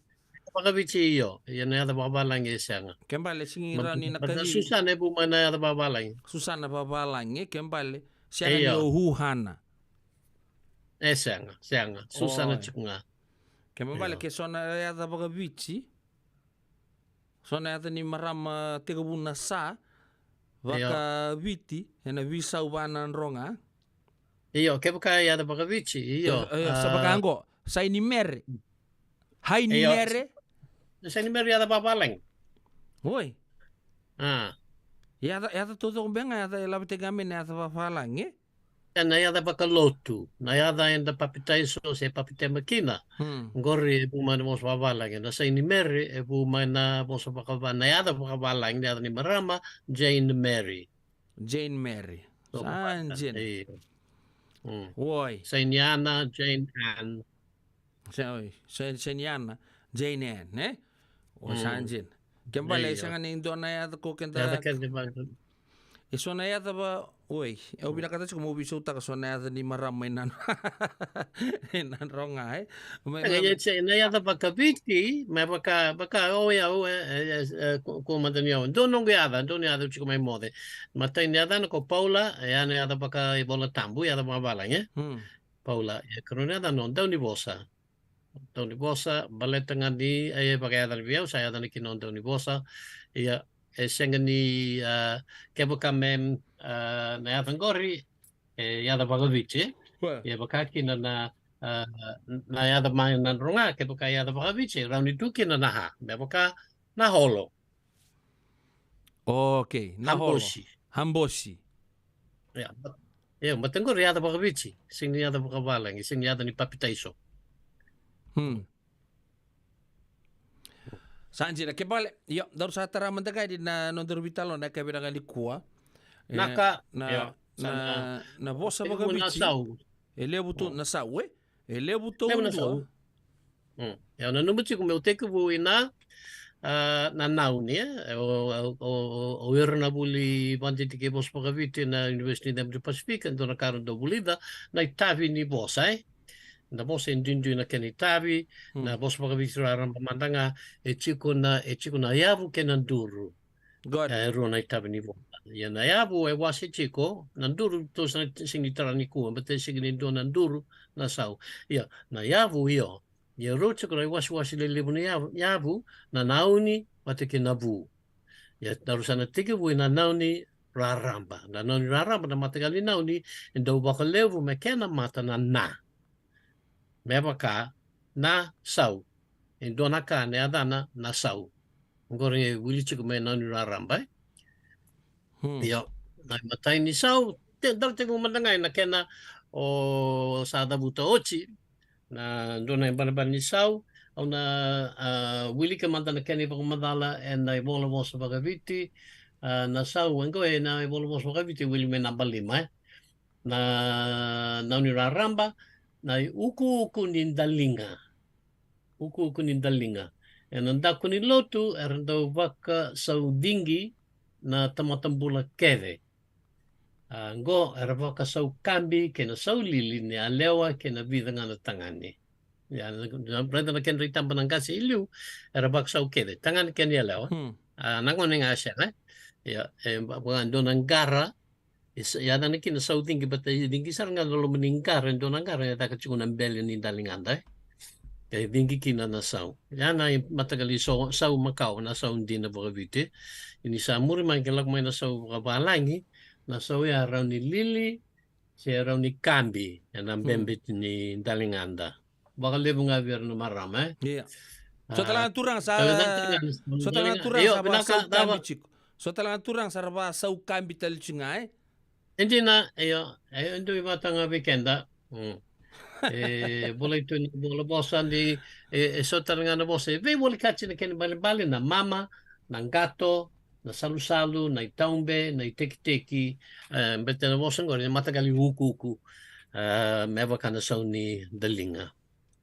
Vakaviti io, ia na yaca vakavalagi e sega. Ke bale sega ni rawa ni na kacivi. Susana e vu mai na yaca vakavalagi. Susana vakavalagi, ke bale. Sega ni o uhana. E sega, sega. Susana tiko ga. Ke bale ke so na yaca vakaviti. So na yaca ni marama tekivu na sa vakaviti, ena veisau va Nadroga. Io, kevaka e yaca vakaviti, io. Io, sa vaka qo, Sainimere. Hainimere. Sainimere yaca vakavalagi. Oi. A. Yaca, yaca taucoko beka ga yaca e lavetaki ga mai na yaca vakavalagi, e? E na yaca vakalotu, na yaca eda papitaiso se papitema kina. Qori e vu mai na vosa vakavalagi, na Sainimere e vu mai na vosa vakava, na yaca vakavalagi, na yaca ni marama, Jane Mary. Jane Mary. Sa dina. Oi. Sainiana, Jane Ann. Sa, oi, Sa, Sainiana, Jane Ann, e? O sa dina. Ke bale e sega ni dua na yaca ko keda. E so na yaca va, Oi, au vinakata tiko mo veisautaka so na yaca ni marama mai Nadro-, e Nadroga, e. Me, me, ia, na yaca vakaviti, me vaka, vaka o yau, e, e, e, e, ko, ko mada ni yau. Dua noqu yaca, dua ni yaca tiko mai moce. Matai ni yaca na ko Paula, e, ya na yaca vaka iVola Tabu, yaca vakavalagi, e. Hmm. Paula, e, karua ni yaca no Daunivosa. Daunivosa, baleta ga ni, e, vakayaca ni vei au, sa yaca na kina o Daunivosa. Ia, e sega ni, a, kevaka me, a, na yaca qori, e, yaca vakaviti, e. Ua. Ia, vaka kina na, a, na yaca mai Nadroga, kevaka yaca vakaviti, e rawa ni tu kina na ha, me vaka na holo. Okay, na holo. Habosi. Habosi. Ia, but, ia, but qori yaca vakaviti, sega ni yaca vakavalagi, sega ni yaca ni papitaiso. Hmm. Sa dina, ke bale, io, daru sa tara mada ga yani na nodaru veitalanoa na yakavi vinaka nikua. E, naka, na, io, na, sa na, na vosa tekivu na vakaviti. Sau. E levu tu, mm, na sau, e? E levu tu, levu na dua. Sau. Mm. Ia, au nanuma tiko meu tekivu ina, a, na nauni, e? O, o, o, o ira na vuli vakadidike vosa vakaviti na University of the Pacific, e dua na ka ra dau vulica, na itavi ni vosa, e? Na vosa e duidui na kena itavi, hmm, na vosa vakaviti raraba mada ga, e tiko na, e tiko na yavu kei na duru. Good. E rua na itavi ni vosa. Ia na yavu e wase tiko, na duru tou sa na sega ni tara nikua, baleta e sega ni dua na duru na sau. Ia, na yavu io. Ia rau tiko na iwasewase lelevu ni yavu, yavu, na nauni vata kei na vu. Ia, daru sa na tekivu ina nauni raraba. Na nauni raraba, na mataqali nauni, e dau vakalevu me kena mata na na. Me vaka na sau. E dua na ka na yacana na sau. Oqori e wili tiko me nauni raraba, e? Hmm. Io, na imatai ni sau, te, daru tekivu mada ga ina kena o sa cavuta oti. Na dua na ibalebale ni sau, au na, a, wilika mada na kena ivakamacala ena ivola vosa vakaviti, a, na sau, oqo ena ivola vosa vakaviti e wili me naba lima, e? Na, nauni raraba, na iukuuku ni daliga. Ukuuku ni daliga. Ena daku ni lotu, era dau vakasaudigi na tamata bula kece. A, qo era vakasaukabi kei na saulili ni yalewa kei na vica ga na tagane. Ia, na, na, raica na kedra itaba na qase i liu, era vakasau kece. Tagane kei na yalewa. Hmm. A, na gone ga e sega, e? Ia, e, va-, vaka dua na qara, e sa-, e yacana kina sau cigi, baleta e cigi sara ga na loma ni qara, e dua na qara, e caka tiko na bele ni daligada, e. E cigi kina na sau. Ia na imataqali sau, sau makawa, na sau dina vakaviti. Ia ni sa muri mai ke lako mai na sau vakavalagi, na sau ya e rawa ni lili, se e rawa ni kabi, ena, hmm, bebe ni daligada. Vakalevu ga vei ira na marama, e? Ia. So tale ga na turaga sa, so tale ga na turaga sa vakasaukabi tiko. So tale ga na turaga sa ra vakasaukabi tale tiko ga, e? E dina, io, e dua vata ga vei keda. Mm. E volai tu ni vola vosa ni, e, e so tale ga na vosa. E veivolekati na kena ibalebale, na mama, na qato, na salusalu, na itaube, na itekiteki, e, baleta na vosa oqori, na mataqali ukuuku, e, me vaka na sau ni daliga.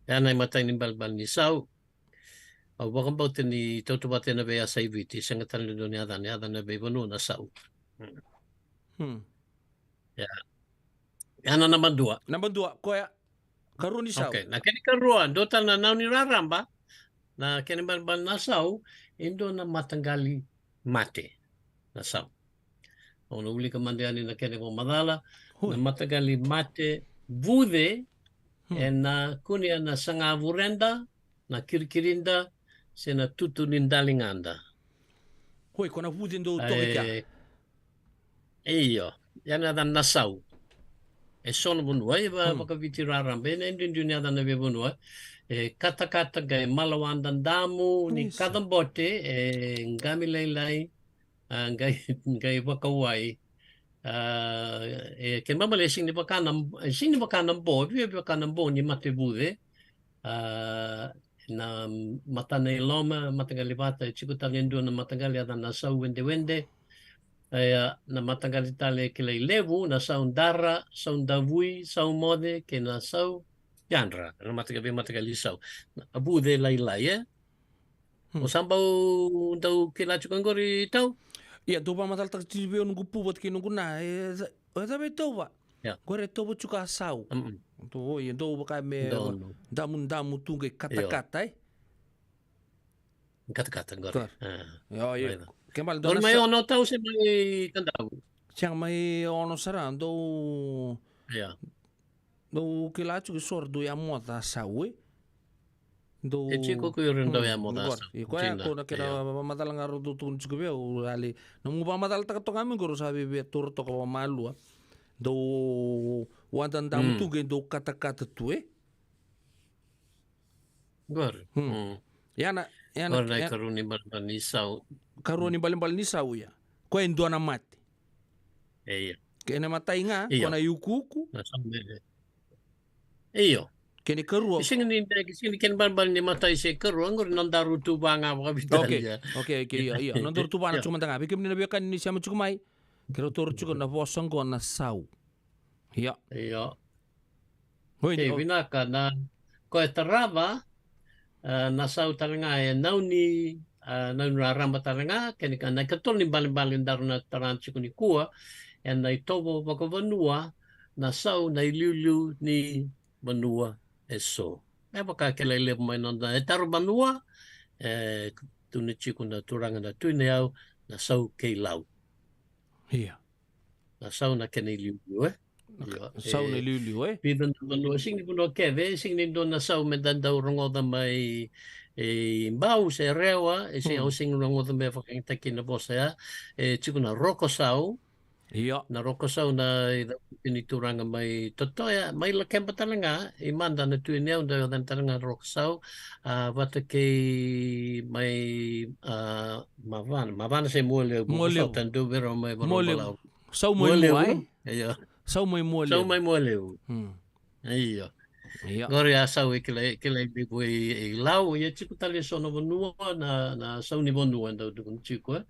Ia na imatai ni balebale ni sau, au vakabauta ni tautauvata ena veiyasa i Viti, sega tale ni dua na yacana, yacana veivanua na sau. Hmm. Ia. Ia na naba dua. Naba dua, koya, karua ni sau. Okay, na kena ikarua, dua tale na nauni raraba, na kena ibalebale na sau, e dua na mataqali mate na sau. Au na wilika mada yani na kena ivakamacala, oi, na mataqali mate vuce, hmm, ena kunea na saga vureda, na kirikirida, se na tutu ni daligada. Oi, ko na vuce dau toka i kea. E, io, ia na yacana na sau. E so na vanua, e va-, hmm, vakaviti raraba, ena duidui ni yacana veivanua. E katakata, qai malawada damu, ni kacabote, e qami lailai, a, qai, qai vakawai. A, e, ke mamale e sega ni vaka na, e sega ni vaka na bo, via vaka na bo ni mate vuce. A, na matana i loma, mataqali vata, e tiko tale e dua na mataqali yacana na sau wedewede. E, na mataqali tale kilai levu, na sau dara, sau davui, sau moce, kei na sau yadra. Na mataqali, veimataqali sau. A vuce lailai, e? Hmm. O sa bau dau kila tiko oqori, Tau? Ia, dau vakamacalataka tiko vei au noqu pu vata kei noqu na, e, sa-, O cava e tauva? Qori e tauva tiko a sau. Dou, oi, dou vaka me damudamu tu qai katakata, e? Katakata qori. Io, io. Ke bale dou na mai sa- ono tau se mai Kadavu. Sega, mai ono sara, dou, dou kila tiko so ra dou yamoca sau, e? Dou, e tiko ko ira dau yamoca sau. Io, koya ko na kena macala ga rau dau tukuna tiko vei au, au rale. Na nomu vakamacalataka toka mai qori, au sa via, via taura toka vakamalua. Dou wadadamu tu qai dou katakata tu, e? Qori. Ia na, ia na, qori na ikarua ni balebale ni sau. Karua ni balebale ni sau, ia. Koya e dua na mate. E, ia. Kena imatai ga, ko na iukuuku. Na sau me- Io. Kena ikarua. E sega ni, e sega ni kena balebale ni matai se karua, qori nodaru tuva ga vakavitalia. Okei, okei, io, io. Nodaru tuva na tiko mada ga. Vei kemuni na veiwekani ni sema tiko mai, keirau taura tiko na vosa qo na sau. Io. Io. Oi, vinaka. Na, ko e tarava, e, na sau tale ga e nau ni, e, nau ni raraba tale ga, kena, na ikatolu ni balebale daru na tara tiko nikua, ena itovo vakavanua, na sau na iliuliu ni vanua eso. E vaka kilai levu mai noda e tara vanua, e tukuna tiko na turaga na Tui Nayau, na sau kei Lau. Ia. Na sau na kena iliuliu, e? Io, sau na iliuliu, e? Vica na vanua, sega ni vanua kece, sega ni dua na sau me da dau rogoca mai, e, Bau se Rewa, e sega, au sega ni rogoca me vakayagataki na vosa ya, e tiko na Roko Sau. Io. Na Roko Sau na icavuti ni turaga mai Totoya, mai Lakeba tale ga, i mada na Tui Nayau, dau yacana tale ga na Roko Sau, a, vata kei mai, a, Mavana, Mavana se Mualevu, Mualevu. Sau tani dau vei rau mai Vakarauwai. Mualevu. Sau mai Mualevu, Mua, e? Io. Sau mai Mualevu. Sau mai Mualevu. Io. Io. Qori a sau e kilai, kilai levu e, e Lau, ia tiko tale eso na vanua, na, na sau ni vanua e dau tukuni tiko, e.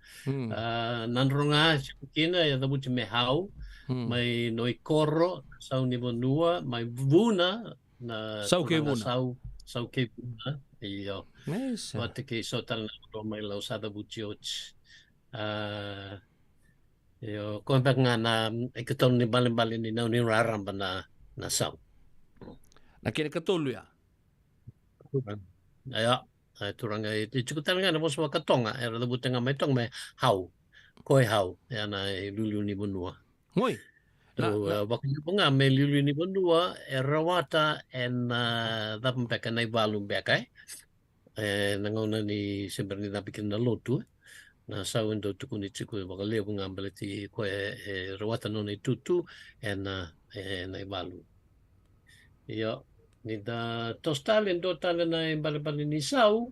A, Nadroga tiko kina, e cavuti me Hau, mai Noikoro, na sau ni vanua, mai Vuna, na sau kei Vuna. Sau, sau kei Vuna, io. Vata kei so tale na vanua mai Lau sa cavuti oti. A, io, ko beka ga na, mm, ikatolu ni balebale ni nau ni raraba na, na sau. Na kena ikatolu ya. Io, e turaga, e tiko tale ga na vosa vakaToga, era cavuta ga mai Toga me Hau. Ko e Hau, ya na iliuliu ni vanua. Oi. Na, na, e, vakalevu ga me iliuliu ni vanua, e rawata ena cava beka, na ivalu beka, e. E, na gauna ni se bera ni cabe kina na lotu, e. Na sau e dau tukuni tiko vakalevu ga baleti koya e, e rawata nona itutu ena, e, na ivalu. Io, ni da toso tale, dua tale na ibalebale ni sau.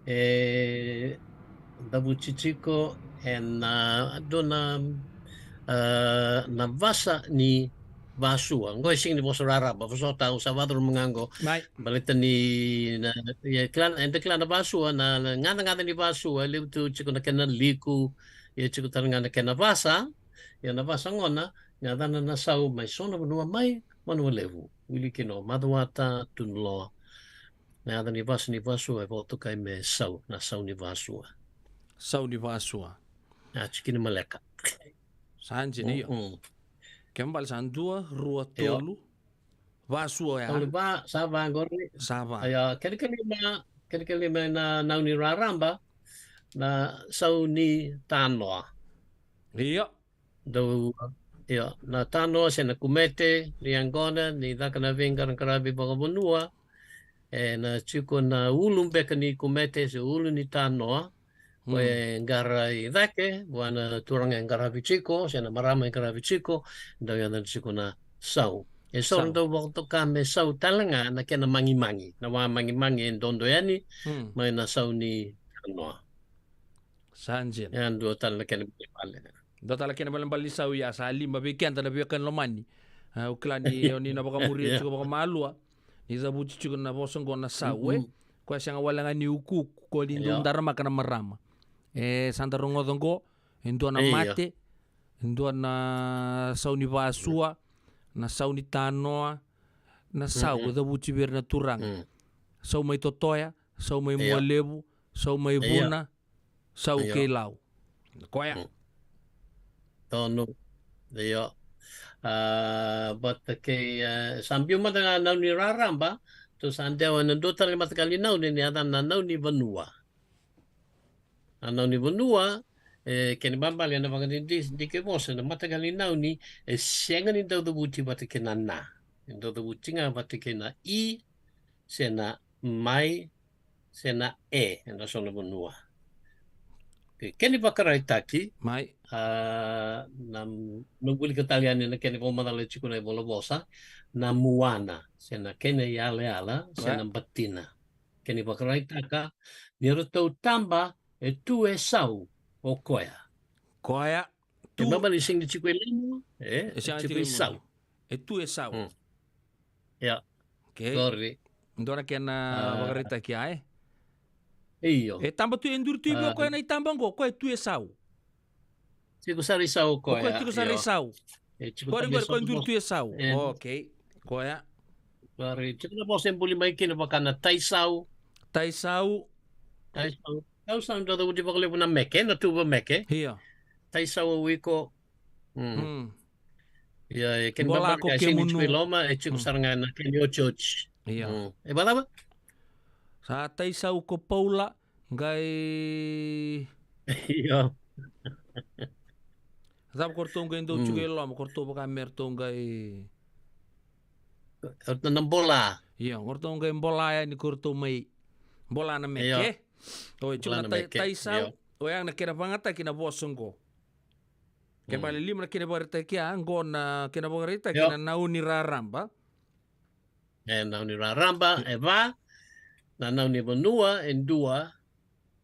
E cavuti tiko ena dua na, a, na vasa ni Vasua. Qo e sega ni vosa raraba, vosota au sa vakacuruma ga qo. Baleta ni na, ia, kila, eda kila na Vasua, na, na gacagaca ni Vasua, e levu tu tiko na kena liku, ia tiko tale ga na kena vasa, ia na vasa gona, gacana na sau mai so na vanua mai Vanua Levu, wili kina o Macuata, Tunuloa. Na yaca ni vasa ni Vasua e vakatokai me sau, na sau ni Vasua. Sau ni Vasua. A, tiko kina maleka. Sa dina, io. Kena ibalebale sa dua, rua, tolu. Vasua ya. Tolu, va, sa va qori. Sa va. Io, kena ikalima, kena ikalima na nau ni raraba, na sau ni tanoa. Io. Dau, io, na tanoa se na kumete, ni yaqona ni caka na veiqaraqaravi vakavanua, e na tiko na ulu beka ni kumete se ulu ni tanoa, ko e qara i cake vua na turaga e qaravi tiko se na marama e qaravi tiko, dau yacana tiko na sau. E so ra dau vakatoka me sau tale ga na kena magimagi, na wa magimagi e dodo yani mai na sau ni tanoa. Sa dina. E a dua tale na kena ibalebale. Dua tale na kena ibalebale ni sau, ia sa lima vei keda na veiwekani lomani. Au kila ni o ni na vakamuria tiko vakamalua. Ni cavuti tiko na vosa qo na sau, e? Koya sega wale ga ni ukuuku, ko ni dau daramaka na marama. E sa da rogoca qo, e dua na mate, e dua na sau ni Vasua, na sau ni tanoa, na sau e cavuti vei ira na turaga. Sau mai Totoya, sau mai Mualevu, sau mai Vuna, sau kei Lau. Koya. Donu. Io. A, vata kei, e, sa biu mada ga na nau ni raraba, tou sa dewa ena dua tale na mataqali nau ni yacana na nau ni vanua. Na nau ni vanua, e, kena ibalebale ena vakadidike vosa na mataqali nau ni, e sega ni dau cavuti vata kei na na. E dau cavuti ga vata kei na i, se na mai, se na e, ena so na vanua. Ke-, kena ivakaraitaki, mai, a, na, na wilika tale yani na kena ivakamacala e tiko na ivola vosa, na muana, se na kena iyalayala, se na batina. Kena ivakaraitaka ni ratou taba, e tu e sau o koya. Koya. E tu. Mama ni sega ni tiko e lima, e, e sega ni tiko e sau. E tu e sau. Mm. Ia. Okay. Sorry. Dua na kena, a, vakaraitaki, a, e? Io. E taba tu, e duri tu i vei o koya na itaba oqo, o koya e tu e sau. Tiko sara i sau o koya, tiko sara i sau. E tiko sara i sau. Koya e duri tu e sau. Okay. Koya. Koya e tiko na vosa e buli mai kina vaka na taisau. Taisau. Taisau. Taisau dau cavuti vakalevu na meke, na tuva meke. Io. Taisau o iko. Mm. Ia, e kena ibalebale ni sega ni tiko i loma, e tiko sara ga na kena iotioti. Io. Mm. E vakacava? Sa taisau ko Paula, qai... Io. Cava ko ratou qai dau tiko i loma, ko ratou vaka me ratou qai... Na bola. Io, ko ratou qai bola yani ko ratou mai. Bola na meke. Io. O, e tiko na tai-, taisau. Io. O ya na kena vagataki na vosa oqo. Ke bale lima na kena vakaraitaki, a, qo na kena vakaraitaki na nau ni raraba. E, nau ni raraba, e va, na nau ni vanua, e dua.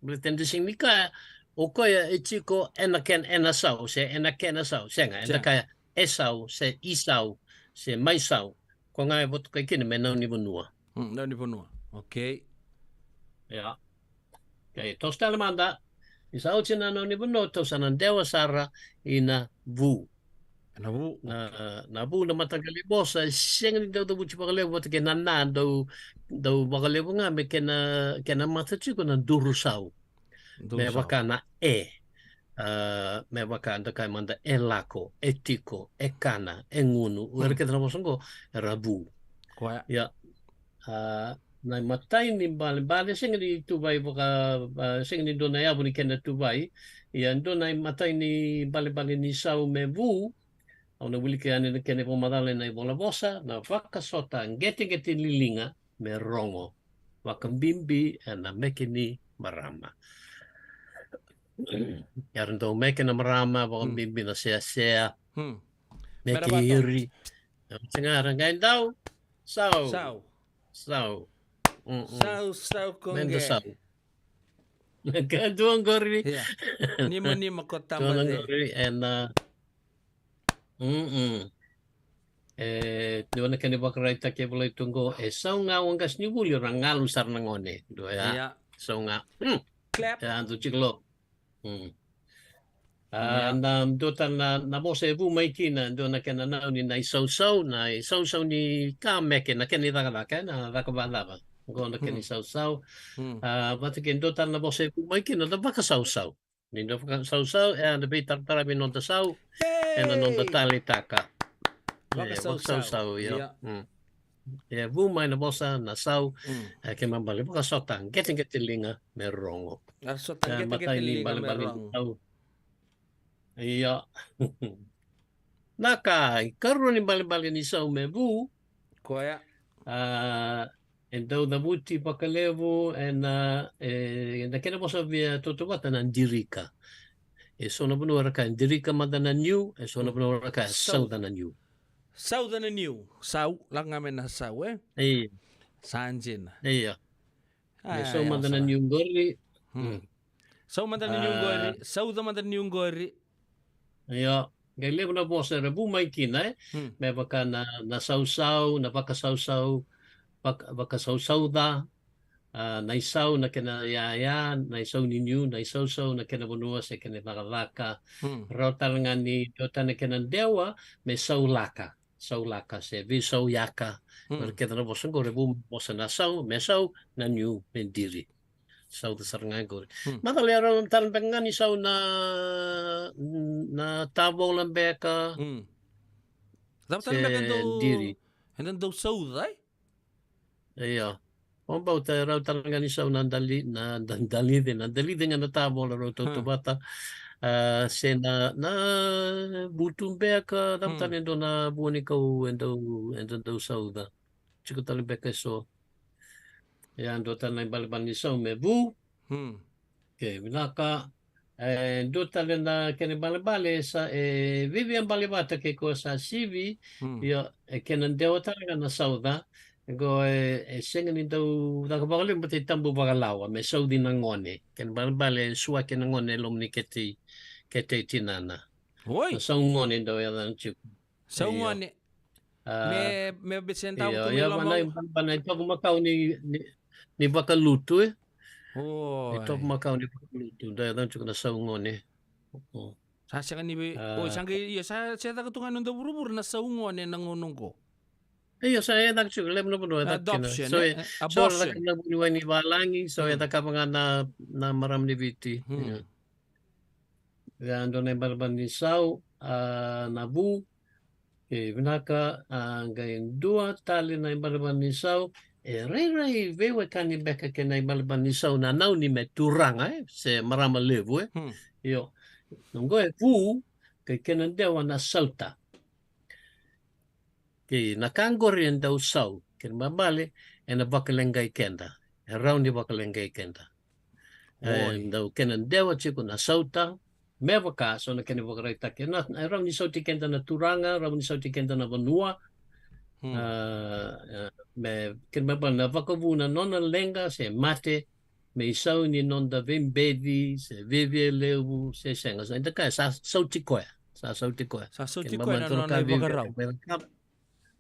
Baleta eda sega ni kaya, o koya e tiko ena kena, ena sau, se ena kena sau, sega, eda kaya, e sau, se i sau, se mai sau. Ko ga e votokai kina me nau ni vanua. Mm, nau ni vanua. Okay. Ia. Okay, toso tale mada. Ni sa oti na nau ni vanua, tou sa na dewa sara ina vu. Na vu. Na, na vu na mataqali vosa, e sega ni dau cavuti vakalevu vata kei na na, dau, dau vakalevu ga me kena, kena mata tiko na duru sau. Me vaka na e. A, me vaka da kaya mada e lako, e tiko, e kana, e gunu. O ira kece na vosa oqo, era vu. Koya. Ia. A, na imatai ni balebale, sega ni tuvai vaka, a, sega ni dua na yavu ni kena tuvai. Ia, dua na imatai ni balebale ni sau me vu. Au na wilika yani na kena ivakamacala ena ivola vosa, na vakasota qeteqete liliga me rogo. Vakabibi ena meke ni marama. Era dau meke na marama, vakabibi na seasea. Hmm. Meke iri. Sega, era qai dau sau. Sau. Sau. Mm, mm. Sau, sau ko qe. Meda sau. Ka dua qori. Ia. Nima, nima ko tama qori ena. Mm-mm. E, dua na kena ivakaraitaki e volai tu qo, e sau ga o qasenivuli, ra galu sara na gone. Dua ya. Ia. Sau ga. Mm. Clap. E, a, dua tiko lo. Mm. A, na dua tale na, na vosa e vu mai kina, dua na kena nau ni na isausau, na isausau ni ka meke, na kena icakacaka, na caka vacava. Qo na kena isausau. Mm. A, vata kei dua tale na vosa e vu mai kina, na vakasausau. Ni da vakasausau, e, da veitaratara vei noda sau, ena noda taleitaka. E, vakasausau, ia. Ia. Mm. E vu mai na vosa na sau, e, kena ibalebale vakasota qeteqete liga me rogo. Vakasota qeteqete liga me rogo. Ia. Na ka ikarua ni balebale ni sau me vu. Koya. A, e dau cavuti vakalevu ena, e, na kena vosa via tautauvata na dirika. E so na vanua ra kaya dirika mada na niu, e so na vanua ra kaya sauca na niu. Sauca na niu, sau, lako ga mai na sau, e? Io. Sa dina. Io. E sau mada na niu qori. Hmm. Sau mada na niu qori, sauca mada na niu qori. Io, qai levu na vosa era vu mai kina, e? Hmm. Me vaka na, na sausau, na vakasausau, vaka, vakasausauca, a, na isau, na kena yaya, na isau ni niu, na isausau, na kena vanua, se kena icakacaka. Hmm. Rawa tale ga ni dua tale na kena dewa, me saulaka. Saulaka, se veisauyaka. Hmm. Era kece na vosa qo, era vu vosa na sau, me sau, na niu, me diri. Sauca sara ga qori. Hmm. Macala e rau tara beka ga ni sau na, na tavola beka. Hmm. Cava tara beka e dau, e dau sauca, e? Io. O bau ta rau tara ga ni sau na dali, na da-, dalice, na dalice ga na tavola rau tautauvata. Ah, se na, na vutu beka, cava tara e dua na vua ni kau e dau, e dau, dau sauca. Tiko tale beka e so. Ia, dua tale na ibalebale ni sau me vu. Hmm. Ke vinaka. E dua tale na kena ibalebale sa, e viavia bale vata ke ko sa sivi. Hmm. Ia, e kena dewa tale ga na sauca. Qo e, e sega ni dau caka vakalevu, baleta e tabu vakalawa, me sauci na gone. Kena ibalebale e suaki na gone e loma ni kete i, kete i tinana. Oi. Na sau gone dau yaca tiko. Sau gone. Ah, me, me bese dau tu mai loma. Ia, ia, vana, vana, e toka makau ni, ni, ni vakalutu, e. Oi. E toka makau ni vakalutu, dau yaca tiko na sau gone. Oh. Sa sega ni vei, ah, oi, sa qai, ia, sa, sa caka tu ga e noda vuravura na sau gone na gauna qo. Ia, sa e caka tiko, levu na vanua e caka kina. Adoption, so, e, e, so, abortion. Caka na vuniwai ni valagi, so, e cakava ga na, na marama ni Viti. Hmm. Ia. Ia, dua na ibalebale ni sau, ah, na vu. E vinaka, ah, qai dua tale na ibalebale ni sau. E rairai veiwekani beka kei na ibalebale ni sau na nau ni me turaga, e, se marama levu, e. Hmm. Io. Qo e vu, kei kena dewa na sauta. Kei na ka qori e dau sau, kena ibalebale, ena vakaleqai keda. E rawa ni vakaleqai keda. E, oi. Dau kena dewa tiko na sauta, me vaka, so na kena vakaraitaki. Na, e rawa ni sauti keda na turaga, rawa ni sauti keda na vanua. Hmm. Ah, ah, me, kena ibalebale na vakavu na nona leqa, se mate, me isau ni noda veibeci, se viavia levu, se sega. Sa, eda kaya, sa sauti koya. Sa sauti koya. Sa sauti koya na nona ivakarau.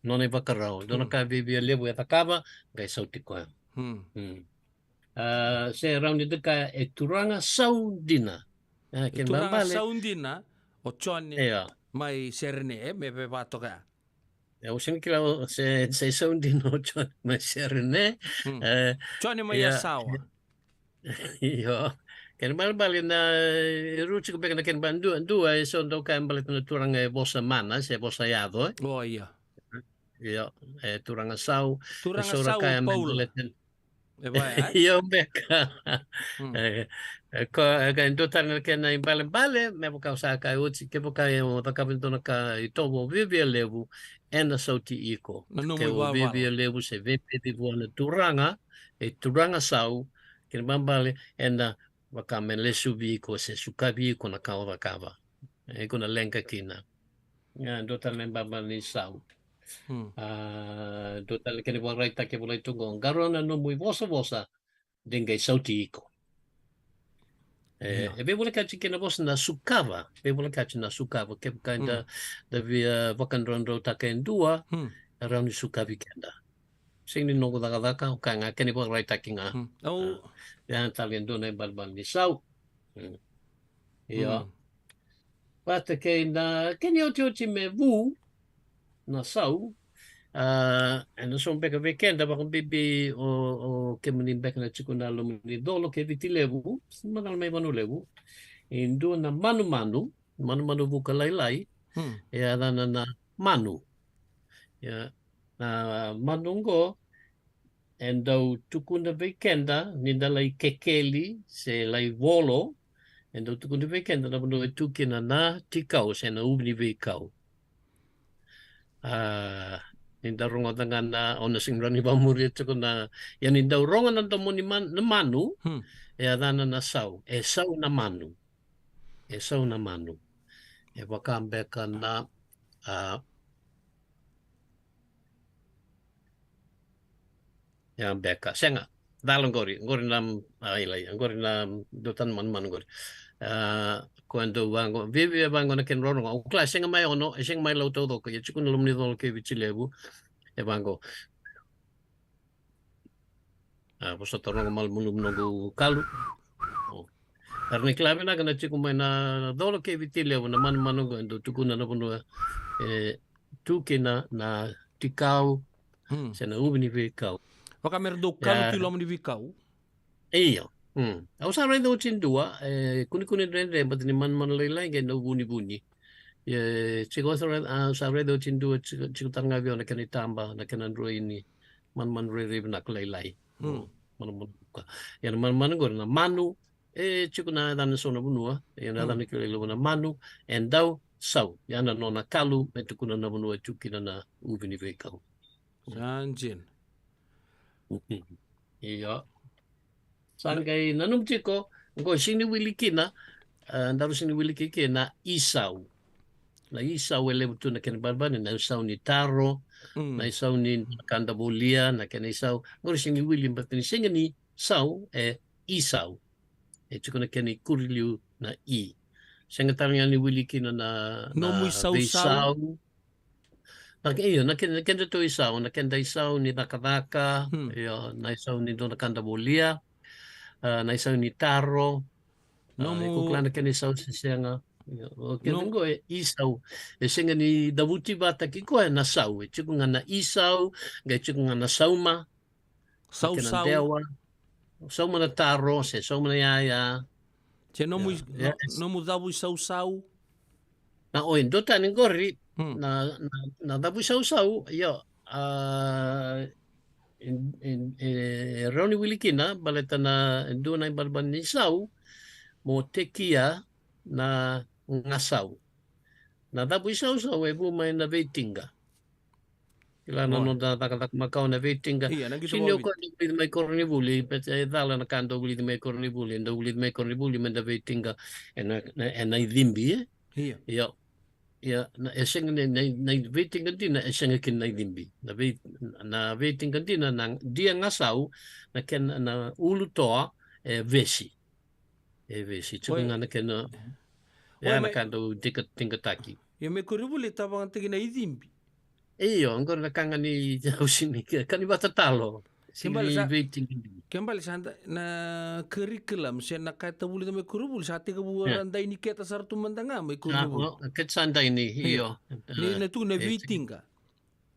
Nona ivakarau. Dua na ka viavia levu e cakava, qai sauti koya. Hmm. Hmm. Ah, se rawa ni da kaya, e turaga sau dina. Ah, e turaga sau dina, o Jone mai Serene, e, me vevatoka. E, au sega ni kila se, se sau dina o Jone mai Serene. Hmm. E, Jone mai Yasawa. Io. Kena ibalebale na, e, rau tiko beka na kena ibalebale dua, dua, e so dau kaya baleta na turaga e vosa mana, se vosa yaco, e. O, ia. Io, e turaga sau. Turaga sau, Paula. E vaya, e? Io, beka. Hmm. E, e, ko, e, ka dua tale na kena ibalebale, me vaka au sa kaya oti, kevaka e o cakava e dua na ka itovo viavia levu, ena sauti iko. Na nomu ivalavala. Ke o viavia levu se veibeci vua na turaga, e turaga sau, kena ibalebale, ena vaka me lesuvi iko se sukavi iko na ka o cakava. E, iko na leqa kina. Ia, dua tale na ibalebale ni sau. Hmm. Ah, dua tale kena ivakaraitaki e volai tu qo. Qarauna na nomu ivosavosa, de qai sauti iko. E, ia. E veivolekati kei na vosa na sukava, veivolekati na sukava, kevaka eda, hmm, da via vakadraudrautaka e dua, hmm, e rawa ni sukavi keda. Sega ni noqu cakacaka, au kaya ga kena ivakaraitaki ga. Hmm. Au. Ah, ia tale e dua na ibalebale ni sau. Hmm. Io. Hmm. Vata kei na kena iotioti me vu na sau. Ah, ena so beka vei keda vakabibi o, o kemuni beka na tiko na loma ni colo kei Viti Levu, macala mai Vanua Levu. E dua na manumanu, manumanu vuka lailai, hmm, e yacana na manu. Ia, na manu qo, e dau tukuna vei keda ni da lai kekeli se lai volo, e dau tukuna vei keda na vanua e tu kina na tikau se na uvi ni veikau. Ah, ni da rogoca ga na, o na sega ni rawa ni vakamuria tiko na, ia ni dau rogo na domo ni man-, na manu, hmm, e yacana na sau, e sau na manu. E sau na manu. E vaka beka na, ah, ia beka. Sega. Cala qori, qori na, ah, ila, qori na dua tale na manumanu qori. Ah, ko e dau vaqo, viavia vaqo na kena rorogo. Au kila e sega mai Ono, e sega mai Lau taucoko, ia tiko na loma ni colo kei Viti Levu. E vaqo. Ah, vosota, rogo malumalumu noqu kalu. Oh. Era na kila vinaka na tiko mai na colo kei Viti Levu na manumanu qo e dau tukuna na vanua e tu kina na tikau, hmm, se na uvi ni veikau. Vaka me ra dau kalu tu i loma ni veikau. Io. Mm. Au sa raica oti e dua, e, kunekune dredre, baleta ni manumanu lailai qai dau vunivuni. E, tiko au sa raica, au sa raica oti e dua, tiko, tiko tale ga vei au na kena itaba, na kena droini, manumanu rairai vinaka lailai. Mm. Manumanu ka. Ia na manumanu qori na manu, e, tiko na yacana so na vanua, ia na yacana kila i loma na manu, e dau sau. Ia na nona kalu, me tukuna na vanua e tu kina na uvi ni veikau. Sa dina. Io. Sa qai nanumi tiko, qo sega ni wili kina, e, daru sega ni wili kina na isau. Na isau e levu tu na kena balebale, na isau ni taro, mm, na isau ni ka da volia, na kena isau. Qori sega ni wili, baleta ni sega ni sau, e isau. E tiko na kena ikuri liu na i. Sega tale ga ni wili kina na, na nomu isausau. Veisau. Na ke-, io, na ke-, na keda tou isau, na keda isau ni cakacaka, hmm, io, na isau ni dua na ka da volia, a, na isau ni taro, a, nomu, e kukula na kena isau se sega. Io, o keda, no, qo e isau. E sega ni cavuti vata kei koya na sau. E tiko ga na isau, qai tiko ga na sauma. Sausau. Kena dewa. Sauma na taro, se sauma na yaya. Se nomu, ia, is-, ia, no-, is- nomu cavu isausau. Na, oi, dua tani qori, hmm, na, na, na cavu isausau, io, a, e, e, e rawa ni wili kina, baleta na, e dua na ibalebale ni sau, mo tekia na gasau. Na cavu isausau e vu mai na veitiqa. Kila na, oi, noda cakacaka makawa na veitiqa. Ia, na qito. Sini o koya dau vulici mai koronivuli, baleta e cala na ka dau vulici mai koronivuli, dau vulici mai koronivuli, me da veitiqa, ena, na, ena icibi, e? Ia. Ia. Ia, na, e sega ni, na, na veitiqa dina, e sega kina na icibi. Na vei-, na veitiqa dina, na dia gasau, na kena, na ulutoa, e vesi. E vesi, tiko ga na kena, e, na ka dau tiqa-, tiqataki. Io, mai koronivuli e tavagataki na icibi. Io, qori na ka ga ni, au sini, ka ni vakatatalo. Sini veitiqa. Kena ibalebale sa da, na curriculum, se na ka e tavulica mai koronivuli, sa tekivu, ia, ra dainiketa sara tu mada ga mai koronivuli. Sa, o, keda sa daini, io. Ni, na tu na veitiqa.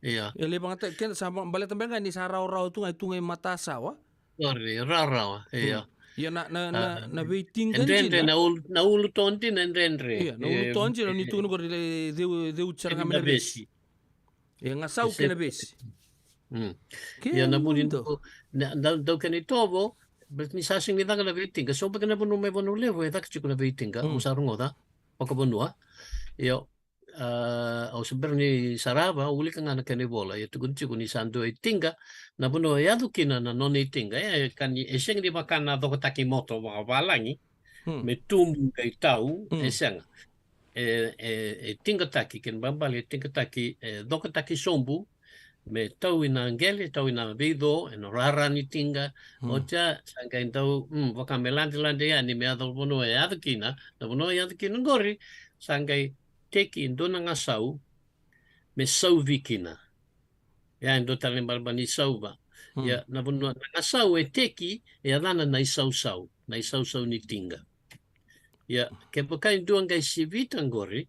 Ia. E lai vakayagataki keda sa ba-, baleta beka ga ni sa rawarawa tu ga, e tu ga i matasawa. Qori, rawarawa, ia. Hmm. Ia na, na, na, a, na veitiqa dina. E dredre, na ulu, na ulutoa dina e dredre. Ia, na ulutoa dina, ni tukuna qori, e ceu, ceu sara ga me na vesi. E gasau kei na vesi. Hmm. Ia na vuni dau, na, dau, dau kena itovo, baleta ni sa sega ni caka na veitiqa. So beka na vanua mai Vanua Levu, e caka tiko na veitiqa. Hmm. Au sa rogoca, vakavanua. Io. A, au se bera ni sarava, au wilika ga na kena ivola, ia tukuni tiko ni sa dua e tiqa, na vanua e yaco kina na nona itiqa, e, ka ni, e sega ni vaka na cokotaki moto vakavalagi, hmm, me tubu qai tau, hmm, e sega. E, e, e tiqataki, kena ibalebale e tiqataki, e cokotaki sobu, me tau ina qele, tau ina veico, ena rara ni tiqa, hmm, oti ya, sa qai dau, hmm, vaka me ladelade yani, me yaco vanua e yaco kina, na vanua e yaco kina qori, sa qai teki e dua na gasau me sauvi kina. Ia, e dua tale na ibalebale ni sauva. Hmm. Ia, na vanua na gasau e teki, e yacana na isausau, na isausau ni tiqa. Ia, kevaka e dua qai sivita qori,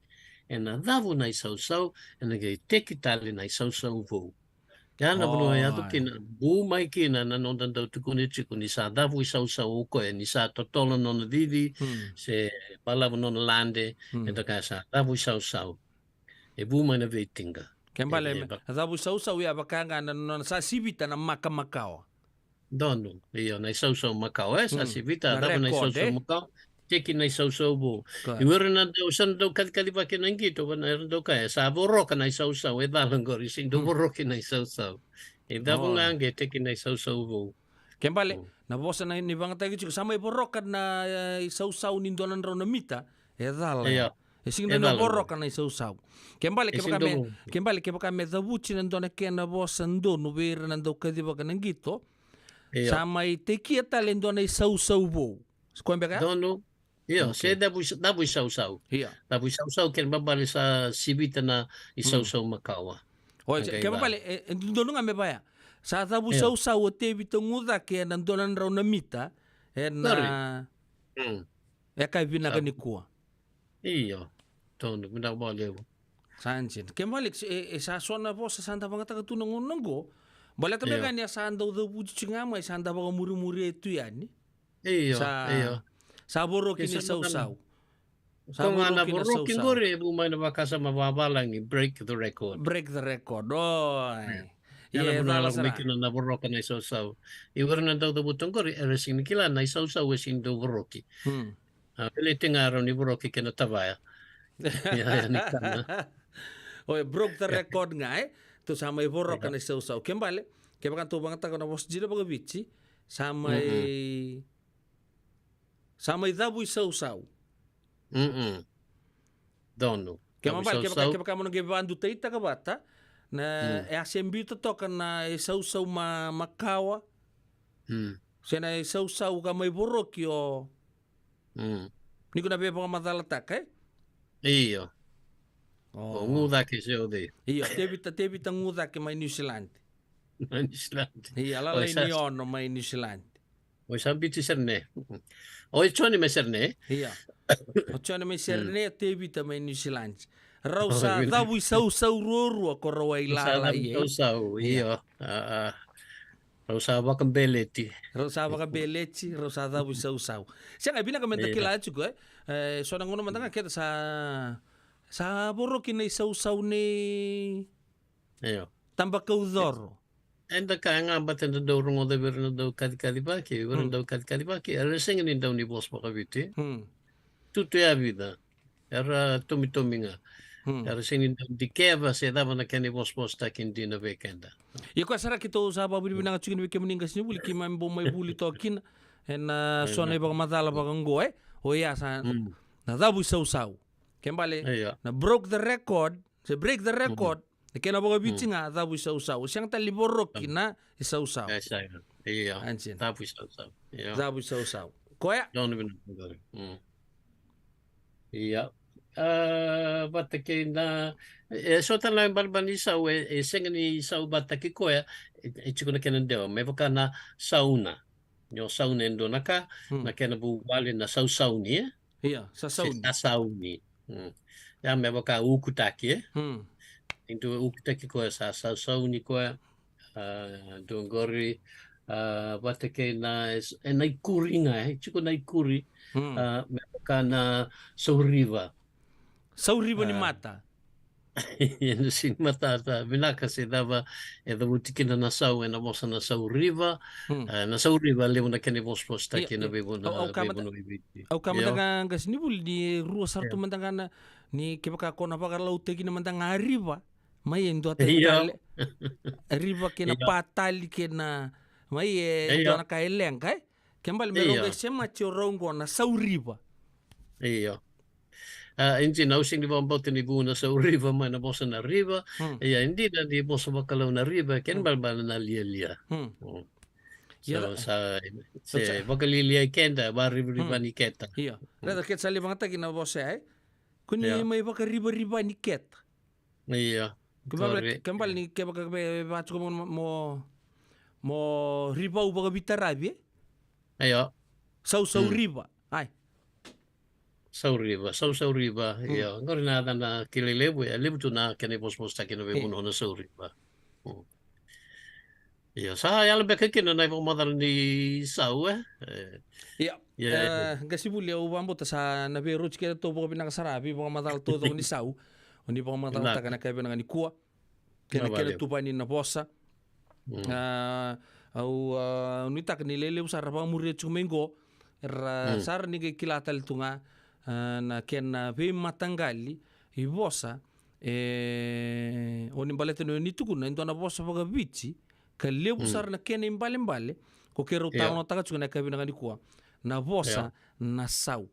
ena cavu na isausau, ena qai teki tale na isausau vou. Ia na vanua e yaco kina, bu mai kina na noda dau tukuni tiko ni sa cavu isausau o koya, ni sa totolo nona cici, hmm, se balavu nona lade, hmm, eda kaya sa cavu isausau. E vu mai na veitiqa. Kena ibalebale, e, e, me, va- cavu isausau, ia vaka ga na, na, na sa sivita na maka makawa. Donu, io, na isausau makawa, e, sa, hmm, sa sivita, na cavu na record, isausau, e, makawa. Teki na isausau vou. Ka. Ia o ira na dau, sa na dau kacikacivaki na qito, va na era dau kaya, sa voroka na isausau, e cala qori, sega ni dau, hmm, voroki na isausau. E cavu, oi, ga qai teki na isausau vou. Kena ibalebale, hmm, na vosa na, ni vakayagataki tiko, sa mai voroka na, e, isausau ni dua na drau na mita, e cala. Io. E sega ni, e dau, cala, voroka na isausau. Kena ibalebale, e sega ni kevaka me, dau, kena ibalebale, kevaka me cavuti na dua na kena vosa donu vei ira na dau kacivaka na qito, io, sa mai tekia tale e dua na isausau vou. Se koya beka ya? Donu. Io, okay, se cavu, cavu isausau. Io. Cavu isausau, kena ibalebale sa sivita na isausau, hmm, makawa. Oi, se, kena ibalebale, e, e dodonu ga me vaya. Sa cavu, io, isausau o Tevita Gucake ena dua na drau na mita, ena, sorry, hmm, yakavi vinaka, sa, nikua. Io, donu, vinaka vakalevu. Sa dina. Kena ibalebale, e, e sa so na vosa sa da vakayagataka tu na gauna oqo. Baleta, io, beka ni a sa dau cavuti tiko ga mai, sa da vakamurimuria tu yani. Io, sa, io. Sa voroki na isausau. Sa voroki na isausau. Ko ga na voroki qori e vu mai na vakasama vavalagi, break the record. Break the record. Oi. Ia na vuna e lako mai kina na voroka na isausau. I vei ira na dau cavuta qori, era sega ni kila na isausau e sega ni dau voroki. Hmm. A, baleta ga rawa ni voroki kei na tavaya. Ia, ia ni kana. Oi, broke the record ga, e? Tou sa mai voroka na isausau. Ke bale, kevaka tou vagataka na vosa dina vakaviti, sa mai, sa mai cavu isausau. Mm-mm. Donu. Ke bale, kevaka, kevaka mo na qai vakadutaitaka vata, na, e a se biuta toka na isausau ma, makawa. Mm. Se na isausau ka mai voroki o Mm. Ni ko na veivakamacalataka, e? Io. O Gucake se o cei? Io, Tevita, Tevita Gucake mai New Zealand. Mai New Zealand. Io, a lala i Niono mai New Zealand. O sa Biti Serne. O Joni mai Serne. Io. O Joni mai Serne, o Tevita mai New Zealand. Rau sa cavu isausau ruarua ko rau a i lala i. Sa cavu isausau, io. A, a. Rau sa vakabeleti. Rau sa vakabeleti, rau sa cavu isausau. Sega, e vinaka me da kila tiko, e. E, so na gauna mada ga keda sa, sa voroki na isausau nei tabakaucoro. Eda kaya ga baleta eda dau rogoca vei ira na dau kacikacivaki, vei ira na dau kacikacivaki, era sega ni dau ni vosa vakaviti. Tutu e a vica. Era tomitomi ga. Era sega ni dau dikeva se cava na kena ivosavosataki dina vei keda. Ia koya sara keitou sa vakavinavinaka tiko kina vei kemuni qasenivuli, keimami bau mai vuli toka kina ena so na ivakamacala vaqo, e. O ya sa na cavu isausau. Ke bale na broke the record, se break the record, na kena vakaviti ga cavu isausau. Sega tale ni voroki na isausau. Io. Cavu isausau. Io. Cavu isausau. Koya. Ia, a, vata kei na, e so tale na ibalebale ni sau, e, e sega ni sau vata kei koya, e, e tiko na kena dewa, me vaka na sauna. Ni o sauna e dua na ka, na kena vuvale na sausauni, e? Ia, sasauni. Sasauni. Ia, me vaka ukutaki, e? E dua ukutaki koya sa sausauni koya, a, dua qori, a, vata kei na, e, na ikuri ga, e tiko na ikuri, a, me vaka na sauriva. Sauriva ni mata. Ena sega ni matata vinaka se cava e cavuti kina na sau ena vosa na sauriva. A, na sauriva levu na kena ivosavosataki ena veivuna, veivuna i Viti. Au kaya mada ga qasenivuli ni rua sara tu mada ga na, ni kevaka ko na vakalautaki na mada ga riva. Mai e dua tale. Riva kei na patali kei na, mai e dua na ka e leqa, e? Ke bale me rau qai semati o rau qo na sauriva. Io. A, e dina, au sega ni vakabauta ni vu na sauriva mai na vosa na riva. Ia, e dina ni vosa vakalou na riva, kena ibalebale na lialia. Ia, sa, se vakalialiai keda, vakarivariva ni keda. Io. Raica keda sa lai vagataki na vosa, e? Ko ni mai vakarivariva ni keda. Io. Ke bale, ke bale ni kevaka me vaka tiko mo, mo, mo rivau vakavitaravi, e? Io. Sausau riva. Ai. Sauriva, sausau riva. Io. Qori na yacana kilai levu, e levu tu na kena ivosavosataki ena veivanua na sauriva. Ia, sa yala beka kina na ivakamacala ni sau, e? Ia, e, qasenivuli, au vakabauta sa na veirauti keda tou vakavinaka sara, veivakamacala taucoko ni sau. O ni vakamacalataka na ka vinaka nikua. Kena, kena tuvani na vosa. A, au, a, nuitaka ni lelevu sara vakamuria tiko mai qo. Era sara ni qai kila tale tu ga, a, na kena veimataqali i vosa. E, o ni baleta ni o ni tukuna e dua na vosa vakaviti ka levu sara na kena ibalebale ko keirau talanoataka tiko na yakavi vinaka nikua, na vosa na sau.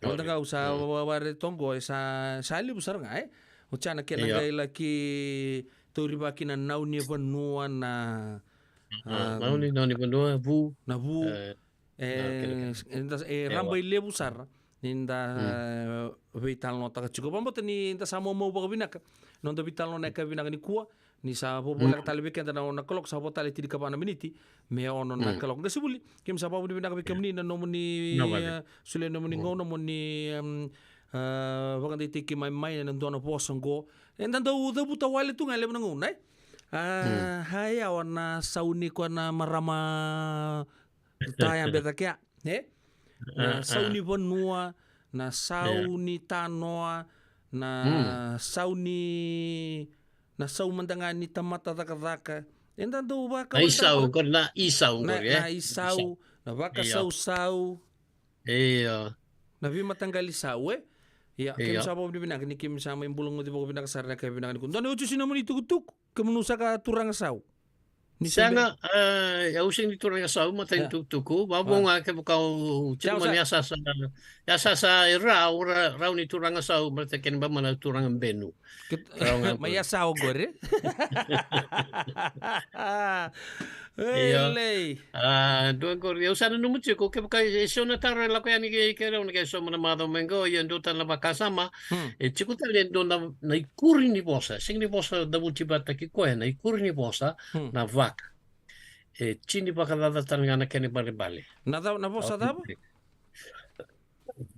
Mada ga au sa vavarairai toka qo, e sa, sa levu sara ga, e. Oti ya na kena qai laki taurivaki na nau ni vanua na, a, nau ni, nau ni vanua, vu. Na vu. E, e, e rabailevu sara ni da, e, veitalanoataka tiko. Vakabauta ni da sa maumau vakavinaka na noda veitalanoa na yakavi vinaka nikua, ni sa vovoleka tale vei keda na ono na kaloko, sa vo tale tinikava na miniti me ono na kaloko. Qasenivuli, keimami sa vakavinavinaka vei kemuni na nomuni, e, solia na nomuni gauna mo ni, em, e, vakadeitaki keimami mai ena dua na vosa oqo. Eda dau cavuta wale tu ga e levu na gauna, e? A, a, yawa, na sau ni koya na marama Taya beta kea, e? Na sau ni vanua, na sau ni tanoa, na sau ni, na sau mada ga ni tamata cakacaka. Eda dau vaka na isau, qori na isau, na isau, na vakasausau. Io. Na veimataqali sau, e? Ia, keimami sa vakavinavinaka ni keimami sa mai bula goci vakavinaka sara na ka vinaka ni kua. Dua na iotioti nomuni tukutuku, kemunu saka turaga sau. Ni sega, e, au sega ni turaga sau, matai ni tukutuku, vavo ga kevaka au tiko mai ni yasasa, yasasa e rau, rau ni turaga sau, matai kena bamana turaga benu. Mai yasa oqori. Io. Elei. A, dua qori, au sa nanuma tiko, kevaka e so na taro e lako yani kei keirau na kei so mana macawa mai qo, ia dua tale na vakasama, e tiko tale e dua na, na ikuri ni vosa, sega ni vosa cavuti vata kei koya, na ikuri ni vosa, na vaka. E tini vakacaca tale ga na kena ibalebale. Na cava, na vosa cava?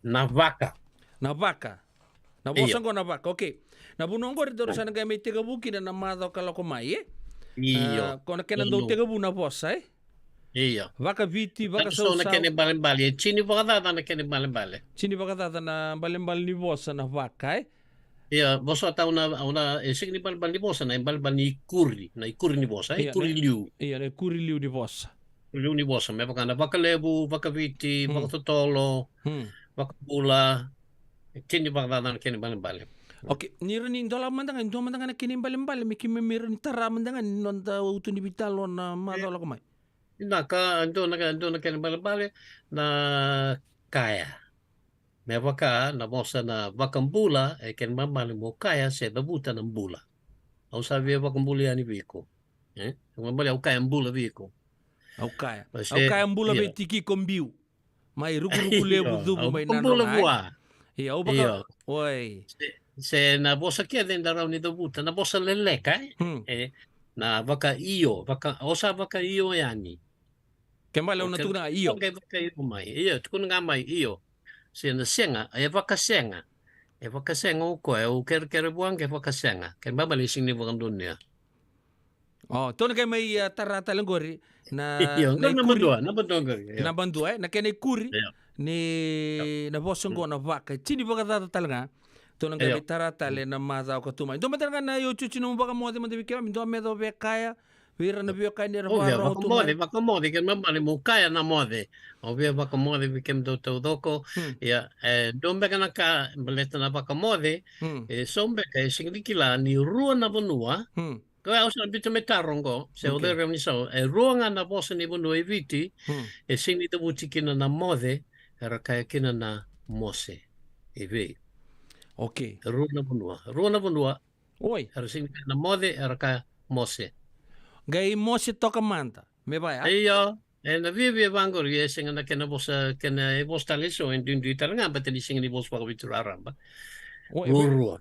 Na vaka. Na vaka. Na vosa qo na vaka, okei. Na vanua qori daru sa na qai mai tekivu kina na macawa ka lako mai, e? Io. A, ko na kena dau tekivu na vosa, e? Io. Vakaviti, vakasausau. Na kena ibalebale, e tini vakacaca na kena ibalebale. Tini vakacaca na ibalebale ni vosa na vaka, e? Ia, vosa tau na, au na, e sega ni ibalebale ni vosa, na ibalebale ni ikuri, na ikuri ni vosa, e? Io, ikuri liu. Io, na ikuri liu ni vosa. Liu ni vosa, me vaka na vakalevu, vakaviti, vakatotolo, vakabula, e tini vakacaca na kena ibalebale. Okei, ni ra ni dola mada ga, dua mada ga na kena ibalebale, me keimami ra ni tara mada ga ni noda utu ni vitalo na macawa lako mai. Na ka, dua na ka, dua na kena ibalebale, na kaya. Me vaka na vosa na vakabula, e kena ibalebale mo kaya se cavuta na bula. Au sa via vakabula yani vei iko. E? Kena ibalebale au kaya bula vei iko. Au kaya. Au kaya bula vei Tikiko Biu. Mai rukuruku levu cuvu mai na bula vua. Ia, au vaka, oi. Se, se na vosa kece da rau ni cavuta, na vosa leleka, e? E, na vaka io, vaka, o sa vaka io yani. Kena ibalebale au na tukuna ga io. Qai vaka io mai. Io, tukuna ga mai io. Se na sega, e vakasega. E vakasega o koya, au kerekere vua qai vakasega. Kena ibalebale e sega ni vakadonuya. O, tou na qai mai, a, tara tale qori na, io, na ikuri, naba dua, e? Na kena ikuri ni na vosa qo na vaka. E tini vakacaca tale ga. Tou na qai mai tara tale na macawa ka tu mai. Dua mada ga na iotioti nomu vakamoce mada vei keimami, dua me yacova via kaya vei ira na veiwekani era vakarogo tu mai. Vakamoce, vakamoce, kena ibalebale mo kaya na moce. Au via vakamoce vei kemudou taucoko. Ia, e dua beka na ka baleta na vakamoce, e so beka e sega ni kila ni rua na vanua. Ka au sa na biuta me taro qo, se o cei rau ni sau, e rua ga na vosa ni vanua e Viti, e sega ni cavuti kina na moce, era kaya kina na mose. E vei? Okei. E rua na vanua, rua na vanua. Oi. Era sega ni kaya na moce, era kaya mose. Qai mose toka mada, me vaya? Io. E na viavia vaqori, e sega na kena vosa, kena e vosa tale e so, e duidui tale ga, baleta ni sega ni vosa vakaViti raraba. Oi, e rua.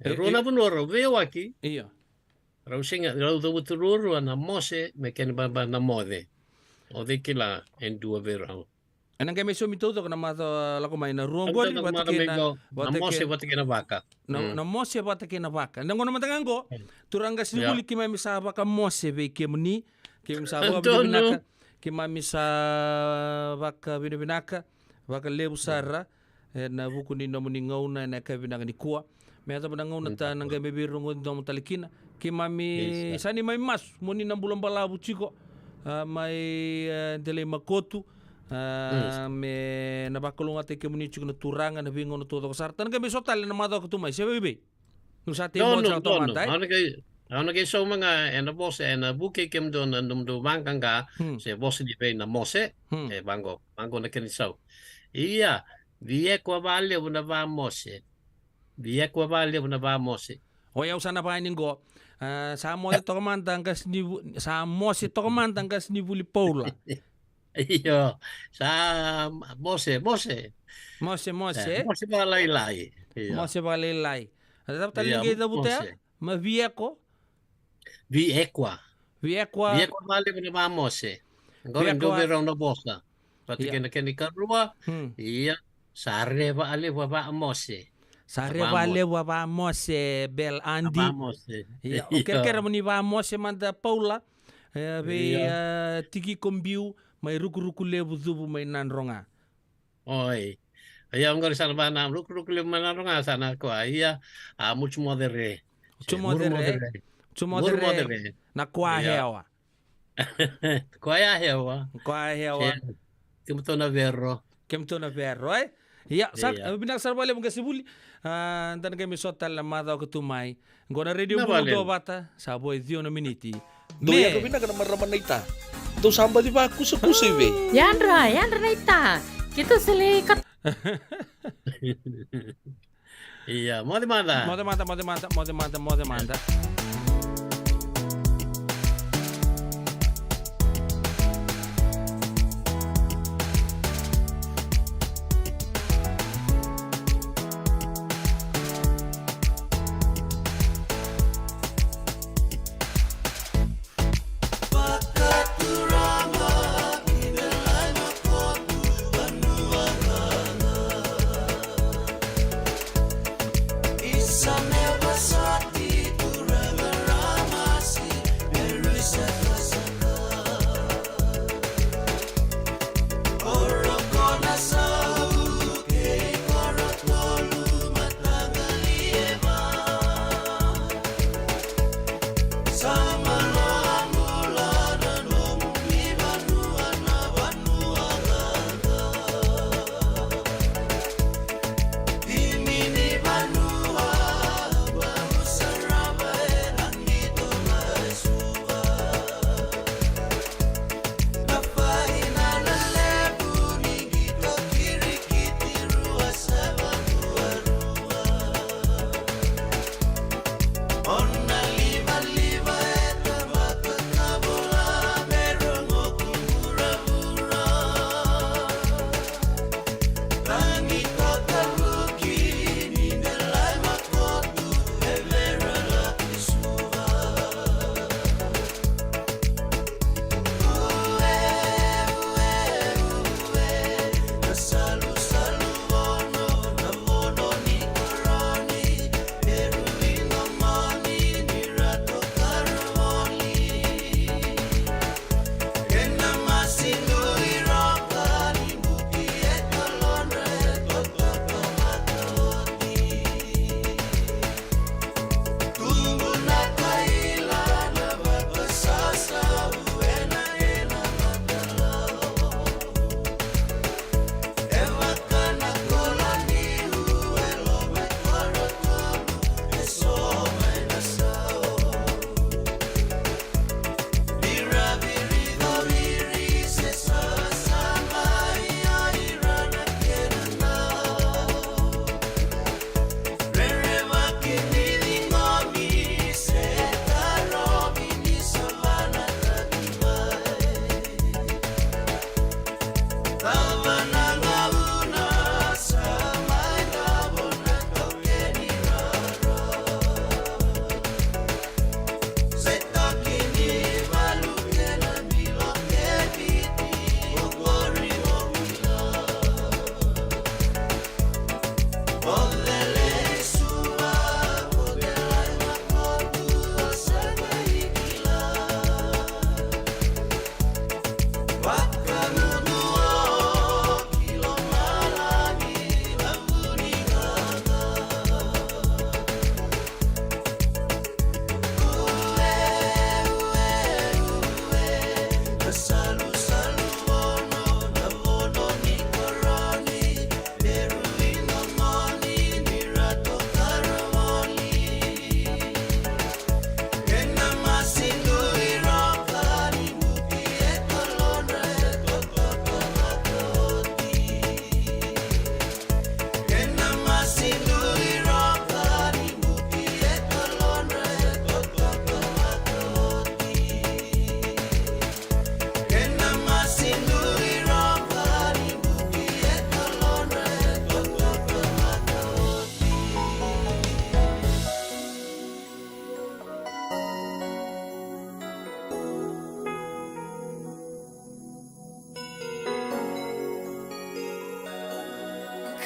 E rua na vanua rau veiwaki. Io. Rau sega, rau cavuta ruarua na mose me kena ibalebale na moce. O cei kila e dua vei rau. E na qai mai saumi taucoko na macawa lako mai na rua qori, vata kei na, na mose vata kei na vaka. Na, na mose vata kei na vaka. Na gauna mada ga qo, turaga qasenivuli, keimami sa vakamose vei kemuni, keimami sa vakavinavinaka, keimami sa vakavinavinaka vakalevu sara. E na vuku ni nomuni gauna e na yakavi vinaka nikua. Me yacova na gauna ta na qai mai veirogoci domo tale kina. Keimami sa ni mai masu mo ni na bula balavu tiko, a, mai, e, Delai Makotu. A, me na vakalougatataki kemuni tiko na turaga na veigauna taucoko sara. Ta na qai mai so tale na macawa ka tu mai, se veivei? Ni sa tei moce sa tomata, e? Au na qai, au na qai sauma ga e na vosa e na vukei kemudou na nomudou vaqaqa, se vosa ni vei na mose. E vaqo, vaqo na kena isau. Ia, vieko vakalevu na vakamose. Vieko vakalevu na vakamose. Oi, au sa na vaka yani qo. A, sa mose toka mada qasenivuli, sa mose toka mada qasenivuli Paula. Io, sa mose, mose. Mose, mose. E, mose vakalailai. Io. Mose vakalailai. A, cava tale ni qai cavuta ya? Mose. Ma vieko? Viekwa. Viekwa. Viekwa vakalevu na vakamose. Qori dua vei rau na vosa. Vata kei na kena ikarua. Ia, sa re vakalevu a vakamose. Sa re vakalevu a vakamose, Bel Adi. Ia, o kerekere mo ni vakamose mada Paula. E, vei, e, Tikiko Biu. mai Rukuruku Levu, Cuvu mai Nadroga. Oi. Ia, oqori sa na vana, Rukuruku Levu mai Nadroga, sa na kua, ia, a, Mucu Moce Re. Mucu Moce Re. Mucu Moce Re. Na kua hewa. Kua ya hewa. Kua ya hewa. Kemudou na vero. Kemudou na vero, e? Ia, sa, ia, vinaka sara vakalevu qase vuli. A, da na qai mai sota tale na macawa ka tu mai. Qo na Radio Bula Duavata, sa vo e ciwa na miniti. Dou me yaka vinaka na marama naita. Dou sa baci vakusakusa i vei? Yadra, yadra naita. Keitou sa lai ka Ia, moce mada. Moce mada, moce mada, moce mada, moce mada.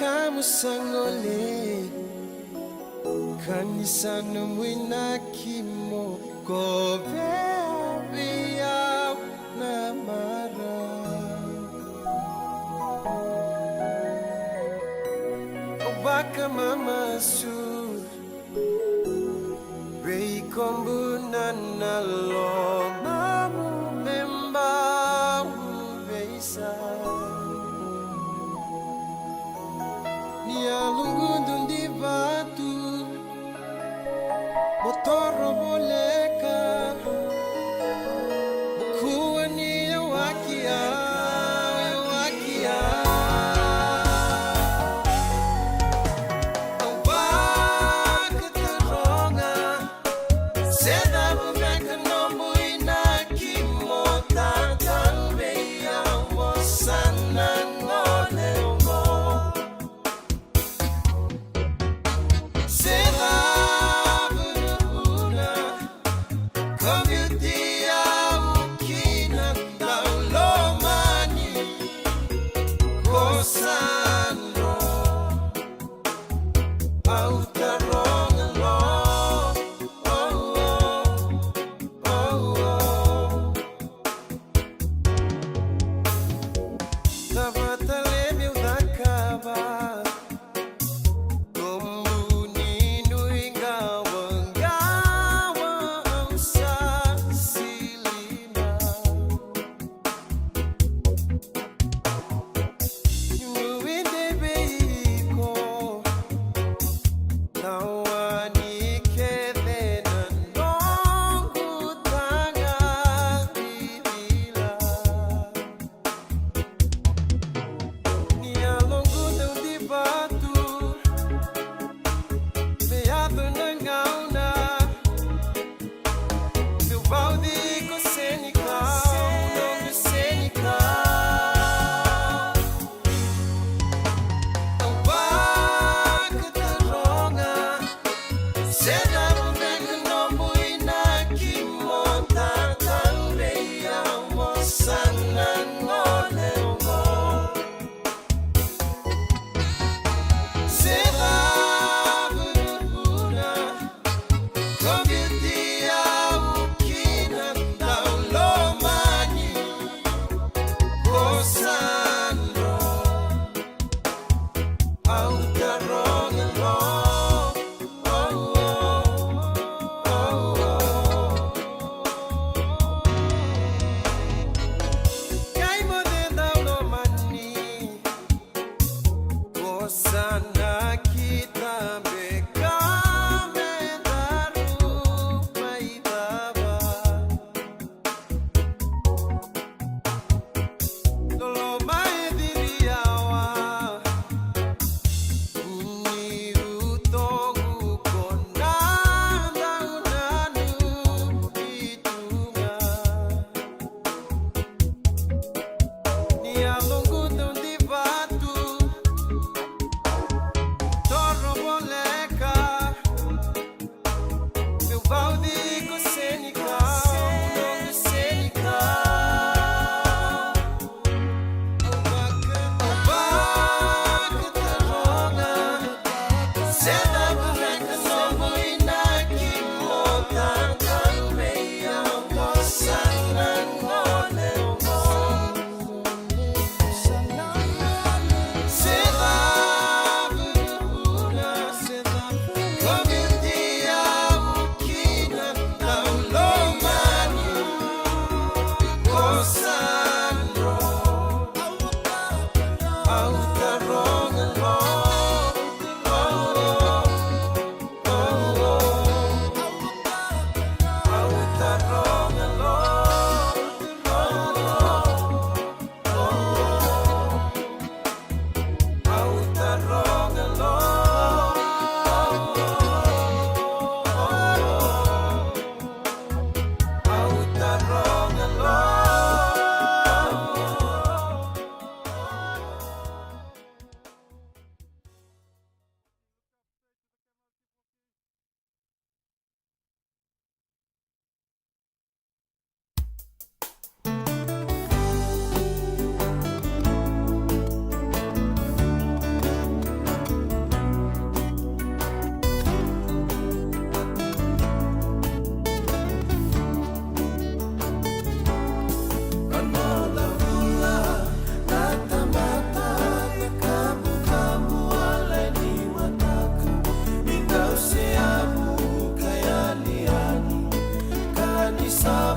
Kamu sa gole, ka ni sa nomu inaki mo kovea vei au na marau. Mamasu, vei kobu na lomamu me bau veisa. Ni a lugudu di vatu, mo toro voleka, mo kua ni yawaki au, yawaki au. Au vakataroga, se cava beka nomu inaki mo tatauvei au, o sa na gone oqo. Se cava na vuna ko biuti au kina, daulomani, ko sa dro. Au taroga lo, oh, oh, oh, oh. Cava tale meu cakava? Kobu ni nuiqawaqawa, au sa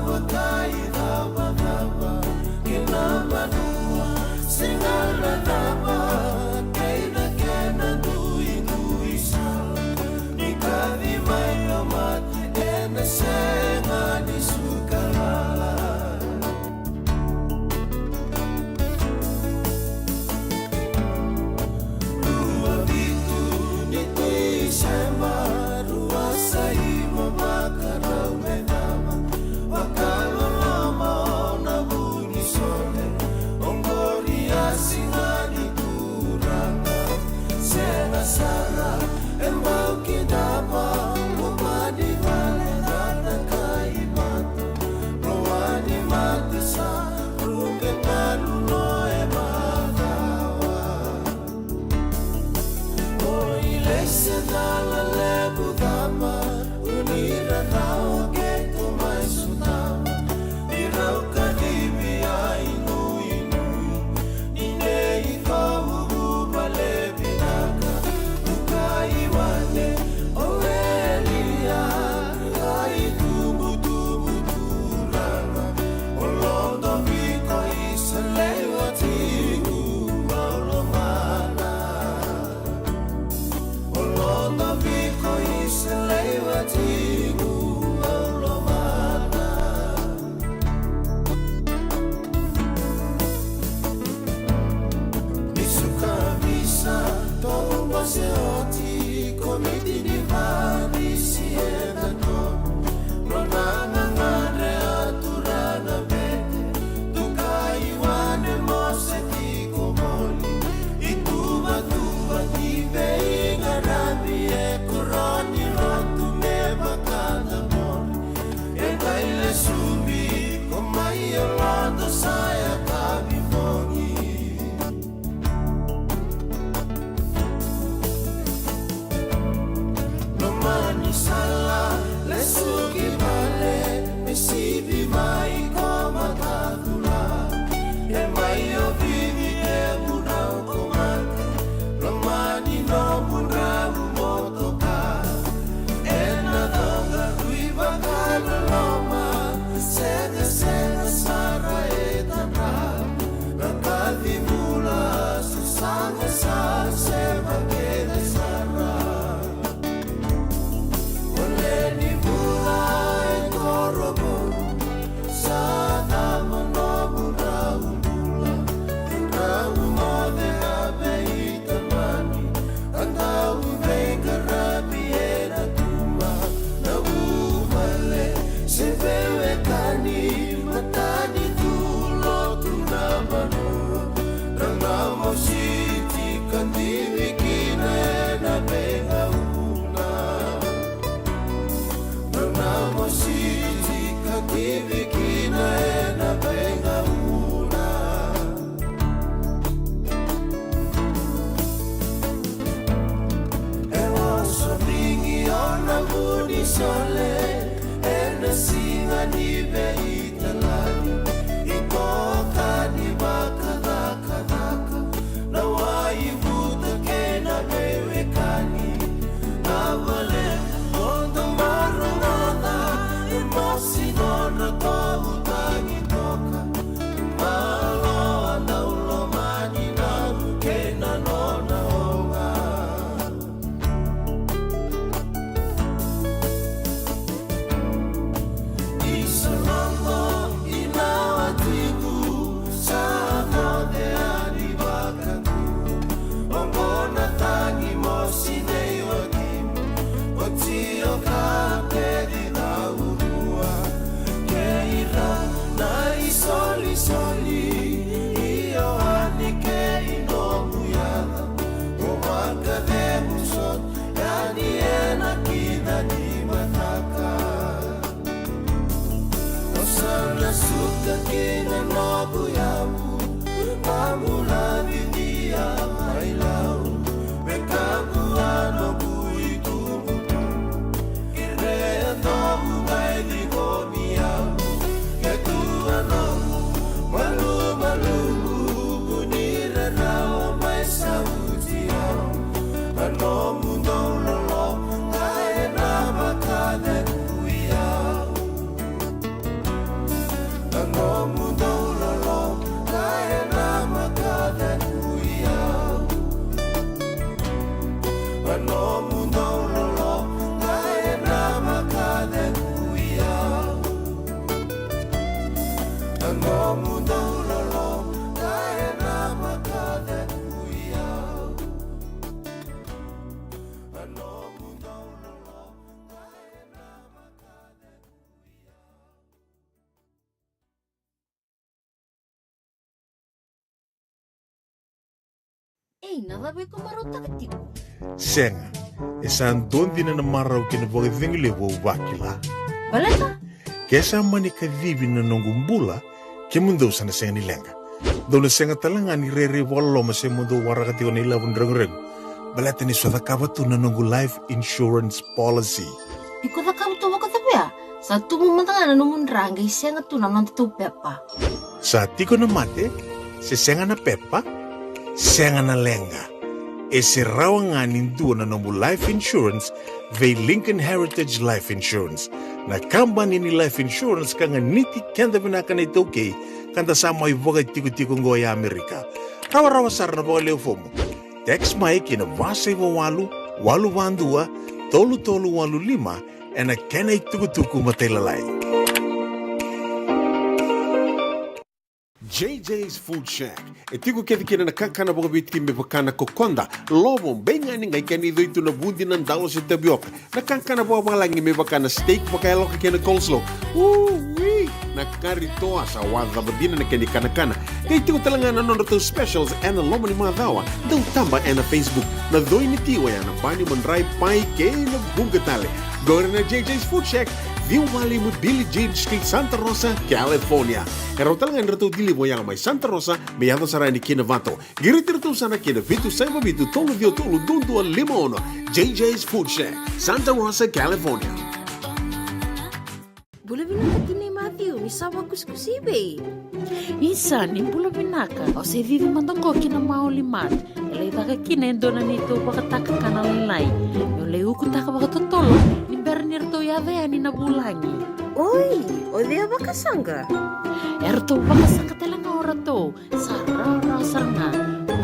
Vakaicavacava kei na vanua, sega na cava kei na kena duidui sala. Ni kaci mai na mate ena sega ni suka lala. Rua vitu ni Tiseba, rua sa lima, vakarau me cava, vakaloloma o na vu ni sole. Oqori a siga ni Turaga, sega sara e bau kidava. Loma ni vale na kai mata, loma ni mata sa rube malu no e makawa. Oi lei se cala levu cava, uni rarawa keitou mai sotava. Ni rau kacivi a inuinui, ni nei kovuvu vale vinaka. Lukai wane o Elia, a itubutubu Turaga. O Lodoviko Isalei watiqu, au lomana. O Lodoviko Isalei watiqu, au lomana. Ni suka visa, to'u bose oti, komiti ni Farisi e na to'u. Nona gagadre a turaga bete, tukai wane mose tiko voli. Ituvatuva ni veiqaravi e koroni lotu me vakadavori. E qai lesuvi ko mai o Lodo sa yakavi bogi. Loma ni sala lesu ki vale, me sivi mai ko matacula. E mai o Vivi e mudau ko mate, loma ni nomudrau motoka. Ena coqa rui vakaloloma, sega sega sara e tadra. Na kaci bula sasaga sa sema kece sara. O le ni bula e korobo, sa cava nomudrau bula? Drau moce a veitamani, a dau veiqaravi ena tuma. Na vuvale se veiwekani, matanitu, lotu, na vanua. Drau na mositi ka divi kina ena veigauna. Drau na mositi ka divi kina ena veigauna. E oso vigi o na vu ni sole ena siga ni veitalai. Iko ka ni vakacakacaka, na wai vuta kei na veiwekani. Na vale o dau maroroya, e mosi nona tovutaki toka. Malo a dau lomani na kei na nona oga. Isa logo ina watiqu, sa moce a ni vakatu. Oqo na tagi mosi nei watimu, oti o ka peci na urua. Kei rau na isolisoli, i Ioani kei nomu yaca. O vakacegu sotu yani ena kida ni mataka. O sa na suka kina noqu yavu, a bula vidia mai Lau. Me kakua noqu itubutubu, kerea noqu qai ciqomi au. Ke tu a noqu malumalumu, ni rarawa mai sauti au. A nomu dau loloma ga ena vakacegui au. Ei, na cava iko marautaka tiko? Sega, e sa dua dina na marau kei na vakacegu levu au vakila. Baleta? Ke sa mani kacivi na noqu bula, kemudou sa na sega ni leqa. Dou na sega tale ga ni rairai vakaloloma se mo dou waraka tiko na ilavo ni reguregu. Baleta ni so cakava tu na noqu life insurance policy. Iko cakava tu vakacavia? Sa tubu mada ga na nomu dra qai sega tu na noda tou pepa. Sa tiko na mate, se sega na pepa, sega na leqa. E se rawa ga ni dua na nomu life insurance vei Lincoln Heritage Life Insurance. Na kabani ni life insurance ka ganiti keda vinaka na iTaukei, ka da sa mai vakaitikotiko oqo e Amerika. Rawarawa sara na vakalewe fomu. Text mai ki na va saiva walu, walu va dua, tolu tolu walu lima, ena kena itukutuku matailalai. J J's Food Shack. E tiko kece kina na kakana vakaViti me vaka na kokoda, lovo, beigani, qai kena icoi tu na vudi, na dalo se tavioka. Na kakana vakavalagi me vaka na steak vakayaloka kei na coleslaw. Ui! Na kari toa sa wacava dina na kena ikanakana. Qai tiko tale ga na nodratou specials ena loma ni macawa. Dau taba ena Facebook. Na coi ni ti oya na bani, madrai, pai kei na vuqa tale. Qori na J J's Food Shack, ciwa walu lima Billie Jean Street, Santa Rosa, California. E rawa tale ga ni ratou deliver oya mai Santa Rosa me yaco sara yani ki Novato. Qiriti iratou sara ki na vitu saiva vitu tolu ciwa tolu dua dua lima ono. J J's Food Shack, Santa Rosa, California. Bula vinaka tinai Matthew, ni sa vakusakusa i vei? Isa, ni bula vinaka. Au se cici mada qo ki na Maoli Mart. E lai caka kina e dua na neitou vakatakakana lailai. Meu lai ukutaka vakatotolo ni bera ni ratou yaco yani na vulagi. Oi, o cei a vakasaqa? Eratou vakasaqa tale ga o ratou. Sa rawarawa sara ga.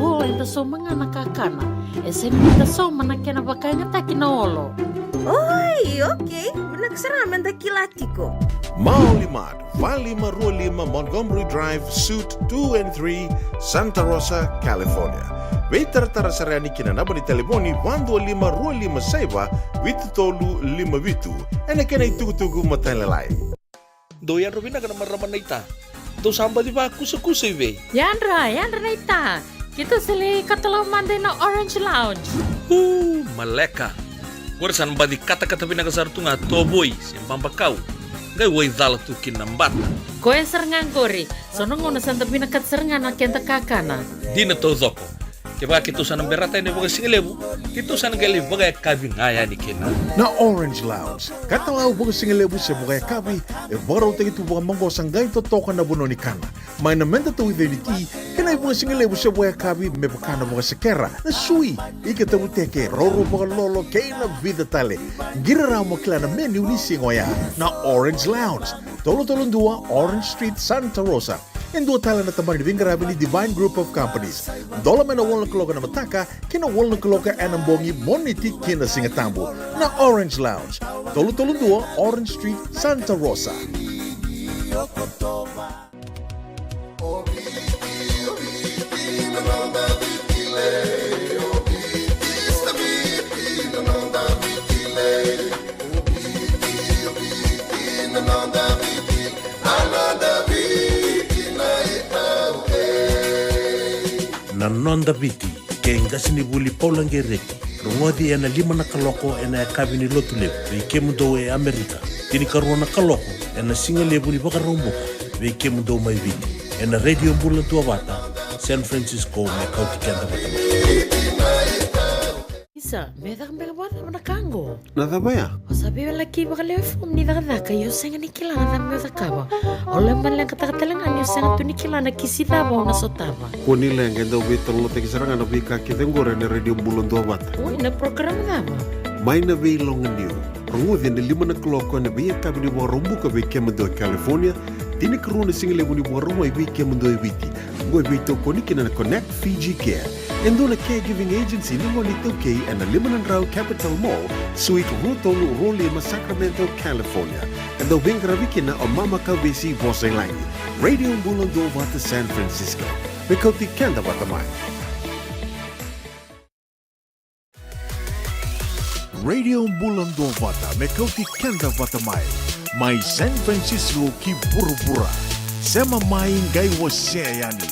Qo eda sauma ga na kakana. E sega ni da sauma na kena vakayagataki na olo. Oi, okei. Vinaka sara ga me da kila tiko. Maoli Mart, va lima rua lima Montgomery Drive, Suite two and three, Santa Rosa, California. Veitaratara sara yani ki na naba ni talevoni va dua lima rua lima saiva vitu tolu lima vitu. Ena kena itukutuku matailalai. Dou yadra vinaka na marama naita. Dou sa baci vakusakusa i vei? Yadra, yadra naita. Keitou sa lai katalau mada ina Orange Lounge. Uu, maleka. Qori sa na baci katakata vinaka sara tu ga tovoi se babakau. Qai wai cala tu kina na bata. Koya sara ga qori. So na gauna sa da vinakata sara ga na keda kakana. Dina taucoko. Kevaka keitou sa na berata yani vakasigalevu, keitou sa na qai lai vakayakavi ga yani kina. Na Orange Lounge, katalau vakasigalevu se vakayakavi, e vakarautaki tu vakamaqosa qai totoka na vanua ni kana. Mai na meda tauica ni ti, kei na ivakasigalevu se vakayakavi me vaka na vakasekera, na sui, ika tavuteke, roro vakalolo, kei na vica tale. Qiri rawa mo kila na menu ni siga oya. Na Orange Lounge, tolu tolu dua Orange Street, Santa Rosa. E dua tale na tabana ni veiqaravi ni Divine Group of Companies. Dola mai na walu na kaloko ena mataka ki na walu na kaloko ena bogi, Moniti ki na Sigatabu. Na Orange Lounge, tolu tolu dua Orange Street, Santa Rosa. Na Noda Viti, kei Qasenivuli Paula Qereti, rogoci ena lima na kaloko ena yakavi ni Lotulevu, vei kemudou e Amerika, tinikarua na kaloko ena sigalevu ni Vakaraubuka, vei kemudou mai Viti, ena Radio Bula Duavata, San Francisco, me kauti keda vata mai. Isa, meu caka beka vakacava na ka qo? Na cava ya? O sa veiwalaki vakalewe fomu ni cakacaka, ia o sega ni kila na cava meu cakava. O lai maleqataka tale ga niu sega tu ni kila na kisi cava au na sotava. Kua ni leqa, e dau veitalanoataki sara ga na veika kece qori ena Radio Bula Duavata. Oi, na program cava? Mai na Veiloganiu. Rogoci ena lima na kaloko ena veiyakavi ni Vakaraubuka vei kemudou e California, tinikarua na sigalevu ni Vakarauwai vei kemudou e Viti. Qo e veitokoni kina na Connect Fiji Care. E dua na caregiving agency ni gone iTaukei ena lima na drau Capitol Mall, Suite rua tolu rua lima, Sacramento, California. E dau veiqaravi kina o Mama Kavesi Vosailagi. Radio Bula Duavata San Francisco. Me kauti keda vata mai. Radio Bula Duavata, me kauti keda vata mai. Mai San Francisco ki vuravura. Sema mai qai wasea yani.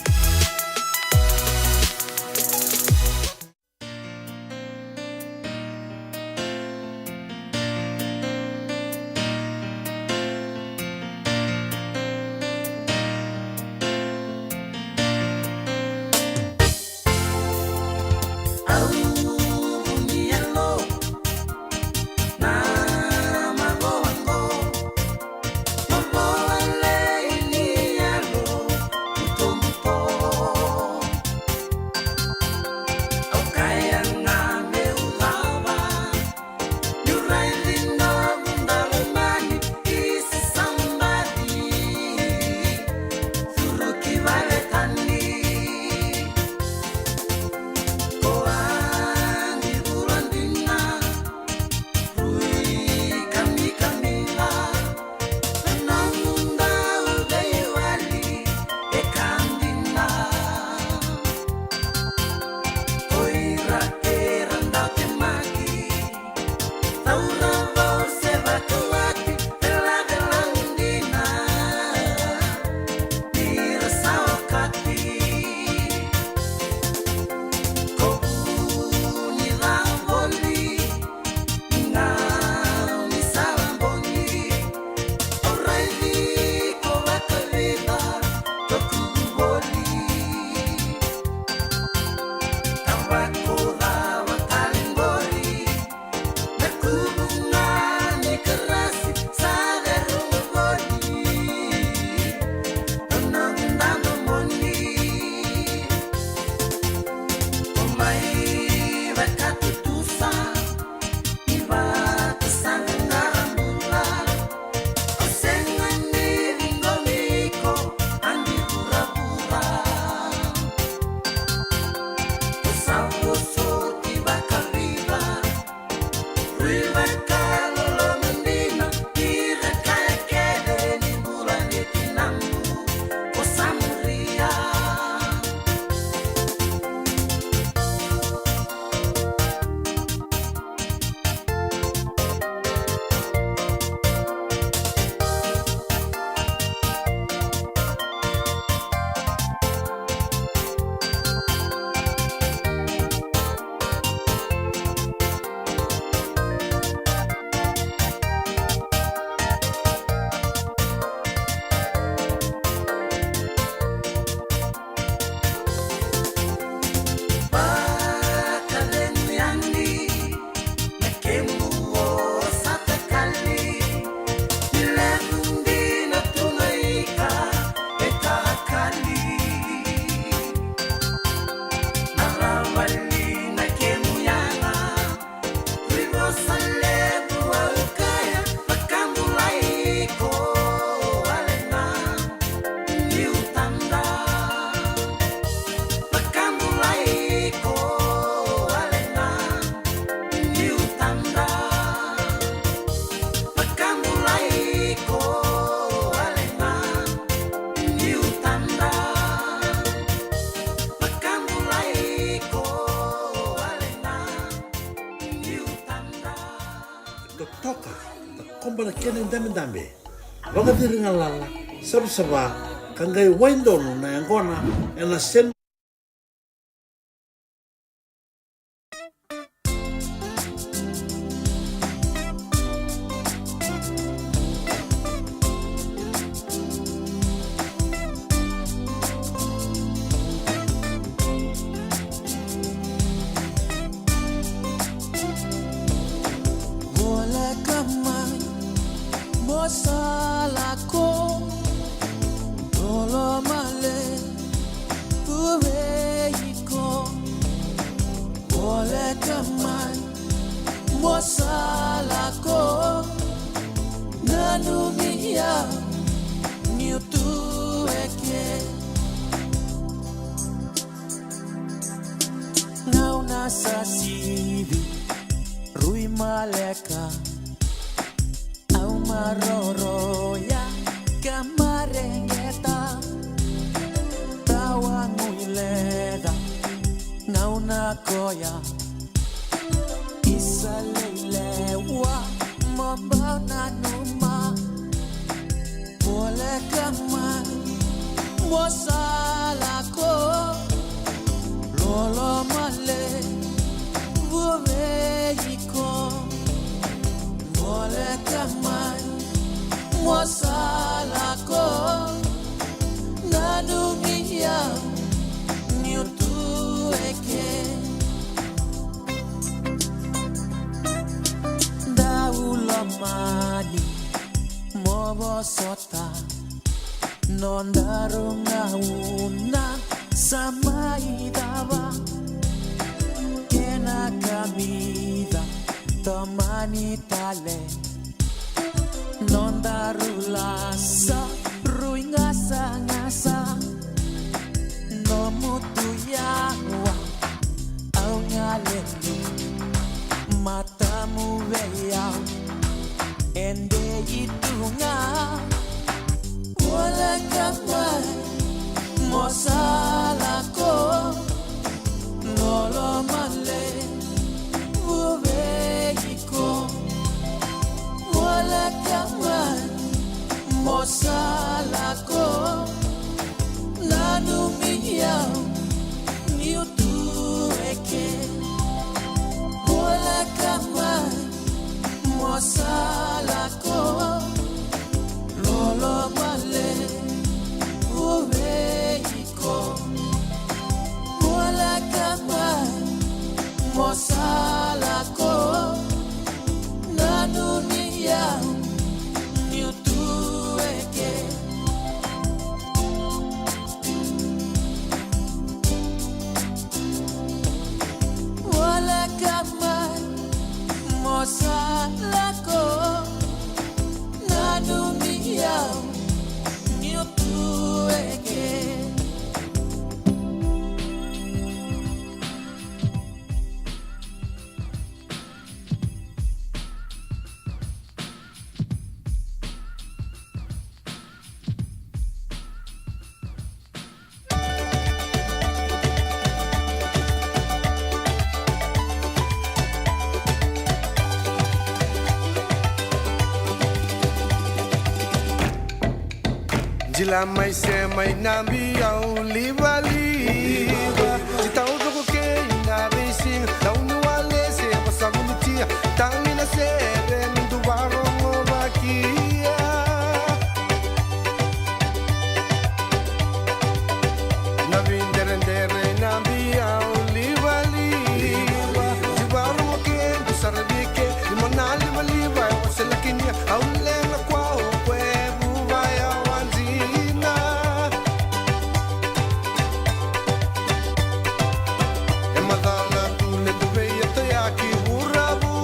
Totoka, takoba na kena idabedabe. Vakaciri galala, savasava, ka qai wai donu na yaqona ena sena. Voleka mai, mo sa lako, tolo male, tu Sa sivi, rui maleka, au maroroya ka mareqeta. Tawa guileca, gauna koya, isa leilewa, mo bau nanuma. Voleka mai, mo sa lako, loloma levu vei iko. Voleka mai, mo sa lako, nanumi au niu tu eke. Dau lomani, mo vosota, nodaru gauna sa mai cava. Kena kamica, tomani tale, nodaru lasa, rui gasagasa. Nomu tu yawa, au galeli, matamu vei au, e dei tu ga. Voleka mai, mo sa lako, loloma levu vei iko. Voleka mai, mo sa lako, nanumi au niu tu eke. Voleka mai, mo sa lako, loloma levu vei iko. Voleka mai, mo sa lako, nanumi au niu tu eke. Voleka mai, mo sa lako, nanumi au niu tu eke. Jila mai se mai na biau livaliva. Jitau coko kei na veisiga. Tauni wale se vasavunitia. Tagi na sere ni duvarogo vakia. Na videredere na biau livaliva. Jivarogo ke du sara vike. Ni mona livaliva e waselakinia. Au lena kwa o kwe vuva ya wajina. E macala tu le tu vei e toyaki vuravu.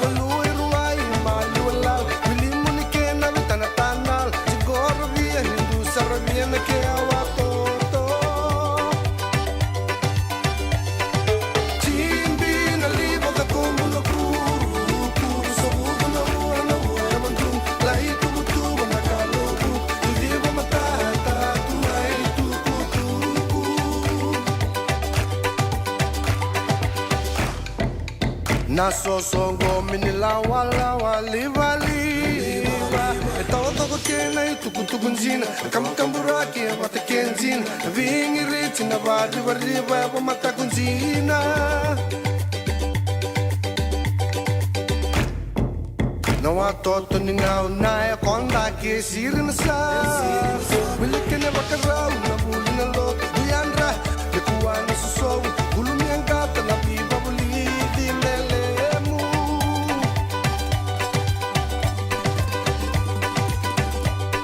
Valu i ruai maliwalal. Wili muni kena vitanatanal. Sigorovia ni du saravia na ke awa toto. Jibi na liva ka kumu na kuru. Kuru sa vuku na rua na rua na mandu. Lai tuvutuvu na kaloku. Tuliva matata tu lai tukutuku. Na sosoqo mini lawalawa livaliva. E tawatoko kena i tukutuku jina. Kamakaburaki e vata ke jina. Vigiriti na varivariva e vamataku jina. Na watoto ni gauna e koda ke siri na sa. Wili kena vakarau na vuli na lotu. Duyadra, me kua na sosovu. Gulumi a gata na vivavulici lelemu.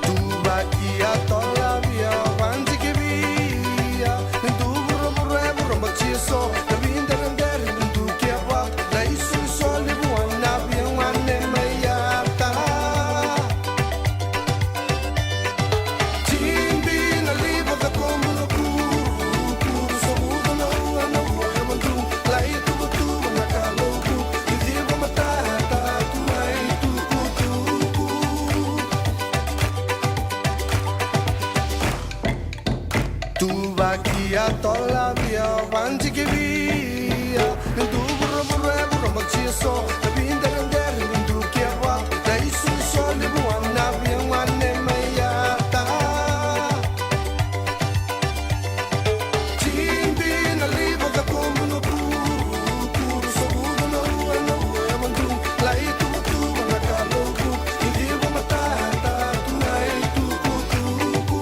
Tuvaki a tolavia vanjikivia. Ni du vuravura e vurabati eso. Na videredere ni du ke vata. Na isoiso levu a na via gone mai ata. Ia tolavia vanjikivia, ni tu vuravura e vura matia so, na vidaredare ni dukia va, na isolisoli vua na via gone mai yata. Jibi na liva ka komu na kuru, kuru savudu na ua, na ua e vadru, lai tuvatuva na Kalou vuku, i liva matata tu na itukutuku.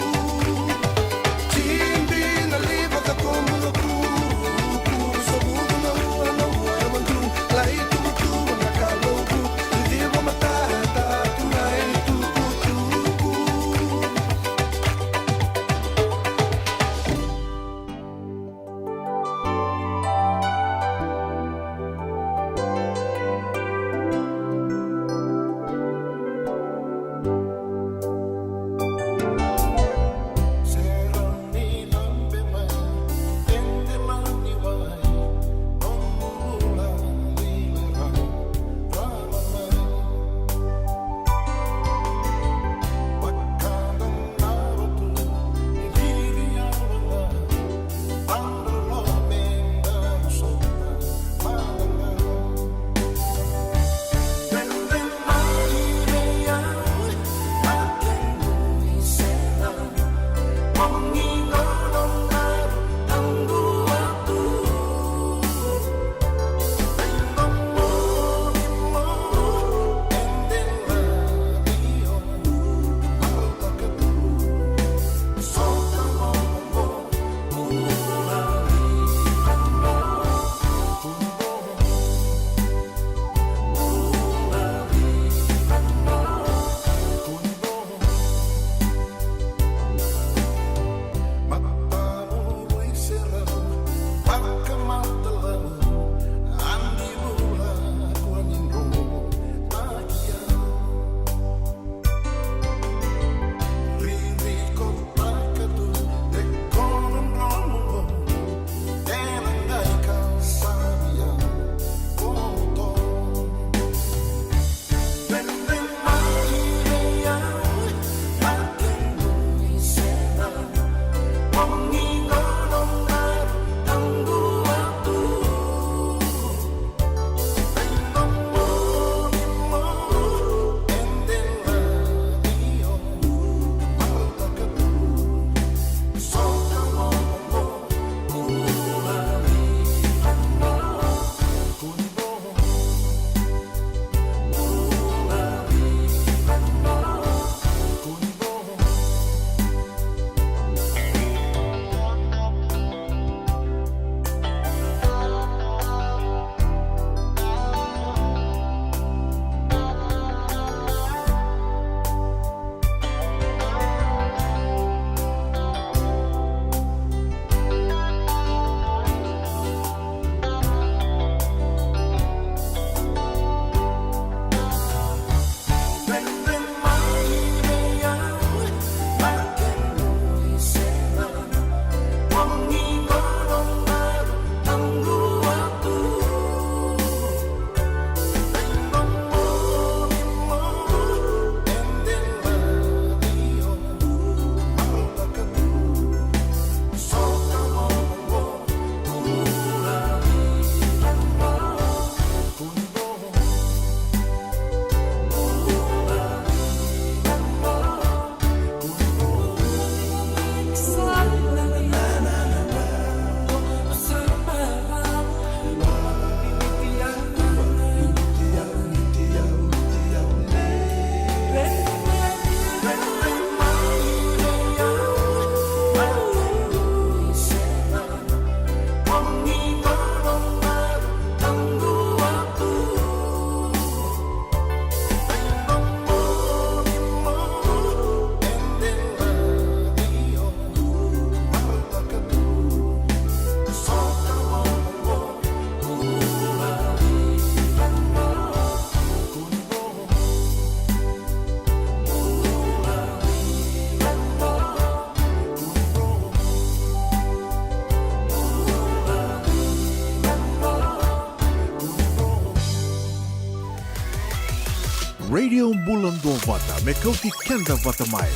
Radio Bula Duavata, me kauti keda vata mai.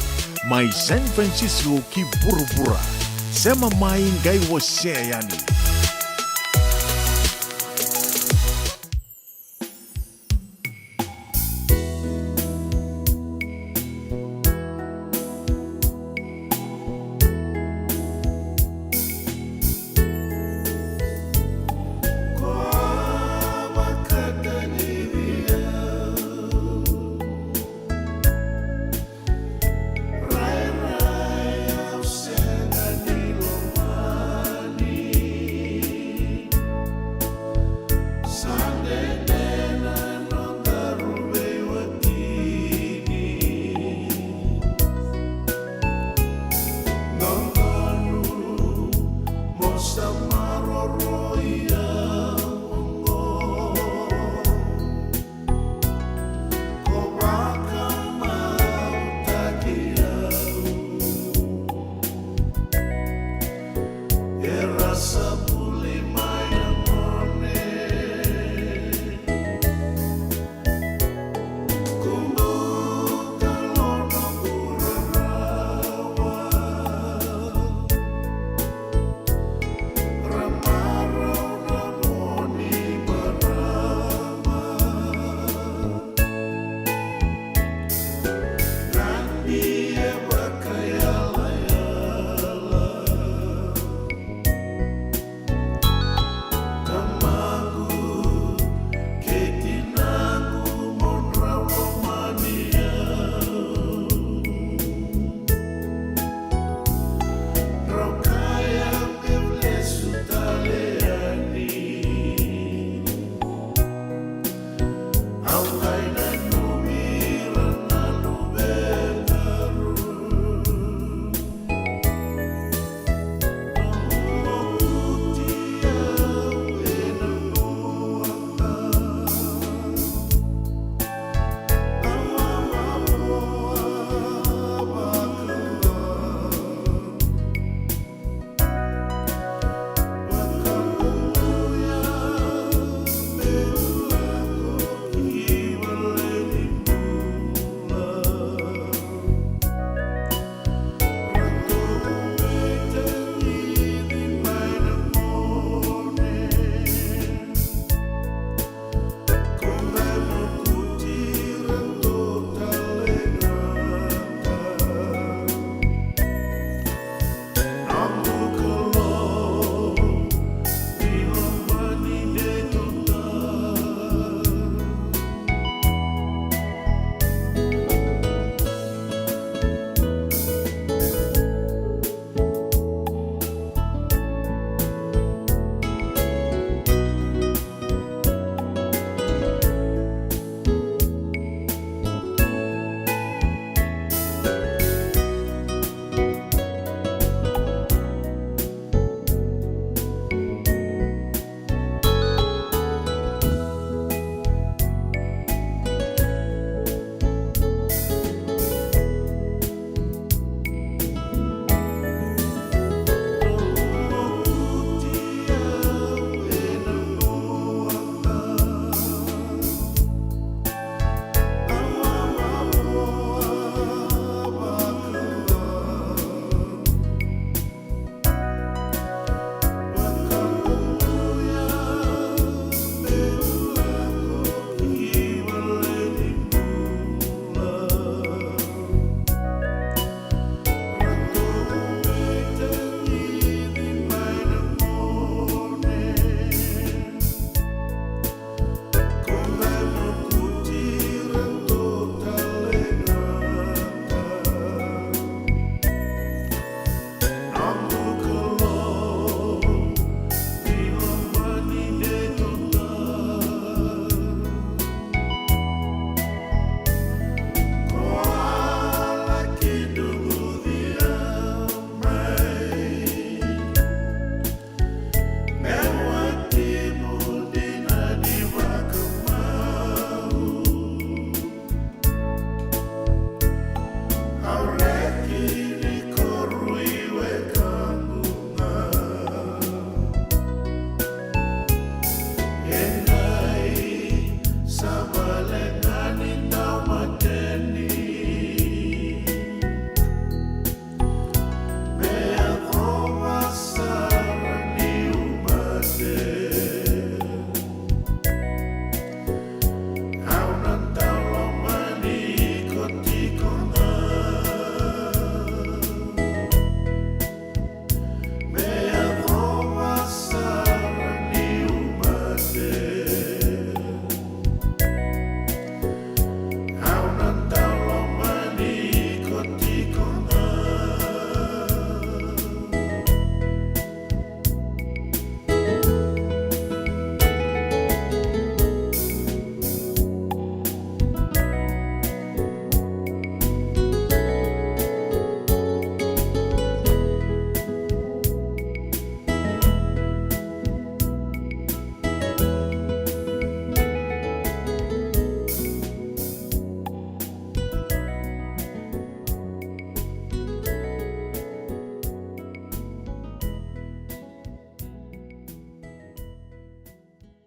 Mai San Francisco ki vuravura. Sema mai qai wasea yani.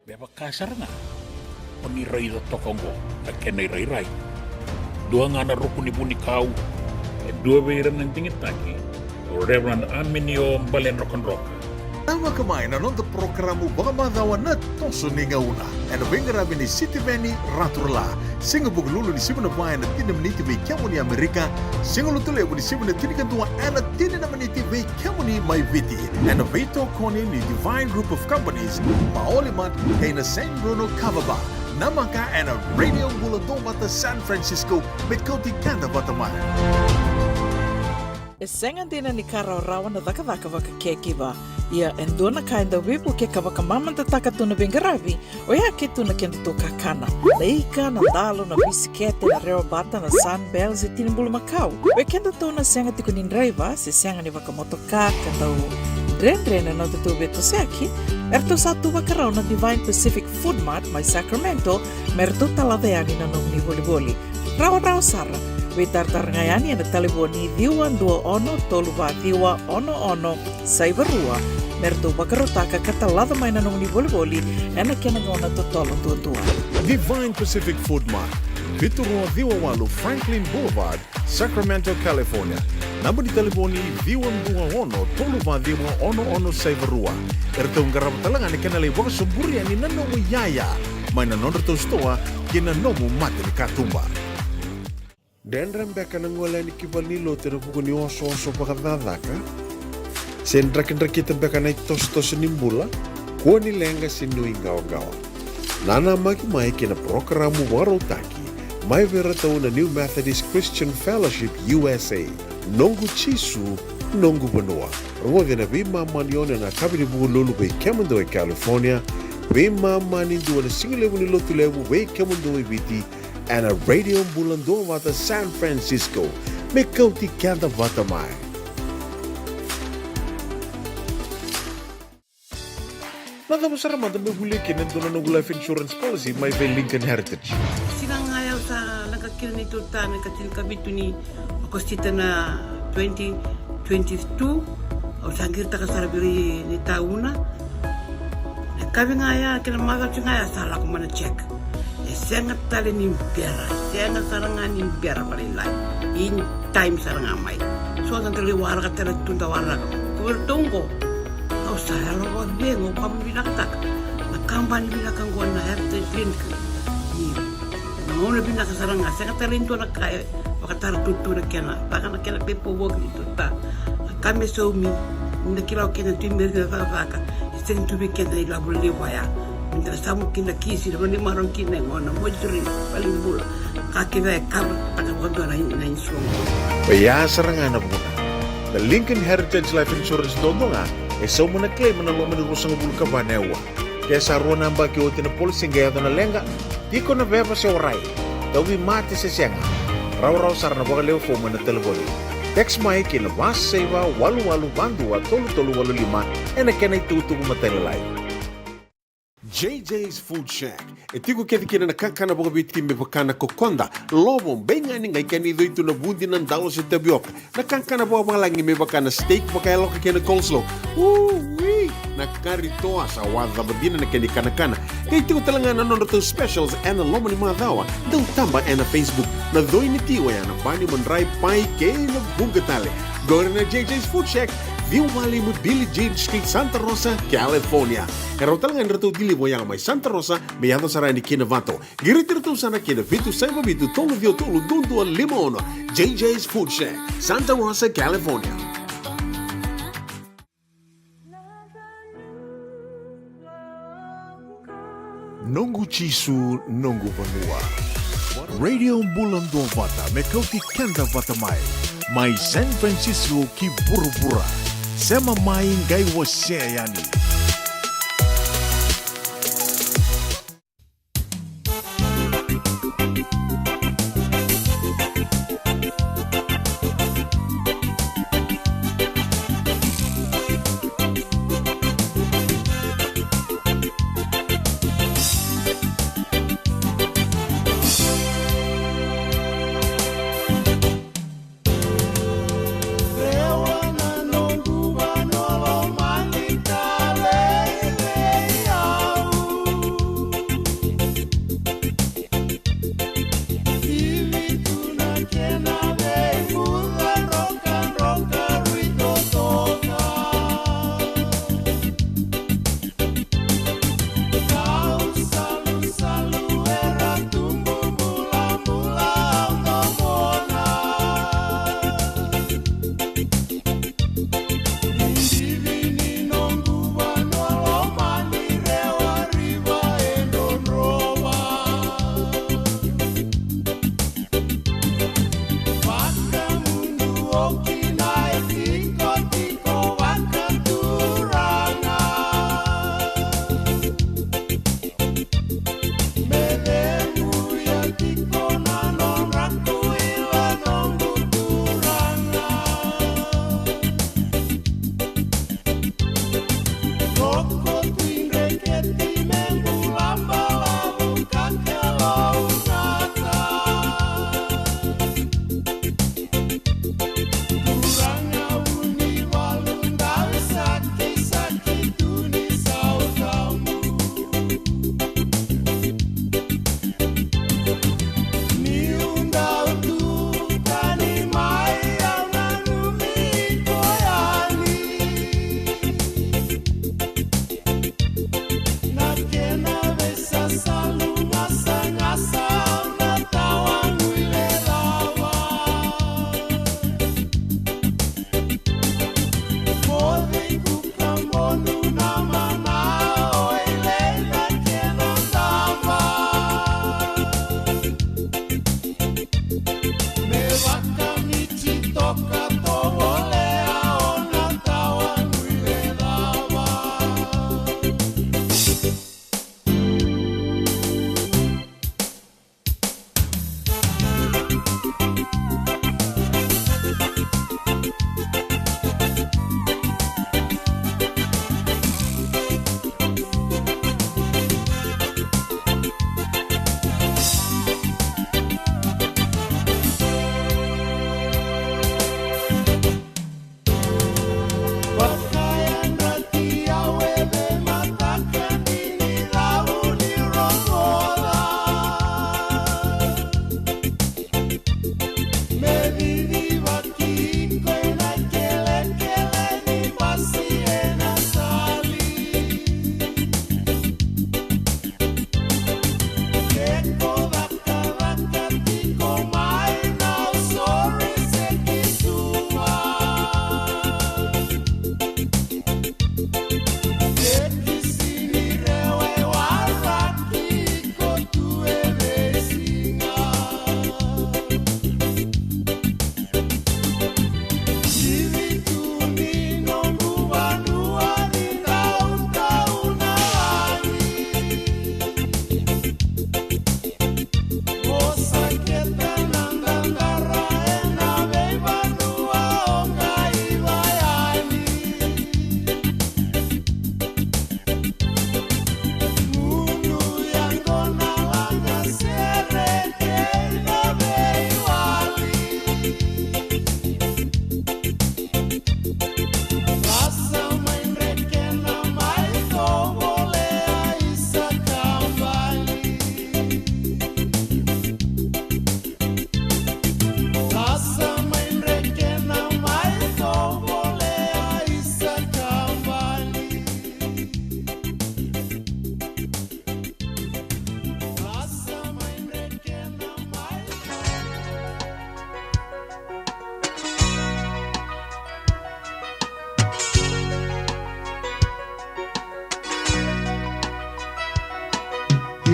Me vaka sara ga o ni raica toka oqo na kena irairai. Dua ga na ruku ni vunikau, e dua vei ira na digitaki, o Reverend Aminio Baledrokadroka. Namaka mai na noda porokaramu vakamacawa na Toso ni Gauna, ena veiqaravi ni Sitiveni Raturala. Siga Vukelulu ni sivi na va ena tini na miniti vei kemuni Amerika, Siga Lotulevu ni sivi na tinikadua ena tini na miniti vei kemuni mai Viti. Ena veitokoni ni Divine Group of Companies, Maolimat, kei na San Bruno Kava Bar. Namaka ena Radio Bula Duavata San Francisco, me kauti keda vata mai. E sega dina ni ka rawarawa na cakacaka vaka caregiver. Ia e dua na ka e dau veivuke ka vakamamadataka tu na veiqaravi, oya ke tu na kedatou kakana. Na ika, na dalo, na bisikete, na rewa bata, na Sunbell, se tini bulumakau. Vei kedatou na sega tiko ni draiva, se sega ni vakamotoka, ka dau dredre na nodatou veitosoyaki, eratou sa tu vakarau na Divine Pacific Food Mart mai Sacramento, me ratou talaca yani na nomuni volivoli. Rawarawa sara. Veitaratara ga yani ena talevoni ciwa dua ono tolu va ciwa ono ono saiva rua, me ratou vakarautaka ka talaca mai na nomuni volivoli ena kena gauna totolo duadua. Divine Pacific Food Mart, vitu rua ciwa walu Franklin Boulevard, Sacramento, California. Naba ni talevoni ciwa dua ono tolu va ciwa ono ono saiva rua. Eratou qarava tale ga na kena lai vakasoburi yani na nomu iyaya mai na nodratou sitoa kei na nomu matanikatuba. Dredre beka na gole yani ki valenilotu ena vuku ni osooso vakacakacaka? Se drakidrakita beka na itosotoso ni bula? Kua ni leqa se nuiqawaqawa. Nanamaki mai ki na parokaramu vakarautaki mai vei iratou na New Methodist Christian Fellowship U S A. Noqu Jisu, noqu vanua. Rogoci ena veimama ni ono ena yakavi ni Vukelulu vei kemudou e California, veimama ni dua ena Siga Levu ni Lotulevu vei kemudou e Viti, ena Radio Bula Duavata San Francisco, me kauti keda vata mai. Na cava sara mada me volia kina e dua na noqu life insurance policy mai vei Lincoln Heritage? Siga ga ya au sa leqa kina neitou ta na ikatinikavitu ni Okosita na twenty twenty-two. Au sa qiritaka sara vei ira na itauna. Na yakavi ga ya kei na macawa tiko ga ya sa lako mai na check. E sega tale ni bera, sega sara ga ni bera vakalailai. In time sara ga mai. So sa da lai waraka tale tu da waraka. Ko vei iratou oqo, au sa yalo vakacegu, au vakavinavinakataka na kabani vinaka oqo na Heritage Clinic. Ni na gauna vinaka sara ga, sega tale ni dua na ka e vakatara tutu na kena, vaka na kena veipovoki ni tuta. Na ka me saumi, ni da kila o keda tu i meri na cakacaka, e sega tu vei keda na ilavo levu vaya. Ni da samu kina kisi, na vanimaro kina e gona, moituri, valenibula. Ka kece e kava taka vakadua na, na insurance. Oya sara ga na vuna. Na Lincoln Heritage Life Insurance duadua ga e sauma na claim ena loma ni ruasagavulu ka va na aua. Ke sa rua na yabaki oti na policy qai yaco na leqa, tiko na veva se warai, tauvimate se sega, rawarawa sara na vakalewe fomu ena talevoni. Text mai ki na va saiva walu walu va dua tolu tolu walu lima ena kena itukutuku matailalai. J J's Food Shack. E tiko kece kina na kakana vakaviti me vaka na kokoda, lovo, beigani, qai kena icoi tu na vudi, na dalo se tavioka. Na kakana vakavalagi me vaka na steak, vakayaloka kei na coleslaw. Ui! Na kari toa sa wacava dina na kena ikanakana. Qai tiko tale ga na nodratou specials ena loma ni macawa. Dau taba ena Facebook. Na coi ni ti oya na bani, madrai, pai kei na vuqa tale. Qori na J J's Food Shack, ciwa walu lima Billie Jean Street, Santa Rosa, California. E rawa tale ga ni ratou deliver yaga mai Santa Rosa me yaco sara yani ki Novato. Qiriti iratou sara ki na vitu saiva vitu tolu ciwa tolu dua dua lima ono. J J's Food Shack, Santa Rosa, California. Noqu Jisu, noqu vanua. Radio Bula Duavata me kauti keda vata mai. Mai San Francisco ki vuravura. Sema mai qai wasea yani.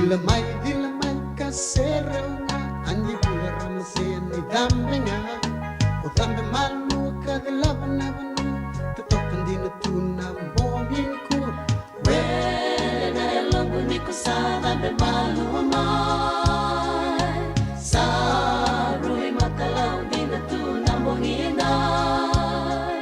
Cila mai, cila mai ka serau ga, a ni vula ra mase ni cabe ga. O cabe malua ka cilava na vanua, totoka dina tu na bogi nikua. Wele na yaloqu ni ko sa cabe malua mai. Sa rui matalau dina tu na bogi edai.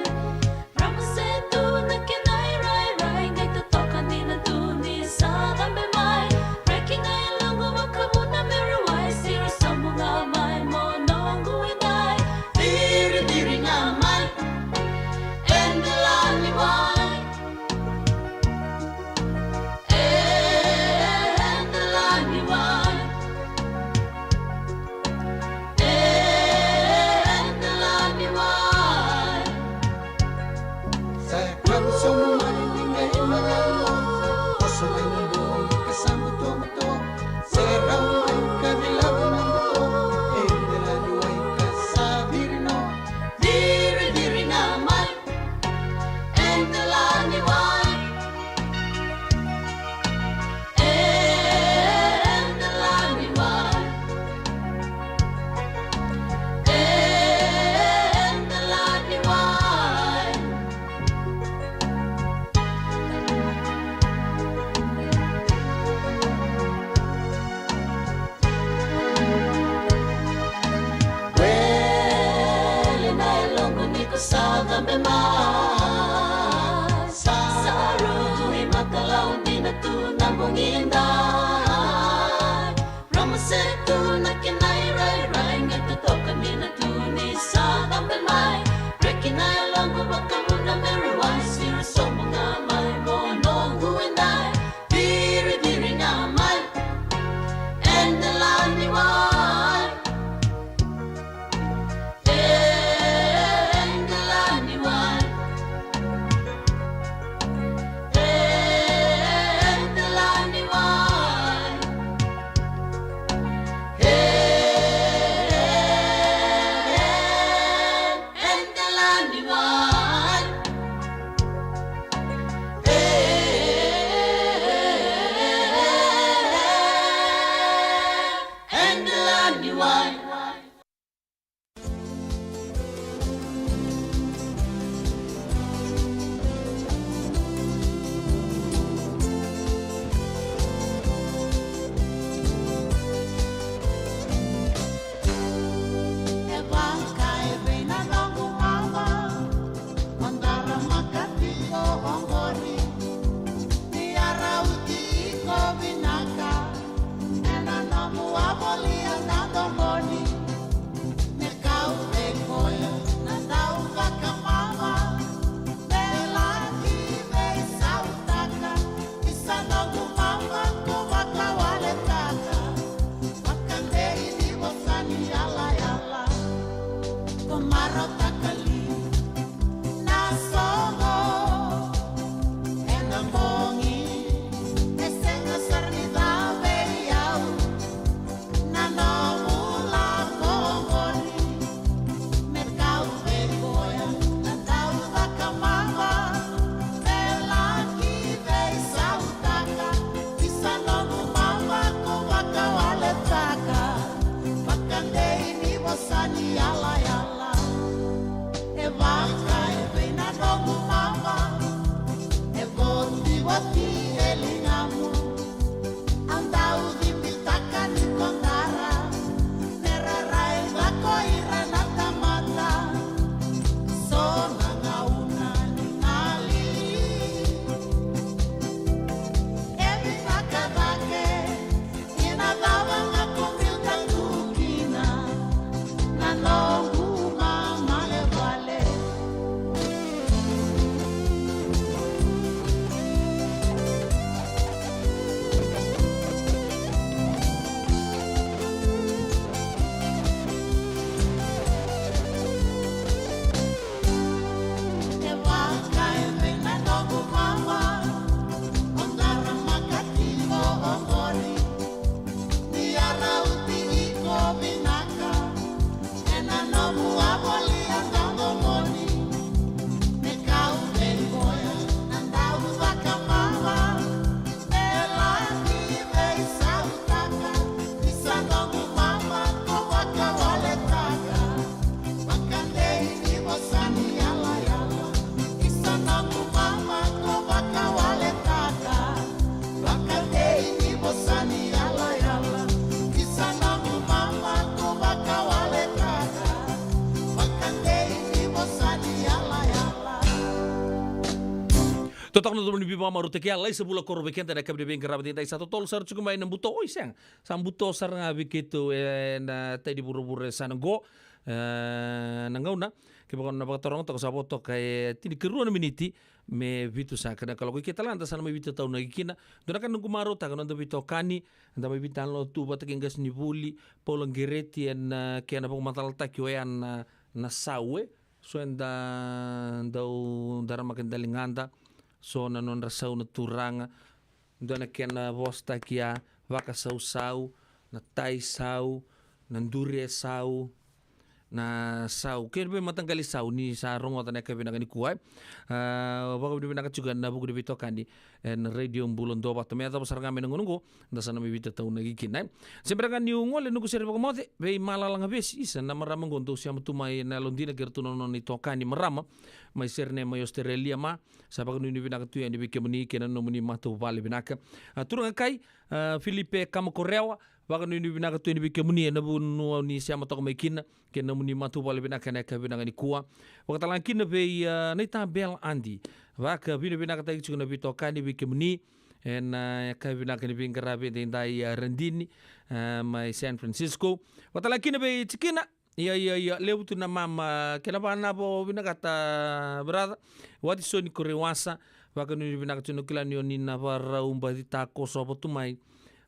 Rama se tu na kena irairai, qai totoka dina tu ni sa cabe mai. Reki na yaloqu vakavuna me ra wai, siro sobu ga mai mo noqu edai. Ciri, ciri ga mai. Eda lani wai. Eda lani wai. Eda lani wai. Sa yaco sobu mai ni qai malalo. Oso mai na bogi ka sa motomoto. Serau mai ka cilava na moto. Eda lani wai ka sa ciri no. Ciri, ciri ga mai. Eda lani wai. Eda lani wai. Eda lani wai. Wele na yaloqu ni ko sa cabe mai. Sa rui matalau dina tu na bogi edai. Rama se tu na kena irairai, qai totoka dina tu ni sa cabe mai. Reki na yaloqu vakavuna me ra wai, siro sobu ga mai mo noqu edai. Ciri, ciri ga mai. Eda lani wai. Eda lani wai. Eda lani wai. Eda lani wai. Eda lani wai. E vaka e vei na noqu mama, o dara makati o oqori. Ni a rauti iko vinaka, ena nomu a volia na domoni. Me kau vei koya na dau vakamama, me laki veisautaka. Isa noqu mama ko vakawaletaka, vakadei ni vosa ni yalayala. Ko marautaka li na soqo, Totoka na domo ni veivakamarautaki, a lai sa vula koro vei keda na yakavi ni veiqaravi edaidai. Sa totolo sara tiko mai na buto, oi sega, sa buto sara ga vei keitou e na tai ni vuravura e sa na qo. E, na gauna, kevaka na vakataroga toka, sa vo toka e tinikarua na miniti me vitu saka na kaloko. I ke tale ga da sa na mai veitataunaki kina. Dua na ka na noqu marautaka na noda veitokani, da mai veitalanoa tu vata kei qasenivuli Paula Qereti e na kena vakamacalataki oya na, na sau, e. So eda dau daramaka e daligada, so na nodra sau na turaga, dua na kena vosataki a vakasausau, na tai sau, na duri e sau, na sau, kei na veimataqali sau ni sa rogoca na yakavi vinaka nikua, e. A, vakavinavinaka tiko e na vuku ni veitokani e na Radio Bula Duavata. Me yacova sara ga mai na gauna oqo, da sa na mai veitataunaki kina, e. Se bera ga niu gole noqu sere vakamoce vei Malala Gavesi, isa na marama oqo dou sema tu mai na yalodina kei ratou na nona itokani marama mai Sydney mai Australia, ma sa vakanuinui vinaka tu yani vei kemuni kei na nomuni matavuvale vinaka. A, turaga kai, a, Filipe Kamakorewa, vakanuinui vinaka tu yani vei kemuni e na vanua ni sema toka mai kina kei na nomuni matavuvale vinaka e na yakavi vinaka nikua. Vakatalega kina vei, a, Naitabela Adi, vakavinavinakataki tiko na veitokani vei kemuni e na yakavi vinaka ni veiqaravi edaidai, a, Radini, a, mai San Francisco. Vakatalega kina vei Tikina, ia, ia, ia, levu tu na mama, kena vanavo vinakata, brother. Watisoni Koreiwasa, vakanuinui vinaka tu, na kila ni o ni na vakarau baci takosova tu mai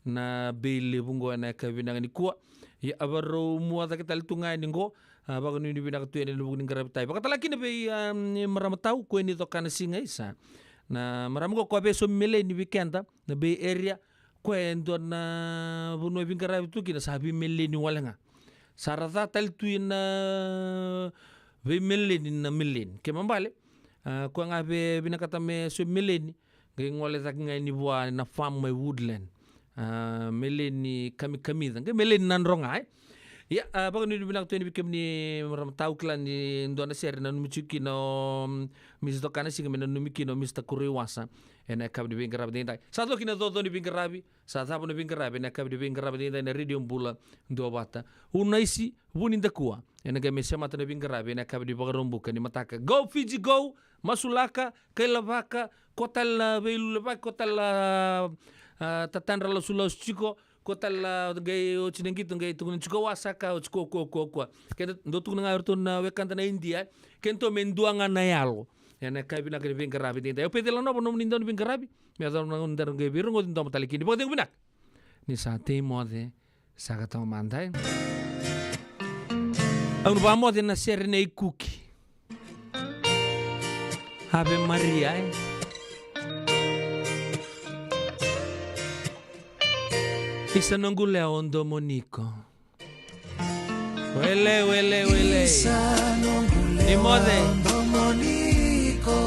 na bei levu qo e na yakavi vinaka nikua. Ia, a vakarau mua cake tale tu ga yani qo, a, vakanuinui vinaka tu yani e na vuku ni qaravi tai. Vakatalega kina vei, a, marama tau, ko e ni coka na siga isa. Na marama qo ko a vei Somimeleni vei keda na Bay Area, ko e dua na vanua e veiqaravi tu kina sa veimeleni wale ga. Sa ra ca tale tu i na veimeleni na meleni. Ke ma bale, a, ko ga vei vinakata me Somimeleni, qai gole cake ga yani vua na farm mai Woodland. A, meleni kamikamica, qai meleni Nadroga, e. Ia, a, vakanuinui vinaka tu yani vei kemuni marama tau, kila ni dua na sere nanumi tiko kina o, mm, Mr Tokanasiga, me nanumi kina o Mr Koreiwasa e na yakavi ni veiqaravi edaidai. Sa coki na coco ni veiqaravi, sa cava na veiqaravi e na yakavi ni veiqaravi edaidai na Radio Bula Duavata. Unaisi Vunidakua ena qai mai semata na veiqaravi ena yakavi ni Vakaraubuka ni mataka. Go Fiji go, masulaka, kailavaka, ko tale na veilulevaki, ko tale na, a, tatadra lasulasu tiko, ko tale na qai oti na qito qai tukuna tiko wa saka, oti kua, kua, kua, kua. Keda dau tukuna ga o iratou na wekada na Idia, e. Kedatou me dua ga na yalo. Ena yakavi vinaka ni veiqaravi edaidai. Au Peceli Lanova nomuni dau ni veiqaravi. Me yacova na gauna daru qai veirogoci domo tale kina. Vakacegu vinaka. Ni sa tei moce. Saka toka mada, e. Au na vakamoce na sere nei Kuki. Ave Maria, e. Isa noqu lewa o Domoniko. Wele, wele, wele. Isa noqu lewa, ni moce, o Domoniko.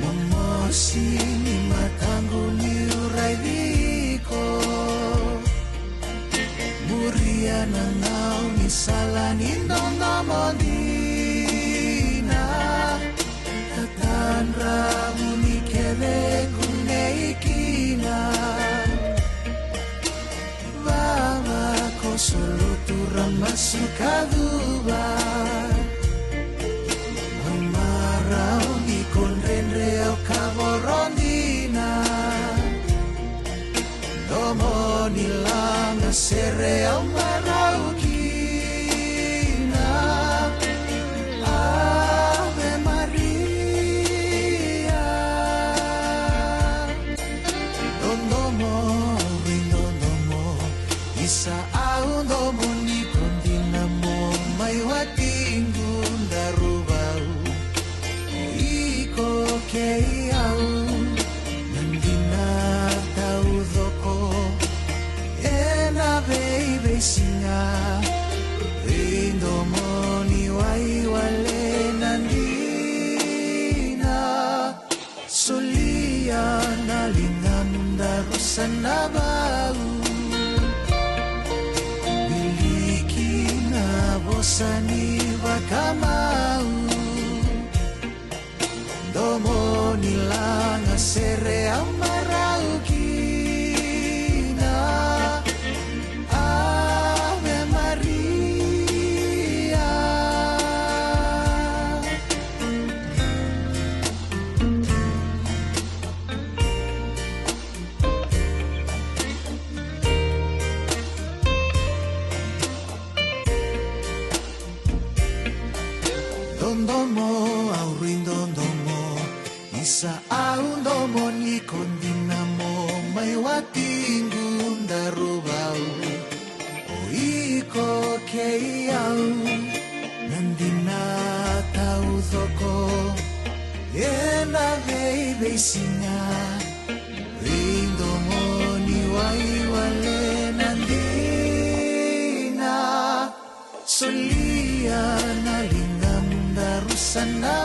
Momosi ni mataqu niu raici iko. Muria na gaunisala ni dodomo dina. Tatadra vuni kece kunei kina. Vava ko solotu ra masu ka cuva. Au rui dodomo, isa au domo ni ko dina mo mai watiqu daru vau. O iko kei au, na dina taucoko, ena veiveisiga. Veidomo ni waiwale na dina. Solia na ligamu daru sa na